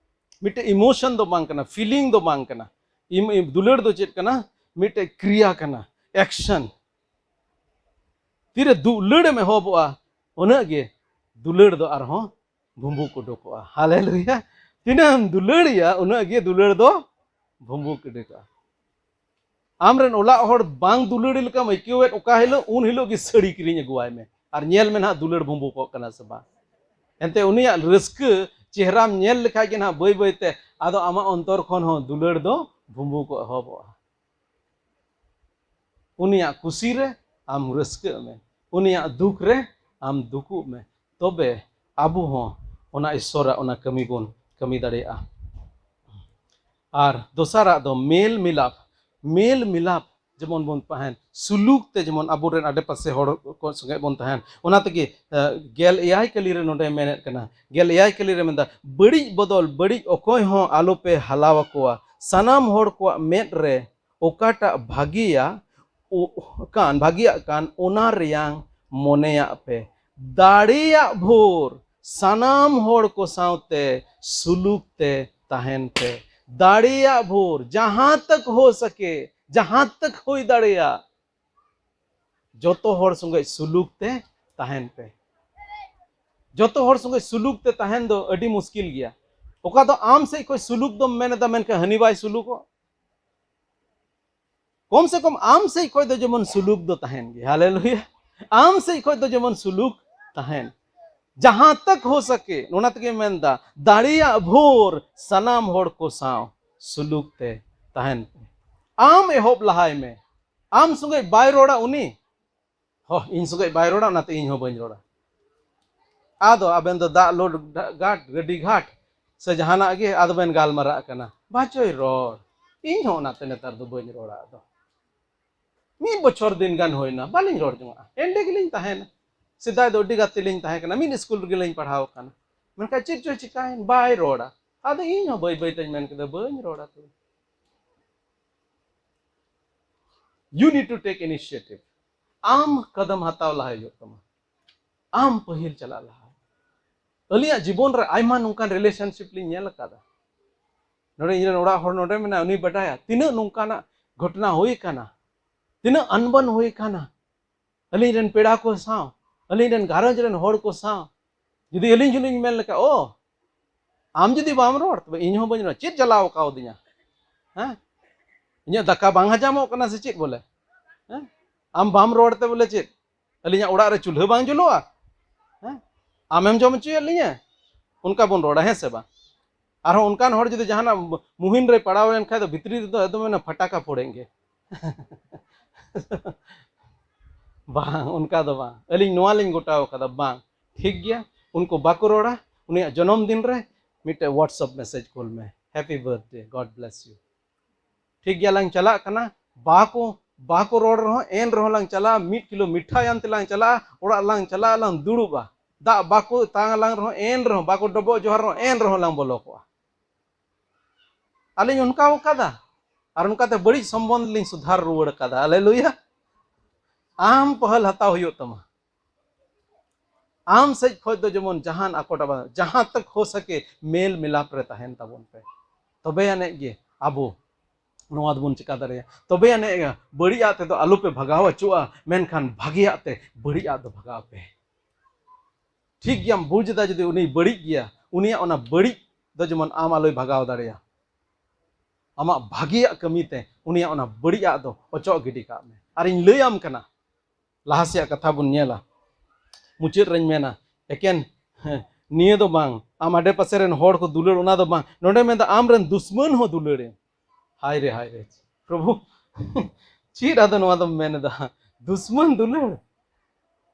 ᱢᱤᱫᱴᱮᱡ ᱤᱢᱳᱥᱚᱱ ᱫᱚ ᱵᱟᱝ ᱠᱟᱱᱟ, ᱯᱷᱤᱞᱤᱝ ᱫᱚ ᱵᱟᱝ ᱠᱟᱱᱟ᱾ ᱤᱢ-, ᱤᱢ-, ᱫᱩᱞᱟᱹᱲ ᱫᱚ ᱪᱮᱫ ᱠᱟᱱᱟ? ᱢᱤᱫᱴᱮᱡ ᱠᱨᱤᱭᱟ ᱠᱟᱱᱟ, ᱮᱠᱥᱚᱱ᱾ ᱛᱤᱨᱮ ᱫᱩᱞᱟᱹᱲ ᱮᱢ ᱮᱦᱚᱵᱚᱜᱼᱟ, ᱩᱱᱟᱹᱜ ᱜᱮ ᱫᱩᱞᱟᱹᱲ ᱫᱚ ᱟᱨᱦᱚᱸ ᱵᱷᱩᱸᱵᱩᱠ ᱩᱰᱩᱠᱚᱜᱼᱟ᱾ ᱦᱟᱞᱮᱞᱩᱭᱟ! ᱛᱤᱱᱟᱹᱜ ᱮᱢ ᱫᱩᱞᱟᱹᱲᱤᱭᱟ, ᱩᱱᱟᱹᱜ ᱜᱮ ᱫᱩᱞᱟᱹᱲ ᱫᱚ ᱵᱷᱩᱸᱵᱩᱠ ᱩᱰᱩᱠᱚᱜᱼᱟ᱾ ᱟᱢᱨᱮᱱ ᱚᱲᱟᱜ ᱦᱚᱲ ᱵᱟᱝ ᱫᱩᱞᱟᱹᱲ ᱞᱮᱠᱟᱢ ᱟᱹᱭᱠᱟᱹᱣᱮᱫ ᱚᱠᱟ ᱦᱤᱞᱳᱜ, ᱩᱱ ᱦᱤᱞᱳᱜ ᱜᱮ ᱥᱟᱹᱲᱤ ᱠᱤᱨᱤᱧ ᱟᱹᱜᱩᱣᱟᱭ ᱢᱮ, ᱟᱨ ᱧᱮᱞ ᱢᱮ ᱱᱟᱦᱟᱜ ᱫᱩᱞᱟᱹᱲ ᱵᱷᱩᱸᱵᱩᱠᱚᱜ ᱠᱟᱱᱟ ᱥᱮ ᱵᱟᱝ᱾ ᱮᱱᱛᱮ ᱩᱱᱤᱭᱟᱜ ᱨᱟᱹᱥᱠᱟᱹ ᱪᱮᱦᱨᱟᱢ ᱧᱮᱞ ᱞᱮᱠᱷᱟᱡ ᱜᱮ ᱱᱟᱦᱟᱜ ᱵᱟᱹᱭ ᱵᱟᱹᱭ ᱛᱮ ᱟᱫᱚ ᱟᱢᱟᱜ ᱚᱱᱛᱚᱨ ᱠᱷᱚᱱ ᱦᱚᱸ ᱫᱩᱞᱟᱹᱲ ᱫᱚ ᱵᱷᱩᱸᱵᱩᱠᱚᱜ ᱮᱦᱚᱵᱚᱜᱼᱟ᱾ ᱩᱱᱤᱭᱟᱜ ᱠᱩᱥᱤ ᱨᱮ ᱟᱢ ᱨᱟᱹᱥᱠᱟᱹᱜ ᱢᱮ, ᱩᱱᱤᱭᱟᱜ ᱫᱩᱠ ᱨᱮ ᱟᱢ ᱫᱩᱠᱩᱜ ᱢᱮ, ᱛᱚᱵᱮ ᱟᱵᱚ ᱦᱚᱸ ᱚᱱᱟ ᱤᱥᱥᱚᱨᱟᱜ ᱚᱱᱟ ᱠᱟᱹᱢᱤ ᱵᱚᱱ ᱠᱟᱹᱢᱤ ᱫᱟᱲᱮᱭᱟᱜᱼᱟ᱾ ᱟᱨ ᱫᱚᱥᱟᱨᱟᱜ ᱫᱚ ᱢᱮᱞ ᱢᱤᱞᱟᱯ᱾ ᱢᱮᱞ ᱢᱤᱞᱟᱯ ᱡᱮᱢᱚᱱ ᱵᱚᱱ ᱛᱟᱦᱮᱱ, ᱥᱩᱞᱩᱠ ᱛᱮ ᱡᱮᱢᱚᱱ ᱟᱵᱚᱨᱮᱱ ᱟᱰᱮᱯᱟᱥᱮ ᱦᱚᱲ ᱠᱚ ᱥᱚᱸᱜᱮ ᱵᱚᱱ ᱛᱟᱦᱮᱱ᱾ ᱚᱱᱟ ᱛᱮᱜᱮ ᱜᱮᱞ ᱮᱭᱟᱭ ᱠᱟᱹᱞᱤ ᱨᱮ ᱱᱚᱰᱮ ᱢᱮᱱᱮᱫ ᱠᱟᱱᱟ, ᱜᱮᱞ ᱮᱭᱟᱭ ᱠᱟᱹᱞᱤ ᱨᱮ ᱢᱮᱱᱫᱟ, ᱵᱟᱹᱲᱤᱡ ᱵᱚᱫᱚᱞ ᱵᱟᱹᱲᱤᱡ ᱚᱠᱚᱭ ᱦᱚᱸ ᱟᱞᱚᱯᱮ ᱦᱟᱞᱟᱣ ᱟᱠᱚᱣᱟ᱾ ᱥᱟᱱᱟᱢ ᱦᱚᱲ ᱠᱚᱣᱟᱜ ᱢᱮᱫ ᱨᱮ ᱚᱠᱟᱴᱟᱜ ᱵᱷᱟᱹᱜᱤᱭᱟ ᱠᱟᱱ, ᱵᱷᱟᱹᱜᱤᱭᱟᱜ ᱠᱟᱱ, ᱚᱱᱟ ᱨᱮᱭᱟᱝ ᱢᱚᱱᱮᱭᱟᱜ ᱯᱮ᱾ ᱫᱟᱲᱮᱭᱟᱜ ᱵᱷᱳᱨ ᱥᱟᱱᱟᱢ ᱦᱚᱲ ᱠᱚ ᱥᱟᱶᱛᱮ ᱥᱩᱞᱩᱠ ᱛᱮ ᱛᱟᱦᱮᱱ ᱯᱮ᱾ ᱫᱟᱲᱮᱭᱟᱜ ᱵᱷᱳᱨ, ᱡᱟᱦᱟᱸ ᱛᱟᱠ ᱦᱳ ᱥᱟᱠᱮ, ᱡᱟᱦᱟᱸ ᱛᱟᱠ ᱦᱩᱭ ᱫᱟᱲᱮᱭᱟᱜ, ᱡᱚᱛᱚ ᱦᱚᱲ ᱥᱚᱸᱜᱮ ᱥᱩᱞᱩᱠ ᱛᱮ ᱛᱟᱦᱮᱱ ᱯᱮ᱾ ᱡᱚᱛᱚ ᱦᱚᱲ ᱥᱚᱸᱜᱮ ᱥᱩᱞᱩᱠ ᱛᱮ ᱛᱟᱦᱮᱱ ᱫᱚ ᱟᱹᱰᱤ ᱢᱩᱥᱠᱤᱞ ᱜᱮᱭᱟ᱾ ᱚᱠᱟ ᱫᱚ ᱟᱢ ᱥᱮᱫ ᱠᱷᱚᱱ ᱥᱩᱞᱩᱠ ᱫᱚᱢ ᱢᱮᱱ ᱮᱫᱟ, ᱢᱮᱱᱠᱷᱟᱱ ᱦᱟᱹᱱᱤ ᱵᱟᱭ ᱥᱩᱞᱩᱠᱚᱜ᱾ ᱠᱚᱢ ᱥᱮ ᱠᱚᱢ ᱟᱢ ᱥᱮᱫ ᱠᱷᱚᱱ ᱫᱚ ᱡᱮᱢᱚᱱ ᱥᱩᱞᱩᱠ ᱫᱚ ᱛᱟᱦᱮᱱ ᱜᱮ᱾ ᱦᱟᱞᱮᱞᱩᱭᱟ᱾ ᱟᱢ ᱥᱮᱫ ᱠᱷᱚᱱ ᱫᱚ ᱡᱮᱢᱚᱱ ᱥᱩᱞᱩᱠ ᱛᱟᱦᱮᱱ, ᱡᱟᱦᱟᱸ ᱛᱟᱠ ᱦᱳ ᱥᱟᱠᱮ᱾ ᱚᱱᱟ ᱛᱮᱜᱮ ᱢᱮᱱᱫᱟ, ᱫᱟᱲᱮᱭᱟᱜ ᱵᱷᱳᱨ ᱥᱟᱱᱟᱢ ᱦᱚᱲ ᱠᱚ ᱥᱟᱶ ᱥᱩᱞᱩᱠ ᱛᱮ ᱛᱟᱦᱮᱱ ᱯᱮ᱾ ᱟᱢ ᱮᱦᱚᱵ ᱞᱟᱦᱟᱭ ᱢᱮ᱾ ᱟᱢ ᱥᱚᱸᱜᱮ ᱵᱟᱭ ᱨᱚᱲᱟ ᱩᱱᱤ, ᱦᱚ, ᱤᱧ ᱥᱚᱸᱜᱮ ᱵᱟᱭ ᱨᱚᱲᱟ, ᱚᱱᱟᱛᱮ ᱤᱧ ᱦᱚᱸ ᱵᱟᱹᱧ ᱨᱚᱲᱟ᱾ ᱟᱫᱚ ᱟᱵᱮᱱ ᱫᱚ ᱫᱟᱜ ᱞᱳᱰ ᱜᱷᱟᱴ, ᱜᱟᱹᱰᱤ ᱜᱷᱟᱴ ᱥᱮ ᱡᱟᱦᱟᱱᱟᱜ ᱜᱮ ᱟᱫᱚ ᱵᱮᱱ ᱜᱟᱞᱢᱟᱨᱟᱜ ᱠᱟᱱᱟ, ᱵᱟᱪᱚᱭ ᱨᱚᱲ᱾ ᱤᱧ ᱦᱚᱸ ᱚᱱᱟᱛᱮ ᱱᱮᱛᱟᱨ ᱫᱚ ᱵᱟᱹᱧ ᱨᱚᱲᱟ᱾ ᱟᱫᱚ ᱢᱤᱫ ᱵᱚᱪᱷᱚᱨ ᱫᱤᱱ ᱜᱟᱱ ᱦᱩᱭᱱᱟ, ᱵᱟᱹᱞᱤᱧ ᱨᱚᱲ ᱡᱚᱝᱟᱜᱼᱟ, ᱮᱸᱰᱮ ᱜᱮᱞᱤᱧ ᱛᱟᱦᱮᱱᱟ᱾ ᱥᱮᱫᱟᱭ ᱫᱚ ᱟᱹᱰᱤ ᱜᱟᱛᱮ ᱞᱤᱧ ᱛᱟᱦᱮᱸ ᱠᱟᱱᱟ, ᱢᱤᱫ ᱥᱠᱩᱞ ᱨᱮᱜᱮ ᱞᱤᱧ ᱯᱟᱲᱦᱟᱣ ᱟᱠᱟᱱᱟ, ᱢᱮᱱᱠᱷᱟᱱ ᱪᱮᱫ ᱪᱚᱭ ᱪᱤᱠᱟᱹᱭᱮᱱ, ᱵᱟᱭ ᱨᱚᱲᱟ᱾ ᱟᱫᱚ ᱤᱧ ᱦᱚᱸ ᱵᱟᱹᱭ ᱵᱟᱹᱭ ᱛᱮᱧ ᱢᱮᱱ ᱠᱮᱫᱟ, ᱵᱟᱹᱧ ᱨᱚᱲᱟ ᱛᱚᱵᱮ᱾ You need to take initiative. ᱟᱢ ᱠᱟᱫᱟᱢ ᱦᱟᱛᱟᱣ ᱞᱟᱦᱟ ᱦᱩᱭᱩᱜ ᱛᱟᱢᱟ᱾ ᱟᱢ ᱯᱟᱹᱦᱤᱞ ᱪᱟᱞᱟᱜ ᱞᱟᱦᱟ᱾ ᱟᱹᱞᱤᱧᱟᱜ ᱡᱤᱵᱚᱱ ᱨᱮ ᱟᱭᱢᱟ ᱱᱚᱝᱠᱟᱱ ᱨᱤᱞᱮᱥᱚᱱᱥᱤᱯ ᱞᱤᱧ ᱧᱮᱞ ᱟᱠᱟᱫᱟ᱾ ᱱᱚᱰᱮ ᱤᱧ ᱨᱮᱱ ᱚᱲᱟᱜ ᱦᱚᱲ ᱱᱚᱰᱮ ᱢᱮᱱᱟᱭᱟ, ᱩᱱᱤ ᱵᱟᱰᱟᱭᱟ ᱛᱤᱱᱟᱹᱜ ᱱᱚᱝᱠᱟᱱᱟᱜ ᱜᱷᱚᱴᱚᱱᱟ ᱦᱩᱭ ᱟᱠᱟᱱᱟ, ᱛᱤᱱᱟᱹᱜ ᱟᱱᱵᱟᱱ ᱦᱩᱭ ᱟᱠᱟᱱᱟ᱾ ᱟᱹᱞᱤᱧ ᱨᱮᱱ ᱯᱮᱲᱟ ᱠᱚ ᱥᱟᱶ, ᱟᱹᱞᱤᱧ ᱨᱮᱱ ᱜᱷᱟᱨᱚᱸᱡᱽ ᱨᱮᱱ ᱦᱚᱲ ᱠᱚ ᱥᱟᱶ, ᱡᱩᱫᱤ ᱟᱹᱞᱤᱧ ᱦᱚᱸᱞᱤᱧ ᱢᱮᱱ ᱞᱮᱠᱟ, ᱚ, ᱟᱢ ᱡᱩᱫᱤ ᱵᱟᱢ ᱨᱚᱲ, ᱛᱚᱵᱮ ᱤᱧ ᱦᱚᱸ ᱵᱟᱹᱧ ᱨᱚᱲ᱾ ᱪᱮᱫ ᱡᱟᱞᱟᱣ ᱠᱟᱣᱫᱤᱧᱟ? ᱦᱮᱸ? ᱤᱧᱟᱹᱜ ᱫᱟᱠᱟ ᱵᱟᱝ ᱦᱟᱡᱟᱢᱚᱜ ᱠᱟᱱᱟ ᱥᱮ ᱪᱮᱫ ᱵᱚᱞᱮ? ᱦᱮᱸ? ᱟᱢ ᱵᱟᱢ ᱨᱚᱲ ᱛᱮ ᱵᱚᱞᱮ ᱪᱮᱫ? ᱟᱹᱞᱤᱧᱟᱜ ᱚᱲᱟᱜ ᱨᱮ ᱪᱩᱞᱦᱟᱹ ᱵᱟᱝ ᱡᱩᱞᱩᱜᱼᱟ? ᱦᱮᱸ? ᱟᱢᱮᱢ ᱡᱚᱢ ᱦᱚᱪᱚᱭᱮᱫ ᱞᱤᱧᱟ? ᱚᱱᱠᱟ ᱵᱚᱱ ᱨᱚᱲᱟ, ᱦᱮᱸ ᱥᱮ ᱵᱟᱝ? ᱟᱨᱦᱚᱸ ᱚᱱᱠᱟᱱ ᱦᱚᱲ ᱡᱩᱫᱤ ᱡᱟᱦᱟᱱᱟᱜ ᱢᱩᱦᱤᱢ ᱨᱮ ᱯᱟᱲᱟᱣ ᱞᱮᱱᱠᱷᱟᱱ ᱫᱚ ᱵᱷᱤᱛᱨᱤ ᱨᱮᱫᱚ ᱮᱠᱫᱚᱢ ᱢᱮᱱᱟ, ᱯᱷᱟᱴᱟᱠᱟ ᱯᱷᱳᱲᱮᱱ ᱜᱮ᱾ ᱵᱟᱝ, ᱚᱱᱠᱟ ᱫᱚ ᱵᱟᱝ᱾ ᱟᱹᱞᱤᱧ ᱱᱚᱣᱟ ᱞᱤᱧ ᱜᱚᱴᱟᱣ ᱠᱟᱫᱟ, ᱵᱟᱝ, ᱴᱷᱤᱠ ᱜᱮᱭᱟ, ᱩᱱᱠᱩ ᱵᱟᱠᱚ ᱨᱚᱲᱟ, ᱩᱱᱤᱭᱟᱜ ᱡᱚᱱᱚᱢ ᱫᱤᱱ ᱨᱮ ᱢᱤᱫᱴᱮᱡ WhatsApp message ᱠᱩᱞ ᱢᱮ, "Happy birthday, God bless you." ᱴᱷᱤᱠ ᱜᱮᱭᱟ, ᱞᱟᱝ ᱪᱟᱞᱟᱜ ᱠᱟᱱᱟ, ᱵᱟᱠᱚ ᱵᱟᱠᱚ ᱨᱚᱲ ᱨᱮᱦᱚᱸ ᱮᱱ ᱨᱮᱦᱚᱸ ᱞᱟᱝ ᱪᱟᱞᱟᱜᱼᱟ, ᱢᱤᱫ ᱠᱤᱞᱳ ᱢᱤᱴᱷᱟᱭ ᱟᱱ ᱛᱮᱞᱟᱝ ᱪᱟᱞᱟᱜᱼᱟ, ᱚᱲᱟᱜ ᱞᱟᱝ ᱪᱟᱞᱟᱜᱼᱟ, ᱞᱟᱝ ᱫᱩᱲᱩᱵᱼᱟ᱾ ᱫᱟᱜ ᱵᱟᱠᱚ ᱛᱟᱝ ᱟᱞᱟᱝ ᱨᱮᱦᱚᱸ ᱮᱱ ᱨᱮᱦᱚᱸ, ᱵᱟᱠᱚ ᱰᱚᱵᱚᱜ ᱡᱚᱦᱟᱨ ᱨᱮᱦᱚᱸ ᱮᱱ ᱨᱮᱦᱚᱸ ᱞᱟᱝ ᱵᱚᱞᱚ ᱠᱚᱜᱼᱟ᱾ ᱟᱹᱞᱤᱧ ᱚᱱᱠᱟ ᱟᱠᱟᱫᱟ, ᱟᱨ ᱚᱱᱠᱟᱛᱮ ᱵᱟᱹᱲᱤᱡ ᱥᱚᱢᱵᱚᱱᱫᱷ ᱞᱤᱧ ᱥᱩᱫᱷᱟᱨ ᱨᱩᱣᱟᱹᱲ ᱟᱠᱟᱫᱟ᱾ ᱦᱟᱞᱮᱞᱩᱭᱟ᱾ ᱟᱢ ᱯᱟᱹᱦᱟᱞ ᱦᱟᱛᱟᱣ ᱦᱩᱭᱩᱜ ᱛᱟᱢᱟ᱾ ᱟᱢ ᱥᱮᱡ ᱠᱷᱚᱡ ᱫᱚ ᱡᱮᱢᱚᱱ ᱡᱟᱦᱟᱱ ᱟᱠᱚᱴ ᱟᱵᱟᱝ, ᱡᱟᱦᱟᱸ ᱛᱚᱠ ᱦᱳ ᱥᱟᱠᱮ ᱢᱮᱞ ᱢᱤᱞᱟᱯ ᱨᱮ ᱛᱟᱦᱮᱱ ᱛᱟᱵᱚᱱ ᱯᱮ᱾ ᱛᱚᱵᱮ ᱟᱹᱱᱤᱡ ᱜᱮ ᱟᱵᱚ ᱱᱚᱣᱟ ᱫᱚᱵᱚᱱ ᱪᱮᱠᱟ ᱫᱟᱲᱮᱭᱟᱜᱼᱟ᱾ ᱛᱚᱵᱮ ᱟᱹᱱᱤᱡ ᱜᱮ ᱵᱟᱹᱲᱤᱡ ᱟᱜ ᱛᱮᱫᱚ ᱟᱞᱚ ᱯᱮ ᱵᱷᱟᱜᱟᱣ ᱦᱚᱪᱚᱜᱼᱟ, ᱢᱮᱱᱠᱷᱟᱱ ᱵᱷᱟᱜᱮᱭᱟᱜ ᱛᱮ ᱵᱟᱹᱲᱤᱡ ᱟᱜ ᱫᱚ ᱵᱷᱟᱜᱟᱣ ᱯᱮ᱾ ᱴᱷᱤᱠ ᱜᱮᱭᱟᱢ ᱵᱩᱡᱽ ᱮᱫᱟ, ᱡᱩᱫᱤ ᱩᱱᱤ ᱵᱟᱹᱲᱤᱡ ᱜᱮᱭᱟ, ᱩᱱᱤᱭᱟᱜ ᱚᱱᱟ ᱵᱟᱹᱲᱤᱡ ᱫᱚ ᱡᱮᱢᱚᱱ ᱟᱢ ᱟᱞᱚᱭ ᱵᱷᱟᱜᱟᱣ ᱫᱟᱲᱮᱭᱟ᱾ ᱟᱢᱟᱜ ᱵᱷᱟᱜᱮᱭᱟᱜ ᱠᱟᱹᱢᱤ ᱛᱮ ᱩᱱᱤᱭᱟᱜ ᱚᱱᱟ ᱵᱟᱹᱲᱤᱡ ᱟᱜ ᱫᱚ ᱚᱪᱚᱜ ᱜᱤᱰᱤ ᱠᱟᱜ ᱢᱮ᱾ ᱟᱨᱤᱧ ᱞᱟᱹᱭ ᱟᱢ ᱠᱟᱱᱟ, ᱞᱟᱦᱟ ᱥᱮᱭᱟᱜ ᱠᱟᱛᱷᱟ ᱵᱚᱱ ᱧᱮᱞᱟ᱾ ᱢᱩᱪᱟᱹᱫ ᱨᱮᱧ ᱢᱮᱱᱟ, ᱮᱠᱮᱱ, ᱦᱮᱸ, ᱱᱤᱭᱟᱹ ᱫᱚ ᱵᱟᱝ, ᱟᱢ ᱟᱰᱮ ᱯᱟᱥᱮ ᱨᱮᱱ ᱦᱚᱲ ᱠᱚ ᱫᱩᱞᱟᱹᱲ, ᱚᱱᱟ ᱫᱚ ᱵᱟᱝ᱾ ᱱᱚᱰᱮ ᱢᱮᱱᱫᱟ, ᱟᱢ ᱨᱮᱱ ᱫᱩᱥᱢᱟᱹᱱ ᱦᱚᱸ ᱫᱩᱞᱟᱹᱲ ᱮᱢ᱾ ᱦᱟᱭ ᱨᱮ, ᱦᱟᱭ ᱨᱮ, ᱯᱨᱚᱵᱷᱩ, ᱪᱮᱫ ᱟᱫᱚ ᱱᱚᱣᱟ ᱫᱚᱢ ᱢᱮᱱ ᱮᱫᱟ? ᱫᱩᱥᱢᱟᱹᱱ ᱫᱩᱞᱟᱹᱲ?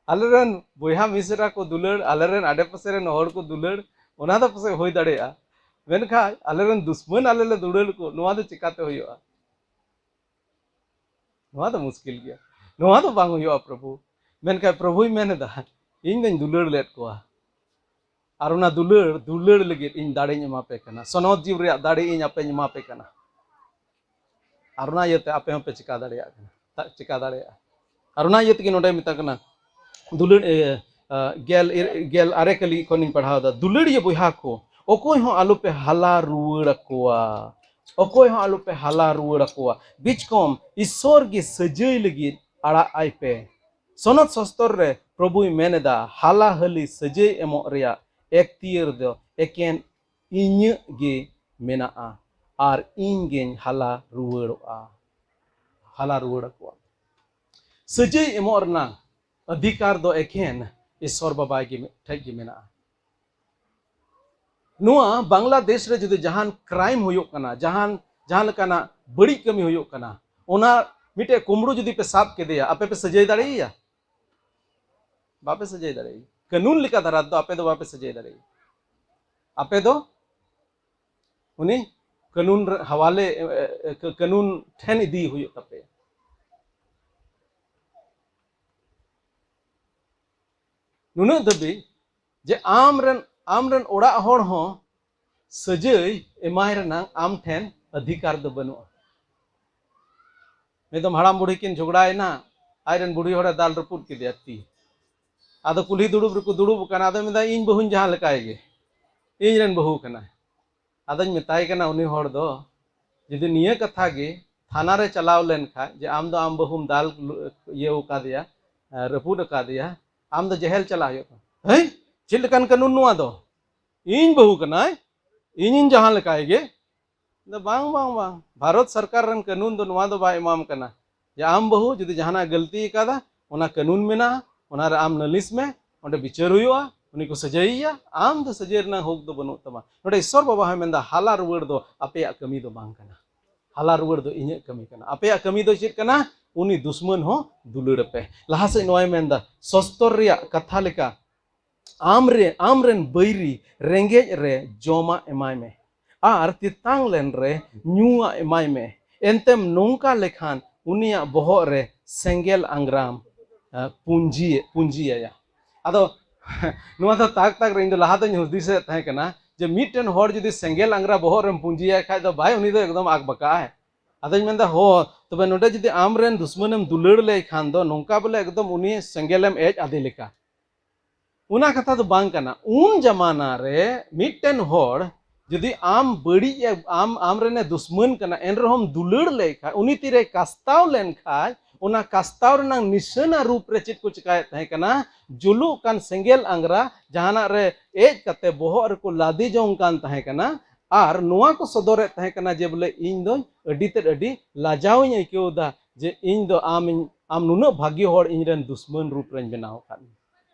ᱟᱞᱮ ᱨᱮᱱ ᱵᱚᱭᱦᱟ ᱢᱤᱥᱨᱟ ᱠᱚ ᱫᱩᱞᱟᱹᱲ, ᱟᱞᱮ ᱨᱮᱱ ᱟᱰᱮ ᱯᱟᱥᱮ ᱨᱮᱱ ᱦᱚᱲ ᱠᱚ ᱫᱩᱞᱟᱹᱲ, ᱚᱱᱟ ᱫᱚ ᱯᱟᱥᱮᱡ ᱦᱩᱭ ᱫᱟᱲᱮᱭᱟᱜᱼᱟ, ᱢᱮᱱᱠᱷᱟᱱ ᱟᱞᱮ ᱨᱮᱱ ᱫᱩᱥᱢᱟᱹᱱ ᱟᱞᱮ ᱞᱮ ᱫᱩᱞᱟᱹᱲ ᱠᱚ, ᱱᱚᱣᱟ ᱫᱚ ᱪᱤᱠᱟᱛᱮ ᱦᱩᱭᱩᱜᱼᱟ? ᱱᱚᱣᱟ ᱫᱚ ᱢᱩᱥᱠᱤᱞ ᱜᱮᱭᱟ, ᱱᱚᱣᱟ ᱫᱚ ᱵᱟᱝ ᱦᱩᱭᱩᱜᱼᱟ ᱯᱨᱚᱵᱷᱩ᱾ ᱢᱮᱱᱠᱷᱟᱱ ᱯᱨᱚᱵᱷᱩᱭ ᱢᱮᱱ ᱮᱫᱟ, ᱤᱧ ᱫᱚᱧ ᱫᱩᱞᱟᱹᱲ ᱞᱮᱫ ᱠᱚᱣᱟ, ᱟᱨ ᱚᱱᱟ ᱫᱩᱞᱟᱹᱲ, ᱫᱩᱞᱟᱹᱲ ᱞᱟᱹᱜᱤᱫ ᱤᱧ ᱫᱟᱲᱮᱧ ᱮᱢᱟ ᱯᱮ ᱠᱟᱱᱟ, ᱥᱚᱱᱚᱛ ᱡᱤᱣᱤ ᱨᱮᱭᱟᱜ ᱫᱟᱲᱮ ᱤᱧ ᱟᱯᱮᱧ ᱮᱢᱟ ᱯᱮ ᱠᱟᱱᱟ, ᱟᱨ ᱚᱱᱟ ᱤᱭᱟᱹᱛᱮ ᱟᱯᱮ ᱦᱚᱸᱯᱮ ᱪᱤᱠᱟ ᱫᱟᱲᱮᱭᱟᱜ ᱠᱟᱱᱟ, ᱪᱤᱠᱟ ᱫᱟᱲᱮᱭᱟᱜᱼᱟ᱾ ᱟᱨ ᱚᱱᱟ ᱤᱭᱟᱹ ᱛᱮᱜᱮ ᱱᱚᱰᱮ ᱢᱮᱛᱟᱜ ᱠᱟᱱᱟ, ᱫᱩᱞᱟᱹᱲ, ᱤᱭᱟᱹ, ᱟᱸ, ᱜᱮᱞ, ᱜᱮᱞ ᱟᱨᱮ ᱠᱟᱹᱞᱤ ᱠᱷᱚᱱᱤᱧ ᱯᱟᱲᱦᱟᱣ ᱮᱫᱟ, ᱫᱩᱞᱟᱹᱲᱤᱭᱟᱹ ᱵᱚᱭᱦᱟ ᱠᱚ, ᱚᱠᱚᱭ ᱦᱚᱸ ᱟᱞᱚᱯᱮ ᱦᱟᱞᱟ ᱨᱩᱣᱟᱹᱲ ᱟᱠᱚᱣᱟ, ᱚᱠᱚᱭ ᱦᱚᱸ ᱟᱞᱚᱯᱮ ᱦᱟᱞᱟ ᱨᱩᱣᱟᱹᱲ ᱟᱠᱚᱣᱟ᱾ ᱵᱤᱪᱠᱚᱢ ᱤᱥᱥᱚᱨ ᱜᱮ ᱥᱟᱹᱡᱟᱹᱭ ᱞᱟᱹᱜᱤᱫ ᱟᱲᱟᱜ ᱟᱭ ᱯᱮ᱾ ᱥᱚᱱᱚᱛ ᱥᱚᱥᱛᱚᱨ ᱨᱮ ᱯᱨᱚᱵᱷᱩᱭ ᱢᱮᱱ ᱮᱫᱟ, ᱦᱟᱞᱟ ᱦᱟᱹᱞᱤ ᱥᱟᱹᱡᱟᱹᱭ ᱮᱢᱚᱜ ᱨᱮᱭᱟᱜ ᱮᱠᱛᱤᱭᱟᱹᱨ ᱫᱚ ᱮᱠᱮᱱ ᱤᱧᱟᱹᱜ ᱜᱮ ᱢᱮᱱᱟᱜᱼᱟ, ᱟᱨ ᱤᱧ ᱜᱮᱧ ᱦᱟᱞᱟ ᱨᱩᱣᱟᱹᱲᱚᱜᱼᱟ, ᱦᱟᱞᱟ ᱨᱩᱣᱟᱹᱲ ᱟᱠᱚᱣᱟ᱾ ᱥᱟᱹᱡᱟᱹᱭ ᱮᱢᱚᱜ ᱨᱮᱱᱟᱜ ᱚᱫᱷᱤᱠᱟᱨ ᱫᱚ ᱮᱠᱮᱱ ᱤᱥᱥᱚᱨ ᱵᱟᱵᱟ ᱜᱮ ᱴᱷᱮᱡ ᱜᱮ ᱢᱮᱱᱟᱜᱼᱟ᱾ ᱱᱚᱣᱟ ᱵᱟᱝᱞᱟᱫᱮᱥ ᱨᱮ ᱡᱩᱫᱤ ᱡᱟᱦᱟᱱ ᱠᱨᱟᱭᱤᱢ ᱦᱩᱭᱩᱜ ᱠᱟᱱᱟ, ᱡᱟᱦᱟᱱ, ᱡᱟᱦᱟᱸ ᱞᱮᱠᱟᱱᱟᱜ ᱵᱟᱹᱲᱤᱡ ᱠᱟᱹᱢᱤ ᱦᱩᱭᱩᱜ ᱠᱟᱱᱟ, ᱚᱱᱟ ᱢᱤᱫᱴᱮᱡ ᱠᱩᱢᱵᱽᱲᱩ ᱡᱩᱫᱤ ᱯᱮ ᱥᱟᱵ ᱠᱮᱫᱮᱭᱟ, ᱟᱯᱮ ᱯᱮ ᱥᱟᱹᱡᱟᱹᱭ ᱫᱟᱲᱮᱭᱟᱭᱟ? ᱵᱟᱯᱮ ᱥᱟᱹᱡᱟᱹᱭ ᱫᱟᱲᱮᱭᱟᱭᱟ᱾ ᱠᱟᱹᱱᱩᱱ ᱞᱮᱠᱟ ᱫᱷᱟᱨᱟ ᱫᱚ ᱟᱯᱮ ᱫᱚ ᱵᱟᱯᱮ ᱥᱟᱹᱡᱟᱹᱭ ᱫᱟᱲᱮᱭᱟᱭᱟ᱾ ᱟᱯᱮ ᱫᱚ ᱩᱱᱤ ᱠᱟᱹᱱᱩᱱ ᱨᱮ ᱦᱟᱣᱟᱞᱮ, ᱮ, ᱮ, ᱠᱟᱹᱱᱩᱱ ᱴᱷᱮᱱ ᱤᱫᱤ ᱦᱩᱭᱩᱜ ᱛᱟᱯᱮᱭᱟ᱾ ᱱᱩᱱᱟᱹᱜ ᱫᱷᱟᱹᱵᱤᱡ ᱡᱮ ᱟᱢ ᱨᱮᱱ ᱟᱢ ᱨᱮᱱ ᱚᱲᱟᱜ ᱦᱚᱲ ᱦᱚᱸ ᱥᱟᱹᱡᱟᱹᱭ ᱮᱢᱟᱭ ᱨᱮᱱᱟᱜ ᱟᱢ ᱴᱷᱮᱱ ᱚᱫᱷᱤᱠᱟᱨ ᱫᱚ ᱵᱟᱹᱱᱩᱜᱼᱟ᱾ ᱢᱤᱫ ᱫᱚᱢ ᱦᱟᱲᱟᱢ ᱵᱩᱲᱦᱤ ᱠᱤᱱ ᱡᱷᱚᱜᱽᱲᱟᱭᱮᱱᱟ, ᱟᱡ ᱨᱮᱱ ᱵᱩᱲᱦᱤ ᱦᱚᱲᱮ ᱫᱟᱞ ᱨᱟᱹᱯᱩᱫ ᱠᱮᱫᱮᱭᱟ ᱛᱤ᱾ ᱟᱫᱚ ᱠᱩᱞᱦᱤ ᱫᱩᱲᱩᱵ ᱨᱮᱠᱚ ᱫᱩᱲᱩᱵ ᱟᱠᱟᱱᱟ, ᱟᱫᱚᱭ ᱢᱮᱱᱫᱟ, "ᱤᱧ ᱵᱟᱹᱦᱩᱧ ᱡᱟᱦᱟᱸ ᱞᱮᱠᱟᱭ ᱜᱮ, ᱤᱧ ᱨᱮᱱ ᱵᱟᱹᱦᱩ ᱠᱟᱱᱟᱭ᱾" ᱟᱫᱚᱧ ᱢᱮᱛᱟᱭ ᱠᱟᱱᱟ ᱩᱱᱤ ᱦᱚᱲ ᱫᱚ, ᱡᱩᱫᱤ ᱱᱤᱭᱟᱹ ᱠᱟᱛᱷᱟ ᱜᱮ ᱛᱷᱟᱱᱟ ᱨᱮ ᱪᱟᱞᱟᱣ ᱞᱮᱱ ᱠᱷᱟᱡ ᱡᱮ ᱟᱢ ᱫᱚ ᱟᱢ ᱵᱟᱹᱦᱩᱢ ᱫᱟᱞ ᱤᱭᱟᱹ ᱟᱠᱟᱫᱮᱭᱟ, ᱨᱟᱹᱯᱩᱫ ᱟᱠᱟᱫᱮᱭᱟ, ᱟᱢ ᱫᱚ ᱡᱮᱦᱮᱞ ᱪᱟᱞᱟᱜ ᱦᱩᱭᱩᱜ ᱛᱟᱢᱟ᱾ ᱦᱮᱸ, ᱪᱮᱫ ᱞᱮᱠᱟᱱ ᱠᱟᱹᱱᱩᱱ ᱱᱚᱣᱟ ᱫᱚ? ᱤᱧ ᱵᱟᱹᱦᱩ ᱠᱟᱱᱟᱭ, ᱤᱧᱤᱧ ᱡᱟᱦᱟᱸ ᱞᱮᱠᱟᱭ ᱜᱮ᱾ ᱫᱚ ᱵᱟᱝ, ᱵᱟᱝ, ᱵᱟᱝ, ᱵᱷᱟᱨᱚᱛ ᱥᱚᱨᱠᱟᱨ ᱨᱮᱱ ᱠᱟᱹᱱᱩᱱ ᱫᱚ ᱱᱚᱣᱟ ᱫᱚ ᱵᱟᱭ ᱮᱢᱟᱢ ᱠᱟᱱᱟ ᱡᱮ ᱟᱢ ᱵᱟᱹᱦᱩ ᱡᱩᱫᱤ ᱡᱟᱦᱟᱱᱟᱜ ᱜᱟᱹᱞᱛᱤ ᱟᱠᱟᱫᱟ, ᱚᱱᱟ ᱠᱟᱹᱱᱩᱱ ᱢᱮᱱᱟᱜᱼᱟ, ᱚᱱᱟ ᱨᱮ ᱟᱢ ᱱᱟᱹᱞᱤᱥ ᱢᱮ, ᱚᱸᱰᱮ ᱵᱤᱪᱟᱹᱨ ᱦᱩᱭᱩᱜᱼᱟ, ᱩᱱᱤ ᱠᱚ ᱥᱟᱹᱡᱟᱹᱭᱮᱭᱟ, ᱟᱢ ᱫᱚ ᱥᱟᱹᱡᱟᱹᱭ ᱨᱮᱱᱟᱜ ᱦᱚᱠ ᱫᱚ ᱵᱟᱹᱱᱩᱜ ᱛᱟᱢᱟ᱾ ᱱᱚᱰᱮ ᱤᱥᱥᱚᱨ ᱵᱟᱵᱟ ᱦᱚᱸᱭ ᱢᱮᱱᱫᱟ, ᱦᱟᱞᱟ ᱨᱩᱣᱟᱹᱲ ᱫᱚ ᱟᱯᱮᱭᱟᱜ ᱠᱟᱹᱢᱤ ᱫᱚ ᱵᱟᱝ ᱠᱟᱱᱟ, ᱦᱟᱞᱟ ᱨᱩᱣᱟᱹᱲ ᱫᱚ ᱤᱧᱟᱹᱜ ᱠᱟᱹᱢᱤ ᱠᱟᱱᱟ᱾ ᱟᱯᱮᱭᱟᱜ ᱠᱟᱹᱢᱤ ᱫᱚ ᱪᱮᱫ ᱠᱟᱱᱟ? ᱩᱱᱤ ᱫᱩᱥᱢᱟᱹᱱ ᱦᱚᱸ ᱫᱩᱞᱟᱹᱲ ᱯᱮ᱾ ᱞᱟᱦᱟ ᱥᱮᱫ ᱱᱚᱣᱟᱭ ᱢᱮᱱᱫᱟ, ᱥᱚᱥᱛᱚᱨ ᱨᱮᱭᱟᱜ ᱠᱟᱛᱷᱟ ᱞᱮᱠᱟ ᱟᱢ ᱨᱮ ᱟᱢ ᱨᱮᱱ ᱵᱟᱹᱭᱨᱤ ᱨᱮᱸᱜᱮᱡ ᱨᱮ ᱡᱚᱢᱟᱜ ᱮᱢᱟᱭ ᱢᱮ, ᱟᱨ ᱛᱮᱛᱟᱝ ᱞᱮᱱ ᱨᱮ ᱧᱩᱣᱟᱜ ᱮᱢᱟᱭ ᱢᱮ᱾ ᱮᱱᱛᱮᱢ ᱱᱚᱝᱠᱟ ᱞᱮᱠᱷᱟᱱ ᱩᱱᱤᱭᱟᱜ ᱵᱚᱦᱚᱜ ᱨᱮ ᱥᱮᱸᱜᱮᱞ ᱟᱝᱜᱽᱨᱟᱢ ᱯᱩᱸᱡᱤ ᱯᱩᱸᱡᱤᱭᱟᱭᱟ᱾ ᱟᱫᱚ ᱱᱚᱣᱟ ᱫᱚ ᱛᱟᱠ ᱛᱟᱠ ᱨᱮ ᱤᱧ ᱫᱚ ᱞᱟᱦᱟ ᱫᱚᱧ ᱦᱩᱫᱤᱥᱮᱫ ᱛᱟᱦᱮᱸ ᱠᱟᱱᱟ ᱡᱮ ᱢᱤᱫᱴᱮᱱ ᱦᱚᱲ ᱡᱩᱫᱤ ᱥᱮᱸᱜᱮᱞ ᱟᱝᱜᱽᱨᱟ ᱵᱚᱦᱚᱜ ᱨᱮᱢ ᱯᱩᱸᱡᱤᱭᱟᱭ ᱠᱷᱟᱡ ᱫᱚ ᱵᱷᱟᱭ, ᱩᱱᱤ ᱫᱚ ᱮᱠᱫᱚᱢ ᱟᱠ ᱵᱟᱠᱟᱜᱼᱟᱭ᱾ ᱟᱫᱚᱧ ᱢᱮᱱᱫᱟ, ᱦᱚ, ᱛᱚᱵᱮ ᱱᱚᱰᱮ ᱡᱩᱫᱤ ᱟᱢ ᱨᱮᱱ ᱫᱩᱥᱢᱟᱹᱱᱮᱢ ᱫᱩᱞᱟᱹᱲ ᱞᱮᱭ ᱠᱷᱟᱱ ᱫᱚ ᱱᱚᱝᱠᱟ ᱵᱚᱞᱮ ᱮᱠᱫᱚᱢ ᱩᱱᱤ ᱥᱮᱸᱜᱮᱞᱮᱢ ᱮᱡ ᱟᱫᱮ ᱞᱮᱠᱟ᱾ ᱚᱱᱟ ᱠᱟᱛᱷᱟ ᱫᱚ ᱵᱟᱝ ᱠᱟᱱᱟ᱾ ᱩᱱ ᱡᱟᱢᱟᱱᱟ ᱨᱮ ᱢᱤᱫᱴᱮᱱ ᱦᱚᱲ ᱡᱩᱫᱤ ᱟᱢ ᱵᱟᱹᱲᱤᱡ ᱮ, ᱟᱢ ᱟᱢ ᱨᱮᱱᱮ ᱫᱩᱥᱢᱟᱹᱱ ᱠᱟᱱᱟ, ᱮᱱ ᱨᱮᱦᱚᱸᱢ ᱫᱩᱞᱟᱹᱲ ᱞᱮᱭ ᱠᱷᱟᱱ, ᱩᱱᱤ ᱛᱤᱨᱮ ᱠᱟᱥᱛᱟᱣ ᱞᱮᱱ ᱠᱷᱟᱡ, ᱚᱱᱟ ᱠᱟᱥᱛᱟᱣ ᱨᱮᱱᱟᱜ ᱱᱤᱥᱟᱹᱱᱟ ᱨᱩᱯ ᱨᱮ ᱪᱮᱫ ᱠᱚ ᱪᱮᱠᱟᱭᱮᱫ ᱛᱟᱦᱮᱸ ᱠᱟᱱᱟ? ᱡᱩᱞᱩᱜ ᱠᱟᱱ ᱥᱮᱸᱜᱮᱞ ᱟᱝᱜᱽᱨᱟ ᱡᱟᱦᱟᱱᱟᱜ ᱨᱮ ᱮᱡ ᱠᱟᱛᱮ ᱵᱚᱦᱚᱜ ᱨᱮᱠᱚ ᱞᱟᱫᱮ ᱡᱚᱝ ᱠᱟᱱ ᱛᱟᱦᱮᱸ ᱠᱟᱱᱟ᱾ ᱟᱨ ᱱᱚᱣᱟ ᱠᱚ ᱥᱚᱫᱚᱨᱮᱫ ᱛᱟᱦᱮᱸ ᱠᱟᱱᱟ ᱡᱮ ᱵᱚᱞᱮ ᱤᱧ ᱫᱚᱧ ᱟᱹᱰᱤ ᱛᱮᱫ ᱟᱹᱰᱤ ᱞᱟᱡᱟᱣ ᱤᱧ ᱟᱹᱭᱠᱟᱹᱣ ᱮᱫᱟ ᱡᱮ ᱤᱧ ᱫᱚ ᱟᱢ ᱤᱧ, ᱟᱢ ᱱᱩᱱᱟᱹᱜ ᱵᱷᱟᱹᱜᱤ ᱦᱚᱲ ᱤᱧ ᱨᱮᱱ ᱫᱩᱥᱢᱟᱹᱱ ᱨᱩᱯ ᱨᱮᱧ ᱵᱮᱱᱟᱣ ᱟᱠᱟᱫ ᱢᱮᱭᱟ᱾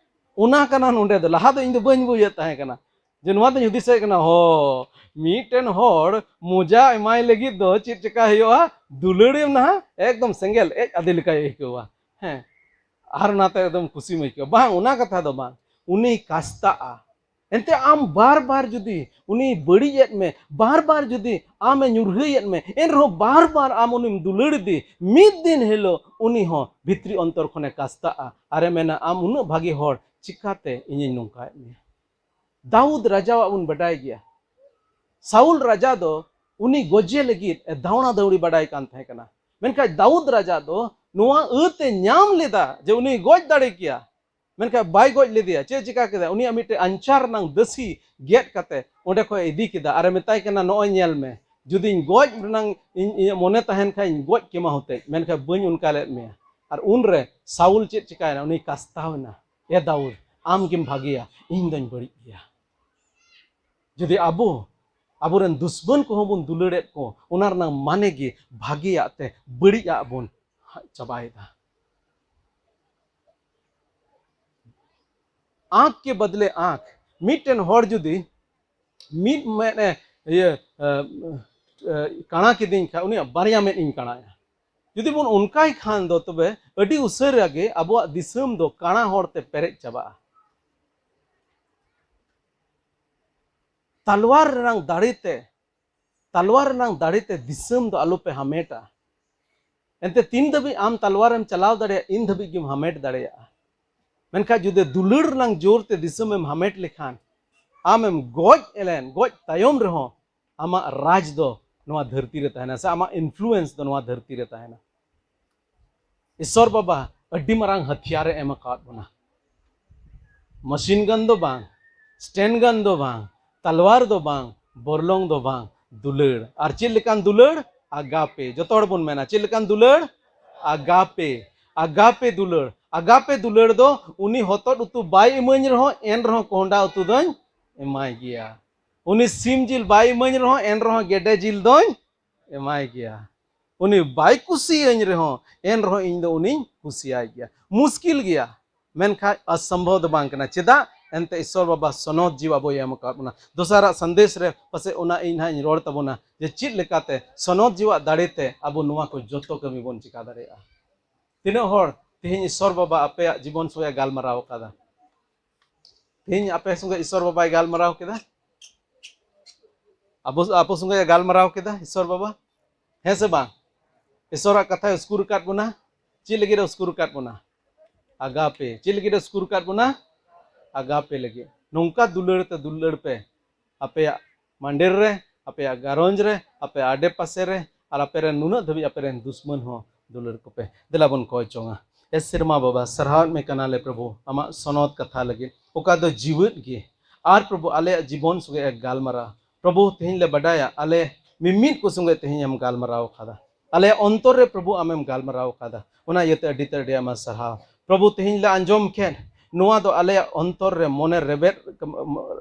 ᱚᱱᱟ ᱠᱟᱱᱟ ᱱᱚᱰᱮ ᱫᱚ᱾ ᱞᱟᱦᱟ ᱫᱚ ᱤᱧ ᱫᱚ ᱵᱟᱹᱧ ᱵᱩᱡᱮᱫ ᱛᱟᱦᱮᱸ ᱠᱟᱱᱟ, ᱡᱮ ᱱᱚᱣᱟ ᱫᱚᱧ ᱦᱩᱫᱤᱥᱮᱫ ᱠᱟᱱᱟ, ᱦᱚ, ᱢᱤᱫᱴᱮᱱ ᱦᱚᱲ ᱢᱚᱡᱟ ᱮᱢᱟᱭ ᱞᱟᱹᱜᱤᱫ ᱫᱚ ᱪᱮᱫ ᱪᱮᱠᱟ ᱦᱩᱭᱩᱜᱼᱟ? ᱫᱩᱞᱟᱹᱲᱤᱭᱟᱢ ᱱᱟᱦᱟᱜ, ᱮᱠᱫᱚᱢ ᱥᱮᱸᱜᱮᱞ ᱮᱡ ᱟᱫᱮ ᱞᱮᱠᱟᱭ ᱟᱹᱭᱠᱟᱹᱣᱟ᱾ ᱦᱮᱸ, ᱟᱨ ᱚᱱᱟᱛᱮ ᱮᱠᱫᱚᱢ ᱠᱩᱥᱤᱢ ᱟᱹᱭᱠᱟᱹᱣᱟ᱾ ᱵᱟᱝ, ᱚᱱᱟ ᱠᱟᱛᱷᱟ ᱫᱚ ᱵᱟᱝ᱾ ᱩᱱᱤ ᱠᱟᱥᱛᱟᱜᱼᱟ᱾ ᱮᱱᱛᱮ ᱟᱢ ᱵᱟᱨ ᱵᱟᱨ ᱡᱩᱫᱤ ᱩᱱᱤ ᱵᱟᱹᱲᱤᱡ ᱮᱫ ᱢᱮ, ᱵᱟᱨ ᱵᱟᱨ ᱡᱩᱫᱤ ᱟᱢᱮ ᱧᱩᱨᱦᱟᱹᱭᱮᱫ ᱢᱮ, ᱮᱱ ᱨᱮᱦᱚᱸ ᱵᱟᱨ ᱵᱟᱨ ᱟᱢ ᱩᱱᱤᱢ ᱫᱩᱞᱟᱹᱲ ᱤᱫᱤ, ᱢᱤᱫ ᱫᱤᱱ ᱦᱤᱞᱳᱜ ᱩᱱᱤ ᱦᱚᱸ ᱵᱷᱤᱛᱨᱤ ᱚᱱᱛᱚᱨ ᱠᱷᱚᱱᱮ ᱠᱟᱥᱛᱟᱜᱼᱟ᱾ ᱟᱨᱮ ᱢᱮᱱᱟ, ᱟᱢ ᱩᱱᱟᱹᱜ ᱵᱷᱟᱹᱜᱤ ᱦᱚᱲ, ᱪᱤᱠᱟᱛᱮ ᱤᱧᱤᱧ ᱱᱚᱝᱠᱟᱭᱮᱫ ᱢᱮᱭᱟ? ᱫᱟᱣᱩᱫ ᱨᱟᱡᱟᱣᱟᱜ ᱵᱚᱱ ᱵᱟᱰᱟᱭ ᱜᱮᱭᱟ᱾ ᱥᱟᱩᱞ ᱨᱟᱡᱟ ᱫᱚ ᱩᱱᱤ ᱜᱚᱡᱮ ᱞᱟᱹᱜᱤᱫ ᱮ ᱫᱟᱣᱲᱟ ᱫᱟᱹᱣᱲᱤ ᱵᱟᱰᱟᱭ ᱠᱟᱱ ᱛᱟᱦᱮᱸ ᱠᱟᱱᱟ᱾ ᱢᱮᱱᱠᱷᱟᱱ ᱫᱟᱣᱩᱫ ᱨᱟᱡᱟ ᱫᱚ ᱱᱚᱣᱟ ᱟᱹᱛ ᱮ ᱧᱟᱢ ᱞᱮᱫᱟ ᱡᱮ ᱩᱱᱤ ᱜᱚᱡ ᱫᱟᱲᱮ ᱠᱮᱭᱟ, ᱢᱮᱱᱠᱷᱟᱱ ᱵᱟᱭ ᱜᱚᱡ ᱞᱮᱫᱮᱭᱟ᱾ ᱪᱮᱫ ᱮ ᱪᱤᱠᱟ ᱠᱮᱫᱟ? ᱩᱱᱤᱭᱟᱜ ᱢᱤᱫᱴᱮᱱ ᱟᱧᱪᱟᱨ ᱨᱮᱱᱟᱝ ᱫᱟᱹᱥᱤ ᱜᱮᱫ ᱠᱟᱛᱮ ᱚᱸᱰᱮ ᱠᱷᱚᱱ ᱮ ᱤᱫᱤ ᱠᱮᱫᱟ ᱟᱨ ᱮ ᱢᱮᱛᱟᱭ ᱠᱟᱱᱟ, "ᱱᱚᱜᱼᱚᱭ ᱧᱮᱞ ᱢᱮ, ᱡᱩᱫᱤᱧ ᱜᱚᱡ ᱨᱮᱱᱟᱝ ᱤᱧ, ᱤᱧᱟᱹᱜ ᱢᱚᱱᱮ ᱛᱟᱦᱮᱱ ᱠᱷᱟᱱ ᱤᱧ ᱜᱚᱡ ᱠᱮᱢᱟ ᱦᱩᱛᱮᱡ, ᱢᱮᱱᱠᱷᱟᱱ ᱵᱟᱹᱧ ᱚᱱᱠᱟ ᱞᱮᱫ ᱢᱮᱭᱟ᱾" ᱟᱨ ᱩᱱᱨᱮ ᱥᱟᱩᱞ ᱪᱮᱫ ᱪᱤᱠᱟᱭᱮᱱᱟ? ᱩᱱᱤ ᱠᱟᱥᱛᱟᱣ ᱮᱱᱟ, "ᱮ ᱫᱟᱣᱩᱫ, ᱟᱢ ᱜᱮᱢ ᱵᱷᱟᱜᱮᱭᱟ, ᱤᱧ ᱫᱚᱧ ᱵᱟᱹᱲᱤᱡ ᱜᱮᱭᱟ᱾" ᱡᱩᱫᱤ ᱟᱵᱚ ᱟᱵᱚᱨᱮᱱ ᱫᱩᱥᱢᱟᱱ ᱠᱚᱦᱚᱸ ᱵᱚᱱ ᱫᱩᱞᱟᱹᱲᱮᱫ ᱠᱚ, ᱚᱱᱟ ᱨᱮᱱᱟᱜ ᱢᱟᱱᱮ ᱜᱮ ᱵᱷᱟᱜᱮᱭᱟᱜ ᱛᱮ ᱵᱟᱹᱲᱤᱡᱟᱜ ᱵᱚᱱ ᱪᱟᱵᱟᱭᱮᱫᱟ᱾ ᱟᱸᱠ ᱠᱮ ᱵᱚᱫᱞᱮ ᱟᱸᱠ᱾ ᱢᱤᱫᱴᱮᱱ ᱦᱚᱲ ᱡᱩᱫᱤ ᱢᱤᱫ ᱢᱮᱫ ᱮ, ᱤᱭᱟᱹ, ᱮ, ᱮ, ᱠᱟᱬᱟ ᱠᱤᱫᱤᱧ ᱠᱷᱟᱱ, ᱩᱱᱤᱭᱟᱜ ᱵᱟᱨᱭᱟ ᱢᱮᱫ ᱤᱧ ᱠᱟᱬᱟᱭᱟ᱾ ᱡᱩᱫᱤ ᱵᱚᱱ ᱚᱱᱠᱟᱭ ᱠᱷᱟᱱ ᱫᱚ, ᱛᱚᱵᱮ ᱟᱹᱰᱤ ᱩᱥᱟᱹᱨᱟ ᱜᱮ ᱟᱵᱚᱣᱟᱜ ᱫᱤᱥᱚᱢ ᱫᱚ ᱠᱟᱬᱟ ᱦᱚᱲ ᱛᱮ ᱯᱮᱨᱮᱡ ᱪᱟᱵᱟᱜᱼᱟ᱾ ᱛᱟᱞᱣᱟᱨ ᱨᱮᱱᱟᱝ ᱫᱟᱲᱮ ᱛᱮ, ᱛᱟᱞᱣᱟᱨ ᱨᱮᱱᱟᱝ ᱫᱟᱲᱮ ᱛᱮ ᱫᱤᱥᱚᱢ ᱫᱚ ᱟᱞᱚᱯᱮ ᱦᱟᱢᱮᱴᱟ᱾ ᱮᱱᱛᱮ ᱛᱤᱱ ᱫᱷᱟᱹᱵᱤᱡ ᱟᱢ ᱛᱟᱞᱣᱟᱨᱮᱢ ᱪᱟᱞᱟᱣ ᱫᱟᱲᱮᱭᱟᱜᱼᱟ, ᱤᱱ ᱫᱷᱟᱹᱵᱤᱡ ᱜᱮᱢ ᱦᱟᱢᱮᱴ ᱫᱟᱲᱮᱭᱟᱜᱼᱟ᱾ ᱢᱮᱱᱠᱷᱟᱱ ᱡᱩᱫᱤ ᱫᱩᱞᱟᱹᱲ ᱨᱮᱱᱟᱝ ᱡᱳᱨ ᱛᱮ ᱫᱤᱥᱚᱢᱮᱢ ᱦᱟᱢᱮᱴ ᱞᱮᱠᱷᱟᱱ, ᱟᱢᱮᱢ ᱜᱚᱡ ᱮᱞᱮᱱ, ᱜᱚᱡ ᱛᱟᱭᱚᱢ ᱨᱮᱦᱚᱸ ᱟᱢᱟᱜ ᱨᱟᱡᱽ ᱫᱚ ᱱᱚᱣᱟ ᱫᱷᱟᱹᱨᱛᱤ ᱨᱮ ᱛᱟᱦᱮᱱᱟ, ᱥᱮ ᱟᱢᱟᱜ influence ᱫᱚ ᱱᱚᱣᱟ ᱫᱷᱟᱹᱨᱛᱤ ᱨᱮ ᱛᱟᱦᱮᱱᱟ᱾ ᱤᱥᱚᱨ ᱵᱟᱵᱟ ᱟᱹᱰᱤ ᱢᱟᱨᱟᱝ ᱦᱟᱛᱤᱭᱟᱨ ᱮ ᱮᱢ ᱟᱠᱟᱫ ᱵᱚᱱᱟ᱾ ᱢᱮᱥᱤᱱ ᱜᱟᱱ ᱫᱚ ᱵᱟᱝ, ᱥᱴᱮᱱ ᱜᱟᱱ ᱫᱚ ᱵᱟᱝ, ᱛᱟᱞᱣᱟᱨ ᱫᱚ ᱵᱟᱝ, ᱵᱚᱨᱞᱚᱝ ᱫᱚ ᱵᱟᱝ, ᱫᱩᱞᱟᱹᱲ᱾ ᱟᱨ ᱪᱮᱫ ᱞᱮᱠᱟᱱ ᱫᱩᱞᱟᱹᱲ? ᱟᱜᱟᱯᱮ᱾ ᱡᱚᱛᱚ ᱦᱚᱲ ᱵᱚᱱ ᱢᱮᱱᱟ, ᱪᱮᱫ ᱞᱮᱠᱟᱱ ᱫᱩᱞᱟᱹᱲ? ᱟᱜᱟᱯᱮ᱾ ᱟᱜᱟᱯᱮ ᱫᱩᱞᱟᱹᱲ᱾ ᱟᱜᱟᱯᱮ ᱫᱩᱞᱟᱹᱲ ᱫᱚ ᱩᱱᱤ ᱦᱚᱛᱚᱫ ᱩᱛᱩ ᱵᱟᱭ ᱤᱢᱟᱹᱧ ᱨᱮᱦᱚᱸ, ᱮᱱ ᱨᱮᱦᱚᱸ ᱠᱚᱸᱦᱰᱟ ᱩᱛᱩ ᱫᱚᱧ ᱮᱢᱟᱭ ᱜᱮᱭᱟ᱾ ᱩᱱᱤ ᱥᱤᱢ ᱡᱤᱞ ᱵᱟᱭ ᱤᱢᱟᱹᱧ ᱨᱮᱦᱚᱸ, ᱮᱱ ᱨᱮᱦᱚᱸ ᱜᱮᱰᱮ ᱡᱤᱞ ᱫᱚᱧ ᱮᱢᱟᱭ ᱜᱮᱭᱟ᱾ ᱩᱱᱤ ᱵᱟᱭ ᱠᱩᱥᱤᱭᱟᱹᱧ ᱨᱮᱦᱚᱸ, ᱮᱱ ᱨᱮᱦᱚᱸ ᱤᱧ ᱫᱚ ᱩᱱᱤᱧ ᱠᱩᱥᱤᱭᱟᱭ ᱜᱮᱭᱟ᱾ ᱢᱩᱥᱠᱤᱞ ᱜᱮᱭᱟ, ᱢᱮᱱᱠᱷᱟᱱ ᱚᱥᱚᱢᱵᱷᱚᱵ ᱫᱚ ᱵᱟᱝ ᱠᱟᱱᱟ᱾ ᱪᱮᱫᱟᱜ? ᱮᱱᱛᱮ ᱤᱥᱚᱨ ᱵᱟᱵᱟ ᱥᱚᱱᱚᱛ ᱡᱤᱣᱤ ᱟᱵᱚᱭ ᱮᱢ ᱟᱠᱟᱫ ᱵᱚᱱᱟ᱾ ᱫᱚᱥᱟᱨᱟᱜ ᱥᱟᱸᱫᱮᱥ ᱨᱮ ᱯᱟᱥᱮᱡ ᱚᱱᱟ ᱤᱧ ᱦᱟᱸᱜ ᱤᱧ ᱨᱚᱲ ᱛᱟᱵᱚᱱᱟ ᱡᱮ ᱪᱮᱫ ᱞᱮᱠᱟᱛᱮ ᱥᱚᱱᱚᱛ ᱡᱤᱣᱤᱭᱟᱜ ᱫᱟᱲᱮ ᱛᱮ ᱟᱵᱚ ᱱᱚᱣᱟ ᱠᱚ ᱡᱚᱛᱚ ᱠᱟᱹᱢᱤ ᱵᱚᱱ ᱪᱤᱠᱟ ᱫᱟᱲᱮᱭᱟᱜᱼᱟ᱾ ᱛᱤᱱᱟᱹᱜ ᱦᱚᱲ ᱛᱮᱦᱮᱧ ᱤᱥᱚᱨ ᱵᱟᱵᱟ ᱟᱯᱮᱭᱟᱜ ᱡᱤᱵᱚᱱ ᱥᱚᱸᱜᱮ ᱜᱟᱞᱢᱟᱨᱟᱣ ᱟᱠᱟᱫᱟ? ᱛᱮᱦᱮᱧ ᱟᱯᱮ ᱥᱚᱸᱜᱮ ᱤᱥᱚᱨ ᱵᱟᱵᱟᱭ ᱜᱟᱞᱢᱟᱨᱟᱣ ᱠᱮᱫᱟ? ᱟᱵᱚ, ᱟᱵᱚ ᱥᱚᱸᱜᱮ ᱜᱟᱞᱢᱟᱨᱟᱣ ᱠᱮᱫᱟ ᱤᱥᱚᱨ ᱵᱟᱵᱟ? ᱦᱮᱸ ᱥᱮ ᱵᱟᱝ? ᱤᱥᱚᱨᱟᱜ ᱠᱟᱛᱷᱟᱭ ᱩᱥᱠᱩᱨ ᱟᱠᱟᱫ ᱵᱚᱱᱟ᱾ ᱪᱮᱫ ᱞᱟᱹᱜᱤᱫ ᱮ ᱩᱥᱠᱩᱨ ᱟᱠᱟᱫ ᱵᱚᱱᱟ? ᱟᱜᱟᱯᱮ᱾ ᱪᱮᱫ ᱞᱟᱹᱜᱤᱫ ᱮ ᱩᱥᱠᱩᱨ ᱟᱠᱟᱫ ᱵᱚᱱᱟ? ᱟᱜᱟᱯᱮ ᱞᱟᱹᱜᱤᱫ᱾ ᱱᱚᱝᱠᱟ ᱫᱩᱞᱟᱹᱲ ᱛᱮ ᱫᱩᱞᱟᱹᱲ ᱯᱮ ᱟᱯᱮᱭᱟᱜ ᱢᱟᱱᱰᱮᱨ ᱨᱮ, ᱟᱯᱮᱭᱟᱜ ᱜᱷᱟᱨᱚᱸᱡᱽ ᱨᱮ, ᱟᱨ ᱟᱯᱮ ᱟᱰᱮ ᱯᱟᱥᱮ ᱨᱮ, ᱟᱨ ᱟᱯᱮ ᱨᱮᱱ ᱱᱩᱱᱟᱹᱜ ᱫᱷᱟᱹᱵᱤᱡ ᱟᱯᱮ ᱨᱮᱱ ᱫᱩᱥᱢᱟᱹᱱ ᱦᱚᱸ ᱫᱩᱞᱟᱹᱲ ᱠᱚᱯᱮ᱾ ᱫᱮᱞᱟ ᱵᱚᱱ ᱠᱚᱭ ᱡᱚᱝᱟ᱾ ᱮ ᱥᱮᱨᱢᱟ ᱵᱟᱵᱟ, ᱥᱟᱨᱦᱟᱣᱮᱫ ᱢᱮ ᱠᱟᱱᱟᱞᱮ ᱯᱨᱚᱵᱷᱩ, ᱟᱢᱟᱜ ᱥᱚᱱᱚᱛ ᱠᱟᱛᱷᱟ ᱞᱟᱹᱜᱤᱫ, ᱚᱠᱟ ᱫᱚ ᱡᱤᱣᱮᱫ ᱜᱮ᱾ ᱟᱨ ᱯᱨᱚᱵᱷᱩ, ᱟᱞᱮᱭᱟᱜ ᱡᱤᱵᱚᱱ ᱥᱚᱸᱜᱮ ᱮ ᱜᱟᱞᱢᱟᱨᱟᱣ᱾ ᱯᱨᱚᱵᱷᱩ, ᱛᱮᱦᱮᱧ ᱞᱮ ᱵᱟᱰᱟᱭᱟ, ᱟᱞᱮ ᱢᱤᱢᱤᱫ ᱠᱚ ᱥᱚᱸᱜᱮ ᱛᱮᱦᱮᱧ ᱮᱢ ᱜᱟᱞᱢᱟᱨᱟᱣ ᱠᱟᱫᱟ᱾ ᱟᱞᱮᱭᱟᱜ ᱚᱱᱛᱚᱨ ᱨᱮ ᱯᱨᱚᱵᱷᱩ ᱟᱢᱮᱢ ᱜᱟᱞᱢᱟᱨᱟᱣ ᱠᱟᱫᱟ᱾ ᱚᱱᱟ ᱤᱭᱟᱹᱛᱮ ᱟᱹᱰᱤ ᱛᱮ ᱟᱹᱰᱤ ᱟᱭᱢᱟ ᱥᱟᱨᱦᱟᱣ᱾ ᱯᱨᱚᱵᱷᱩ, ᱛᱮᱦᱮᱧ ᱞᱮ ᱟᱸᱡᱚᱢ ᱠᱮᱫ, ᱱᱚᱣᱟ ᱫᱚ ᱟᱞᱮᱭᱟᱜ ᱚᱱᱛᱚᱨ ᱨᱮ ᱢᱚᱱᱮ ᱨᱮᱵᱮᱫ,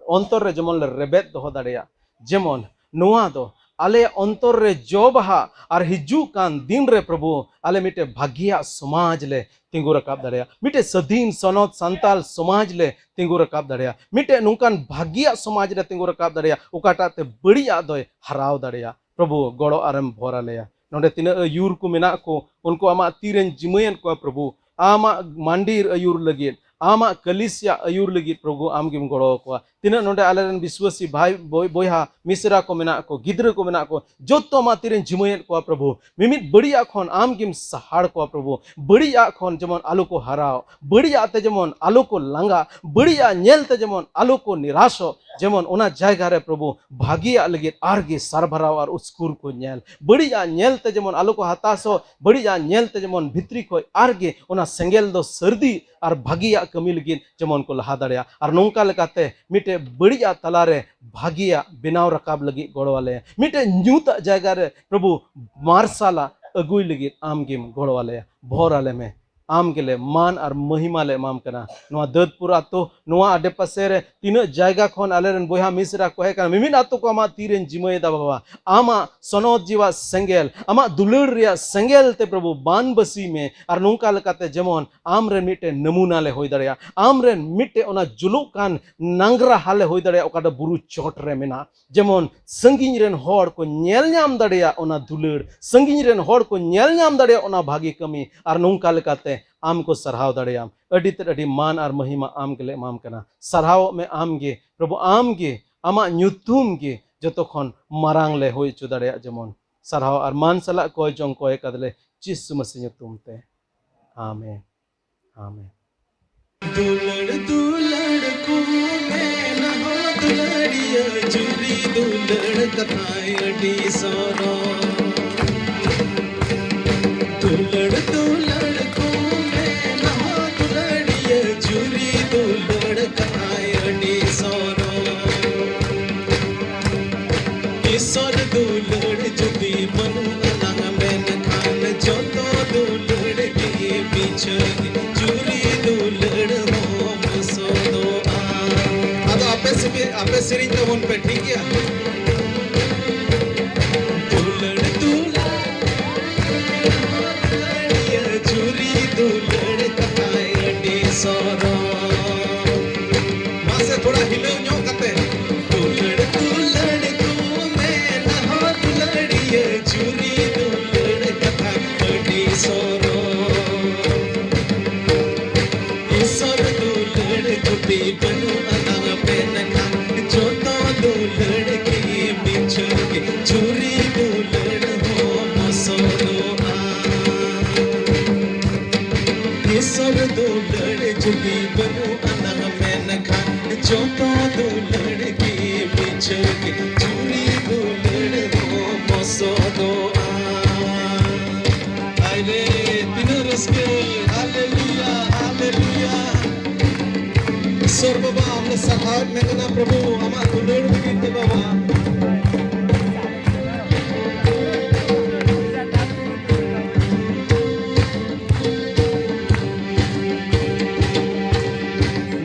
ᱚᱱᱛᱚᱨ ᱨᱮ ᱡᱮᱢᱚᱱ ᱞᱮ ᱨᱮᱵᱮᱫ ᱫᱚᱦᱚ ᱫᱟᱲᱮᱭᱟᱜ, ᱡᱮᱢᱚᱱ ᱱᱚᱣᱟ ᱫᱚ ᱟᱞᱮᱭᱟᱜ ᱚᱱᱛᱚᱨ ᱨᱮ ᱡᱚ ᱵᱟᱦᱟ ᱟᱨ ᱦᱤᱡᱩᱜ ᱠᱟᱱ ᱫᱤᱱ ᱨᱮ ᱯᱨᱚᱵᱷᱩ, ᱟᱞᱮ ᱢᱤᱫᱴᱮᱡ ᱵᱷᱟᱹᱜᱤᱭᱟᱜ ᱥᱚᱢᱟᱡᱽ ᱞᱮ ᱛᱤᱸᱜᱩ ᱨᱟᱠᱟᱵ ᱫᱟᱲᱮᱭᱟᱜ, ᱢᱤᱫᱴᱮᱡ ᱥᱟᱹᱫᱷᱤᱱ ᱥᱚᱱᱚᱛ ᱥᱟᱱᱛᱟᱞ ᱥᱚᱢᱟᱡᱽ ᱞᱮ ᱛᱤᱸᱜᱩ ᱨᱟᱠᱟᱵ ᱫᱟᱲᱮᱭᱟᱜ, ᱢᱤᱫᱴᱮᱡ ᱱᱚᱝᱠᱟᱱ ᱵᱷᱟᱹᱜᱤᱭᱟᱜ ᱥᱚᱢᱟᱡᱽ ᱞᱮ ᱛᱤᱸᱜᱩ ᱨᱟᱠᱟᱵ ᱫᱟᱲᱮᱭᱟᱜ, ᱚᱠᱟᱴᱟᱜ ᱛᱮ ᱵᱟᱹᱲᱤᱡᱟᱜ ᱫᱚᱭ ᱦᱟᱨᱟᱣ ᱫᱟᱲᱮᱭᱟᱜ᱾ ᱯᱨᱚᱵᱷᱩ, ᱜᱚᱲᱚ ᱟᱨᱮᱢ ᱵᱷᱚᱨ ᱟᱞᱮᱭᱟ᱾ ᱱᱚᱰᱮ ᱛᱤᱱᱟᱹᱜ ᱟᱹᱭᱩᱨ ᱠᱚ ᱢᱮᱱᱟᱜ ᱠᱚ, ᱩᱱᱠᱩ ᱟᱢᱟᱜ ᱛᱤᱨᱮᱧ ᱡᱤᱢᱟᱹᱭᱮᱫ ᱠᱚᱣᱟ ᱯᱨᱚᱵᱷᱩ, ᱟᱢᱟᱜ ᱢᱟᱱᱰᱤᱨ ᱟᱹᱭᱩᱨ ᱞᱟᱹᱜᱤᱫ, ᱟᱢᱟᱜ ᱠᱟᱹᱞᱤᱥᱤᱭᱟ ᱟᱹᱭᱩᱨ ᱞᱟᱹᱜᱤᱫ ᱯᱨᱚᱵᱷᱩ, ᱟᱢ ᱜᱮᱢ ᱜᱚᱲᱚ ᱟᱠᱚᱣᱟ᱾ ᱛᱤᱱᱟᱹᱜ ᱱᱚᱰᱮ ᱟᱞᱮᱨᱮᱱ ᱵᱤᱥᱣᱟᱥᱤ ᱵᱷᱟᱭ, ᱵᱚᱭ-, ᱵᱚᱭᱦᱟ, ᱢᱤᱥᱨᱟ ᱠᱚ ᱢᱮᱱᱟᱜ ᱠᱚ, ᱜᱤᱫᱽᱨᱟᱹ ᱠᱚ ᱢᱮᱱᱟᱜ ᱠᱚ, ᱡᱚᱛᱚ ᱟᱢᱟᱜ ᱛᱤᱨᱮᱧ ᱡᱤᱢᱟᱹᱭᱮᱫ ᱠᱚᱣᱟ ᱯᱨᱚᱵᱷᱩ᱾ ᱢᱤᱢᱤᱫ ᱵᱟᱹᱲᱤᱡᱟᱜ ᱠᱷᱚᱱ ᱟᱢ ᱜᱮᱢ ᱥᱟᱦᱟᱲ ᱠᱚᱣᱟ ᱯᱨᱚᱵᱷᱩ᱾ ᱵᱟᱹᱲᱤᱡᱟᱜ ᱠᱷᱚᱱ ᱡᱮᱢᱚᱱ ᱟᱞᱚ ᱠᱚ ᱦᱟᱨᱟᱣ, ᱵᱟᱹᱲᱤᱡᱟᱜ ᱛᱮ ᱡᱮᱢᱚᱱ ᱟᱞᱚ ᱠᱚ ᱞᱟᱸᱜᱟ, ᱵᱟᱹᱲᱤᱡᱟᱜ ᱧᱮᱞ ᱛᱮ ᱡᱮᱢᱚᱱ ᱟᱞᱚ ᱠᱚ ᱱᱤᱨᱟᱥᱚᱜ, ᱡᱮᱢᱚᱱ ᱚᱱᱟ ᱡᱟᱭᱜᱟ ᱨᱮ ᱯᱨᱚᱵᱷᱩ ᱵᱷᱟᱹᱜᱤᱭᱟᱜ ᱞᱟᱹᱜᱤᱫ ᱟᱨᱜᱮ ᱥᱟᱨᱵᱷᱟᱨᱟᱣ ᱟᱨ ᱩᱥᱠᱩᱨ ᱠᱚ ᱧᱮᱞ᱾ ᱵᱟᱹᱲᱤᱡᱟᱜ ᱧᱮᱞ ᱛᱮ ᱡᱮᱢᱚᱱ ᱟᱞᱚ ᱠᱚ ᱦᱟᱛᱟᱥᱚᱜ, ᱵᱟᱹᱲᱤᱡᱟᱜ ᱧᱮᱞ ᱛᱮ ᱡᱮᱢᱚᱱ ᱵᱷᱤᱛᱨᱤ ᱠᱷᱚᱡ ᱟᱨᱜᱮ ᱚᱱᱟ ᱥᱮᱸᱜᱮᱞ ᱫᱚ ᱥᱟᱹᱨᱫᱤ ᱟᱨ ᱵᱷᱟᱹᱜᱤᱭᱟᱜ ᱠᱟᱹᱢᱤ ᱞᱟᱹᱜᱤᱫ ᱡᱮᱢᱚᱱ ᱠᱚ ᱞᱟᱦᱟ ᱫᱟᱲᱮᱭᱟᱜ᱾ ᱟᱨ ᱱᱚᱝᱠᱟ ᱞᱮᱠᱟᱛᱮ ᱢᱤᱫᱴᱮᱡ ᱵᱟᱹᱲᱤᱡᱟᱜ ᱛᱟᱞᱟᱨᱮ ᱵᱷᱟᱹᱜᱤᱭᱟᱜ ᱵᱮᱱᱟᱣ ᱨᱟᱠᱟᱵ ᱞᱟᱹᱜᱤᱫ ᱜᱚᱲᱚ ᱟᱞᱮᱭᱟ᱾ ᱢᱤᱫᱴᱮᱡ ᱧᱩᱛᱟᱜ ᱡᱟᱭᱜᱟ ᱨᱮ ᱯᱨᱚᱵᱷᱩ ᱢᱟᱨᱥᱟᱞᱟᱜ ᱟᱹᱜᱩᱭ ᱞᱟᱹᱜᱤᱫ ᱟᱢ ᱜᱮᱢ ᱜᱚᱲᱚ ᱟᱞᱮᱭᱟ᱾ ᱵᱷᱚᱨ ᱟᱞᱮ ᱢᱮ᱾ ᱟᱢ ᱜᱮᱞᱮ ᱢᱟᱱ ᱟᱨ ᱢᱚᱦᱤᱢᱟ ᱞᱮ ᱮᱢᱟᱢ ᱠᱟᱱᱟ᱾ ᱱᱚᱣᱟ ᱫᱟᱹᱫᱯᱩᱨ ᱟᱛᱳ, ᱱᱚᱣᱟ ᱟᱰᱮ ᱯᱟᱥᱮ ᱨᱮ ᱛᱤᱱᱟᱹᱜ ᱡᱟᱭᱜᱟ ᱠᱷᱚᱱ ᱟᱞᱮᱨᱮᱱ ᱵᱚᱭᱦᱟ ᱢᱤᱥᱨᱟ ᱠᱚ ᱦᱮᱡ ᱠᱟᱱᱟ, ᱢᱤᱢᱤᱫ ᱟᱛᱳ ᱠᱚ ᱟᱢᱟᱜ ᱛᱤᱨᱮᱧ ᱡᱤᱢᱟᱹᱭᱮᱫᱟ ᱵᱟᱵᱟ᱾ ᱟᱢᱟᱜ ᱥᱚᱱᱚᱛ ᱡᱤᱣᱟᱜ ᱥᱮᱸᱜᱮᱞ, ᱟᱢᱟᱜ ᱫᱩᱞᱟᱹᱲ ᱨᱮᱭᱟᱜ ᱥᱮᱸᱜᱮᱞ ᱛᱮ ᱯᱨᱚᱵᱷᱩ ᱵᱟᱱ ᱵᱟᱹᱥᱤ ᱢᱮ᱾ ᱟᱨ ᱱᱚᱝᱠᱟ ᱞᱮᱠᱟᱛᱮ ᱡᱮᱢᱚᱱ ᱟᱢ ᱨᱮᱱ ᱢᱤᱫᱴᱮᱱ ᱱᱟᱢᱩᱱᱟ ᱞᱮ ᱦᱩᱭ ᱫᱟᱲᱮᱭᱟᱜ, ᱟᱢ ᱨᱮᱱ ᱢᱤᱫᱴᱮᱱ ᱚᱱᱟ ᱡᱩᱞᱩᱜ ᱠᱟᱱ ᱱᱟᱝᱜᱽᱨᱟᱦᱟ ᱞᱮ ᱦᱩᱭ ᱫᱟᱲᱮᱭᱟᱜ, ᱚᱠᱟ ᱫᱚ ᱵᱩᱨᱩ ᱪᱚᱴ ᱨᱮ ᱢᱮᱱᱟᱜ᱾ ᱡᱮᱢᱚᱱ ᱥᱟᱺᱜᱤᱧ ᱨᱮᱱ ᱦᱚᱲ ᱠᱚ ᱧᱮᱞ ᱧᱟᱢ ᱫᱟᱲᱮᱭᱟᱜ ᱚᱱᱟ ᱫᱩᱞᱟᱹᱲ, ᱥᱟᱺᱜᱤᱧ ᱨᱮᱱ ᱦᱚᱲ ᱠᱚ ᱧᱮᱞ ᱧᱟᱢ ᱫᱟᱲᱮᱭᱟᱜ ᱚᱱᱟ ᱵᱷᱟᱹᱜᱤ ᱠᱟᱹᱢᱤ, ᱟᱨ ᱱᱚᱝᱠᱟ ᱞᱮᱠᱟᱛᱮ ᱟᱢ ᱠᱚ ᱥᱟᱨᱦᱟᱣ ᱫᱟᱲᱮᱭᱟᱢ᱾ ᱟᱹᱰᱤ ᱛᱮᱫ ᱟᱹᱰᱤ ᱢᱟᱱ ᱟᱨ ᱢᱚᱦᱤᱢᱟ ᱟᱢ ᱜᱮᱞᱮ ᱮᱢᱟᱢ ᱠᱟᱱᱟ᱾ ᱥᱟᱨᱦᱟᱣᱚᱜ ᱢᱮ ᱟᱢ ᱜᱮ ᱯᱨᱚᱵᱷᱩ, ᱟᱢ ᱜᱮ ᱟᱢᱟᱜ ᱧᱩᱛᱩᱢ ᱜᱮ ᱡᱚᱛᱚ ᱠᱷᱚᱱ ᱢᱟᱨᱟᱝ ᱞᱮ ᱦᱩᱭ ᱦᱚᱪᱚ ᱫᱟᱲᱮᱭᱟᱜ᱾ ᱡᱮᱢᱚᱱ ᱥᱟᱨᱦᱟᱣ ᱟᱨ ᱢᱟᱱ ᱥᱟᱞᱟᱜ ᱠᱚᱭ ᱡᱚᱝ ᱠᱚᱭ ᱠᱟᱫᱟᱞᱮ ᱡᱤᱥᱩ ᱢᱟᱹᱥᱤ ᱧᱩᱛᱩᱢ ᱛᱮ, ᱟᱢᱮᱱ, ᱟᱢᱮᱱ᱾ ᱫᱩᱞᱟᱹᱲ ᱫᱩᱞᱟᱹᱲ ᱠᱚ ᱢᱮᱱᱟ ᱦᱚ ᱫᱩᱞᱟᱹᱲᱤᱭᱟᱹ ᱡᱩᱨᱤ ᱫᱩᱞᱟᱹᱲ ᱠᱟᱛᱷᱟᱭ ᱟᱹᱰᱤ ᱥᱚᱨᱚᱥ᱾ ᱫᱩᱞᱟᱹᱲ ᱫᱩᱞᱟᱹᱲ ᱠᱚ ᱢᱮᱱᱟ ᱦᱚ ᱫᱩᱞᱟᱹᱲᱤᱭᱟᱹ ᱡᱩᱨᱤ ᱫᱩᱞᱟᱹᱲ ᱠᱟᱛᱷᱟᱭ ᱟᱹᱰᱤ ᱥᱚᱨᱚᱥ᱾ ᱤᱥᱚᱨ ᱫᱩᱞᱟᱹᱲ ᱡᱩᱫᱤ ᱵᱟᱹᱱᱩᱜ ᱟᱱᱟᱝ ᱢᱮᱱᱠᱷᱟᱱ ᱡᱚᱛᱚ ᱫᱩᱞᱟᱹᱲ ᱜᱮ ᱢᱤᱪᱷᱟᱹ ᱜᱮ᱾ ᱡᱩᱨᱤ ᱫᱩᱞᱟᱹᱲ ᱦᱚᱸ ᱢᱩᱥᱚᱫᱚᱜᱼᱟ᱾ ᱟᱫᱚ ᱟᱯᱮ ᱥᱮ-, ᱟᱯᱮ ᱥᱮᱨᱮᱧ ᱛᱟᱵᱚᱱ ᱯᱮ, ᱴᱷᱤᱠ ᱜᱮᱭᱟ? ᱫᱩᱞᱟᱹᱲ ᱫᱩᱞᱟᱹᱲ ᱡᱩᱨᱤ ᱫᱩᱞᱟᱹᱲ ᱠᱟᱛᱷᱟᱭ ᱟᱹᱰᱤ ᱥᱚᱨᱚᱥ᱾ ᱢᱟᱥᱮ ᱛᱷᱚᱲᱟ ᱦᱤᱞᱟᱹᱣ ᱧᱚᱜ ᱠᱟᱛᱮ᱾ ᱫᱩᱞᱟᱹᱲ ᱫᱩᱞᱟᱹᱲ ᱠᱚ ᱢᱮᱱᱟ ᱦᱚ ᱫᱩᱞᱟᱹᱲᱤᱭᱟᱹ ᱡᱩᱨᱤ ᱫᱩᱞᱟᱹᱲ ᱠᱟᱛᱷᱟ ᱟᱹᱰᱤ ᱥᱚᱨᱚᱥ᱾ ᱤᱥᱚᱨ ᱫᱩᱞᱟᱹᱲ ᱡᱩᱫᱤ ᱵᱟᱹᱱᱩᱜ ᱟᱱᱟᱝ ᱢᱮᱱᱠᱷᱟᱱ ᱡᱚᱛᱚ ᱫᱩᱞᱟᱹᱲ ᱜᱮ ᱢᱤᱪᱷᱟᱹ ᱜᱮ᱾ ᱡᱩᱨᱤ ᱫᱩᱞᱟᱹᱲ ᱦᱚᱸ ᱢᱚᱥᱚᱨᱚᱜᱼᱟ᱾ ᱤᱥᱚᱨ ᱫᱩᱞᱟᱹᱲ ᱡᱩᱫᱤ ᱵᱟᱹᱱᱩᱜ ᱟᱱᱟᱝ ᱢᱮᱱᱠᱷᱟᱱ ᱡᱚᱛᱚ ᱫᱩᱞᱟᱹᱲ ᱜᱮ ᱢᱤᱪᱷᱟᱹ ᱜᱮ᱾ ᱡᱩᱨᱤ ᱫᱩᱞᱟᱹᱲ ᱦᱚᱸ ᱢᱚᱥᱚᱫᱚᱜᱼᱟ᱾ ᱟᱭᱨᱮ, ᱛᱤᱱᱟᱹᱜ ᱨᱟᱹᱥᱠᱟᱹ! ᱦᱟᱞᱮᱞᱩᱭᱟ, ᱦᱟᱞᱮᱞᱩᱭᱟ᱾ ᱤᱥᱚᱨ ᱵᱟᱵᱟ, ᱟᱢ ᱞᱮ ᱥᱟᱨᱦᱟᱣᱮᱫ ᱢᱮ ᱠᱟᱱᱟ ᱯᱨᱚᱵᱷᱩ, ᱟᱢᱟᱜ ᱫᱩᱞᱟᱹᱲ ᱞᱟᱹᱜᱤᱫ ᱛᱮ ᱵᱟᱵᱟ᱾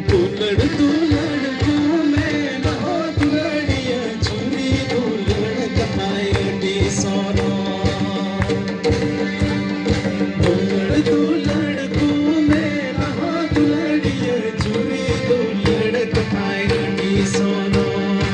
ᱫᱩᱞᱟᱹᱲ ᱫᱩᱞᱟᱹᱲ ᱠᱚ ᱢᱮᱱᱟ ᱦᱚ ᱫᱩᱞᱟᱹᱲᱤᱭᱟᱹ ᱡᱩᱨᱤ ᱫᱩᱞᱟᱹᱲ ᱠᱟᱛᱷᱟᱭ ᱟᱹᱰᱤ ᱥᱚᱨᱚᱥ᱾ ᱫᱩᱞᱟᱹᱲ ᱫᱩᱞᱟᱹᱲ ᱠᱚ ᱢᱮᱱᱟ ᱦᱚ ᱫᱩᱞᱟᱹᱲᱤᱭᱟᱹ ᱡᱩᱨᱤ ᱫᱩᱞᱟᱹᱲ ᱠᱟᱛᱷᱟᱭ ᱟᱹᱰᱤ ᱥᱚᱨᱚᱥ᱾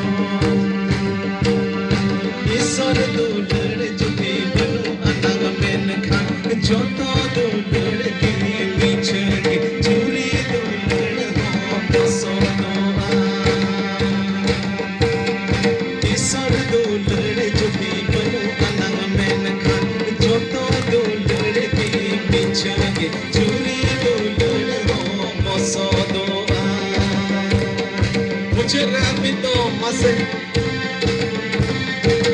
ᱢᱟᱥᱮ,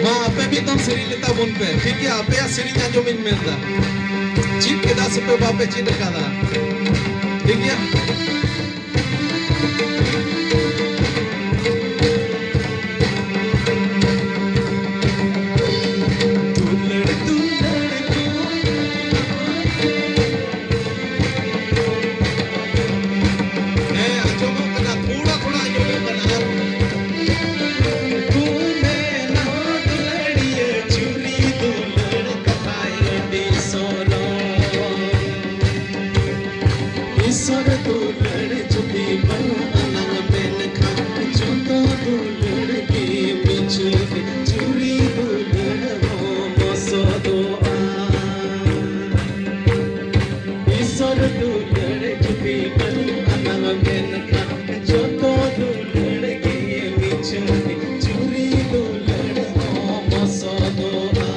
ᱢᱟ ᱟᱯᱮ ᱢᱤᱫ ᱫᱚᱢ ᱥᱮᱨᱮᱧ ᱞᱮ ᱛᱟᱵᱚᱱ ᱯᱮ᱾ ᱴᱷᱤᱠ ᱜᱮᱭᱟ, ᱟᱯᱮᱭᱟᱜ ᱥᱮᱨᱮᱧ ᱟᱸᱡᱚᱢᱤᱧ ᱢᱮᱱᱫᱟ᱾ ᱪᱮᱫ ᱠᱮᱫᱟ ᱥᱮᱯᱮ ᱵᱟᱯᱮ ᱪᱮᱫ ᱟᱠᱟᱫᱟ? ᱴᱷᱤᱠ ᱜᱮᱭᱟ᱾ ᱫᱩᱞᱟᱹᱲ, ᱫᱩᱞᱟᱹᱲ ᱠᱚ᱾ ᱦᱮᱸ, ᱟᱸᱡᱚᱢᱚᱜ ᱠᱟᱱᱟ, ᱛᱷᱚᱲᱟ, ᱛᱷᱚᱲᱟ ᱟᱸᱡᱚᱢᱚᱜ ᱠᱟᱱᱟ᱾ ᱠᱚ ᱢᱮᱱᱟ ᱫᱩᱞᱟᱹᱲᱤᱭᱟᱹ ᱪᱩᱨᱤ ᱫᱩᱞᱟᱹᱲ ᱠᱟᱛᱷᱟᱭ ᱟᱹᱰᱤ ᱥᱚᱨᱚᱥ᱾ ᱤᱥᱚᱨ ᱫᱩᱞᱟᱹᱲ ᱡᱩᱫᱤ ᱵᱟᱹᱱᱩᱜ ᱟᱱᱟᱝ ᱢᱮᱱᱠᱷᱟᱱ ᱡᱚᱛᱚ ᱫᱩᱞᱟᱹᱲ ᱜᱮ ᱢᱤᱪᱷᱟᱹ ᱜᱮ, ᱪᱩᱨᱤ ᱫᱩᱞᱟᱹᱲ ᱦᱚᱸ ᱢᱚᱥᱚᱫᱚᱜᱼᱟ᱾ ᱤᱥᱚᱨ ᱫᱩᱞᱟᱹᱲ ᱡᱩᱫᱤ ᱵᱟᱹᱱᱩᱜ ᱟᱱᱟᱝ ᱢᱮᱱᱠᱷᱟᱱ ᱡᱚᱛᱚ ᱫᱩᱞᱟᱹᱲ ᱜᱮ ᱢᱤᱪᱷᱟᱹ ᱜᱮ, ᱪᱩᱨᱤ ᱫᱩᱞᱟᱹᱲ ᱦᱚᱸ ᱢᱚᱥᱚᱫᱚᱜᱼᱟ᱾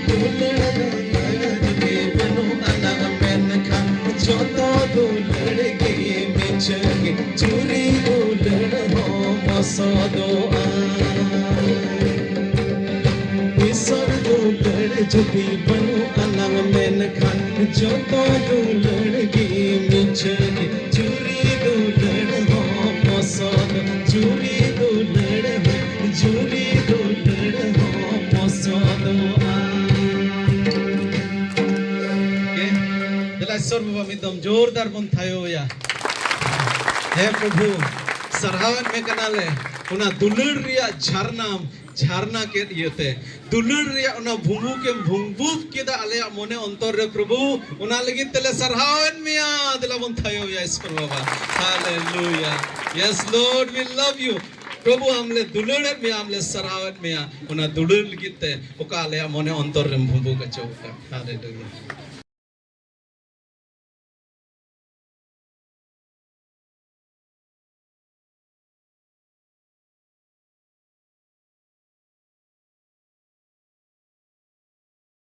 ᱫᱩᱞᱟᱹᱲ ᱫᱩᱞᱟᱹᱲ ᱡᱩᱫᱤ ᱵᱟᱹᱱᱩᱜ ᱟᱱᱟᱝ ᱢᱮᱱᱠᱷᱟᱱ ᱡᱚᱛᱚ ᱫᱩᱞᱟᱹᱲ ᱜᱮ ᱢᱤᱪᱷᱟᱹ ᱜᱮ, ᱪᱩᱨᱤ ᱫᱩᱞᱟᱹᱲ ᱦᱚᱸ ᱢᱚᱥᱚᱫᱚᱜᱼᱟ᱾ ᱤᱥᱚᱨ ᱫᱩᱞᱟᱹᱲ ᱡᱩᱫᱤ ᱵᱟᱹᱱᱩᱜ ᱟᱱᱟᱝ ᱢᱮᱱᱠᱷᱟᱱ ᱡᱚᱛᱚ ᱫᱩᱞᱟᱹᱲ ᱜᱮ ᱢᱤᱪᱷᱟᱹ ᱜᱮ, ᱪᱩᱨᱤ ᱫᱩᱞᱟᱹᱲ ᱦᱚᱸ ᱢᱚᱥᱚᱫ, ᱪᱩᱨᱤ ᱫᱩᱞᱟᱹᱲ ᱦᱚᱸ, ᱪᱩᱨᱤ ᱫᱩᱞᱟᱹᱲ ᱦᱚᱸ ᱢᱚᱥᱚᱫᱚᱜᱼᱟ᱾ ᱜᱮ᱾ ᱫᱮᱞᱟ ᱤᱥᱚᱨ ᱵᱟᱵᱟ ᱢᱤᱫ ᱫᱚᱢ ᱡᱳᱨᱫᱟᱨ ᱵᱚᱱ ᱛᱷᱟᱭᱳᱭᱟ᱾ ᱦᱮ ᱯᱨᱚᱵᱷᱩ, ᱥᱟᱨᱦᱟᱣᱮᱫ ᱢᱮ ᱠᱟᱱᱟᱞᱮ ᱚᱱᱟ ᱫᱩᱞᱟᱹᱲ ᱨᱮᱭᱟᱜ ᱡᱷᱟᱨᱱᱟᱢ ᱡᱷᱟᱨᱱᱟ ᱠᱮᱫ ᱤᱭᱟᱹᱛᱮ, ᱫᱩᱞᱟᱹᱲ ᱨᱮᱭᱟᱜ ᱚᱱᱟ ᱵᱷᱩᱝᱵᱩᱠᱮᱢ ᱵᱷᱩᱝᱵᱩᱠ ᱠᱮᱫᱟ ᱟᱞᱮᱭᱟᱜ ᱢᱚᱱᱮ ᱚᱱᱛᱚᱨ ᱨᱮ ᱯᱨᱚᱵᱷᱩ, ᱚᱱᱟ ᱞᱟᱹᱜᱤᱫ ᱛᱮᱞᱮ ᱥᱟᱨᱦᱟᱣᱮᱫ ᱢᱮᱭᱟ᱾ ᱫᱮᱞᱟ ᱵᱚᱱ ᱛᱷᱟᱭᱳᱭᱟ ᱤᱥᱚᱨ ᱵᱟᱵᱟ᱾ ᱦᱟᱞᱮᱞᱩᱭᱟ᱾ Yes Lord, we love you. ᱯᱨᱚᱵᱷᱩ, ᱟᱢ ᱞᱮ ᱫᱩᱞᱟᱹᱲᱮᱫ ᱢᱮᱭᱟ, ᱟᱢ ᱞᱮ ᱥᱟᱨᱦᱟᱣᱮᱫ ᱢᱮᱭᱟ ᱚᱱᱟ ᱫᱩᱞᱟᱹᱲ ᱞᱟᱹᱜᱤᱫ ᱛᱮ, ᱚᱠᱟ ᱟᱞᱮᱭᱟᱜ ᱢᱚᱱᱮ ᱚᱱᱛᱚᱨ ᱨᱮᱢ ᱵᱷᱩᱝᱵᱩᱠ ᱦᱚᱪᱚ ᱟᱠᱟᱫ᱾ ᱦᱟᱞᱮᱞᱩᱭᱟ᱾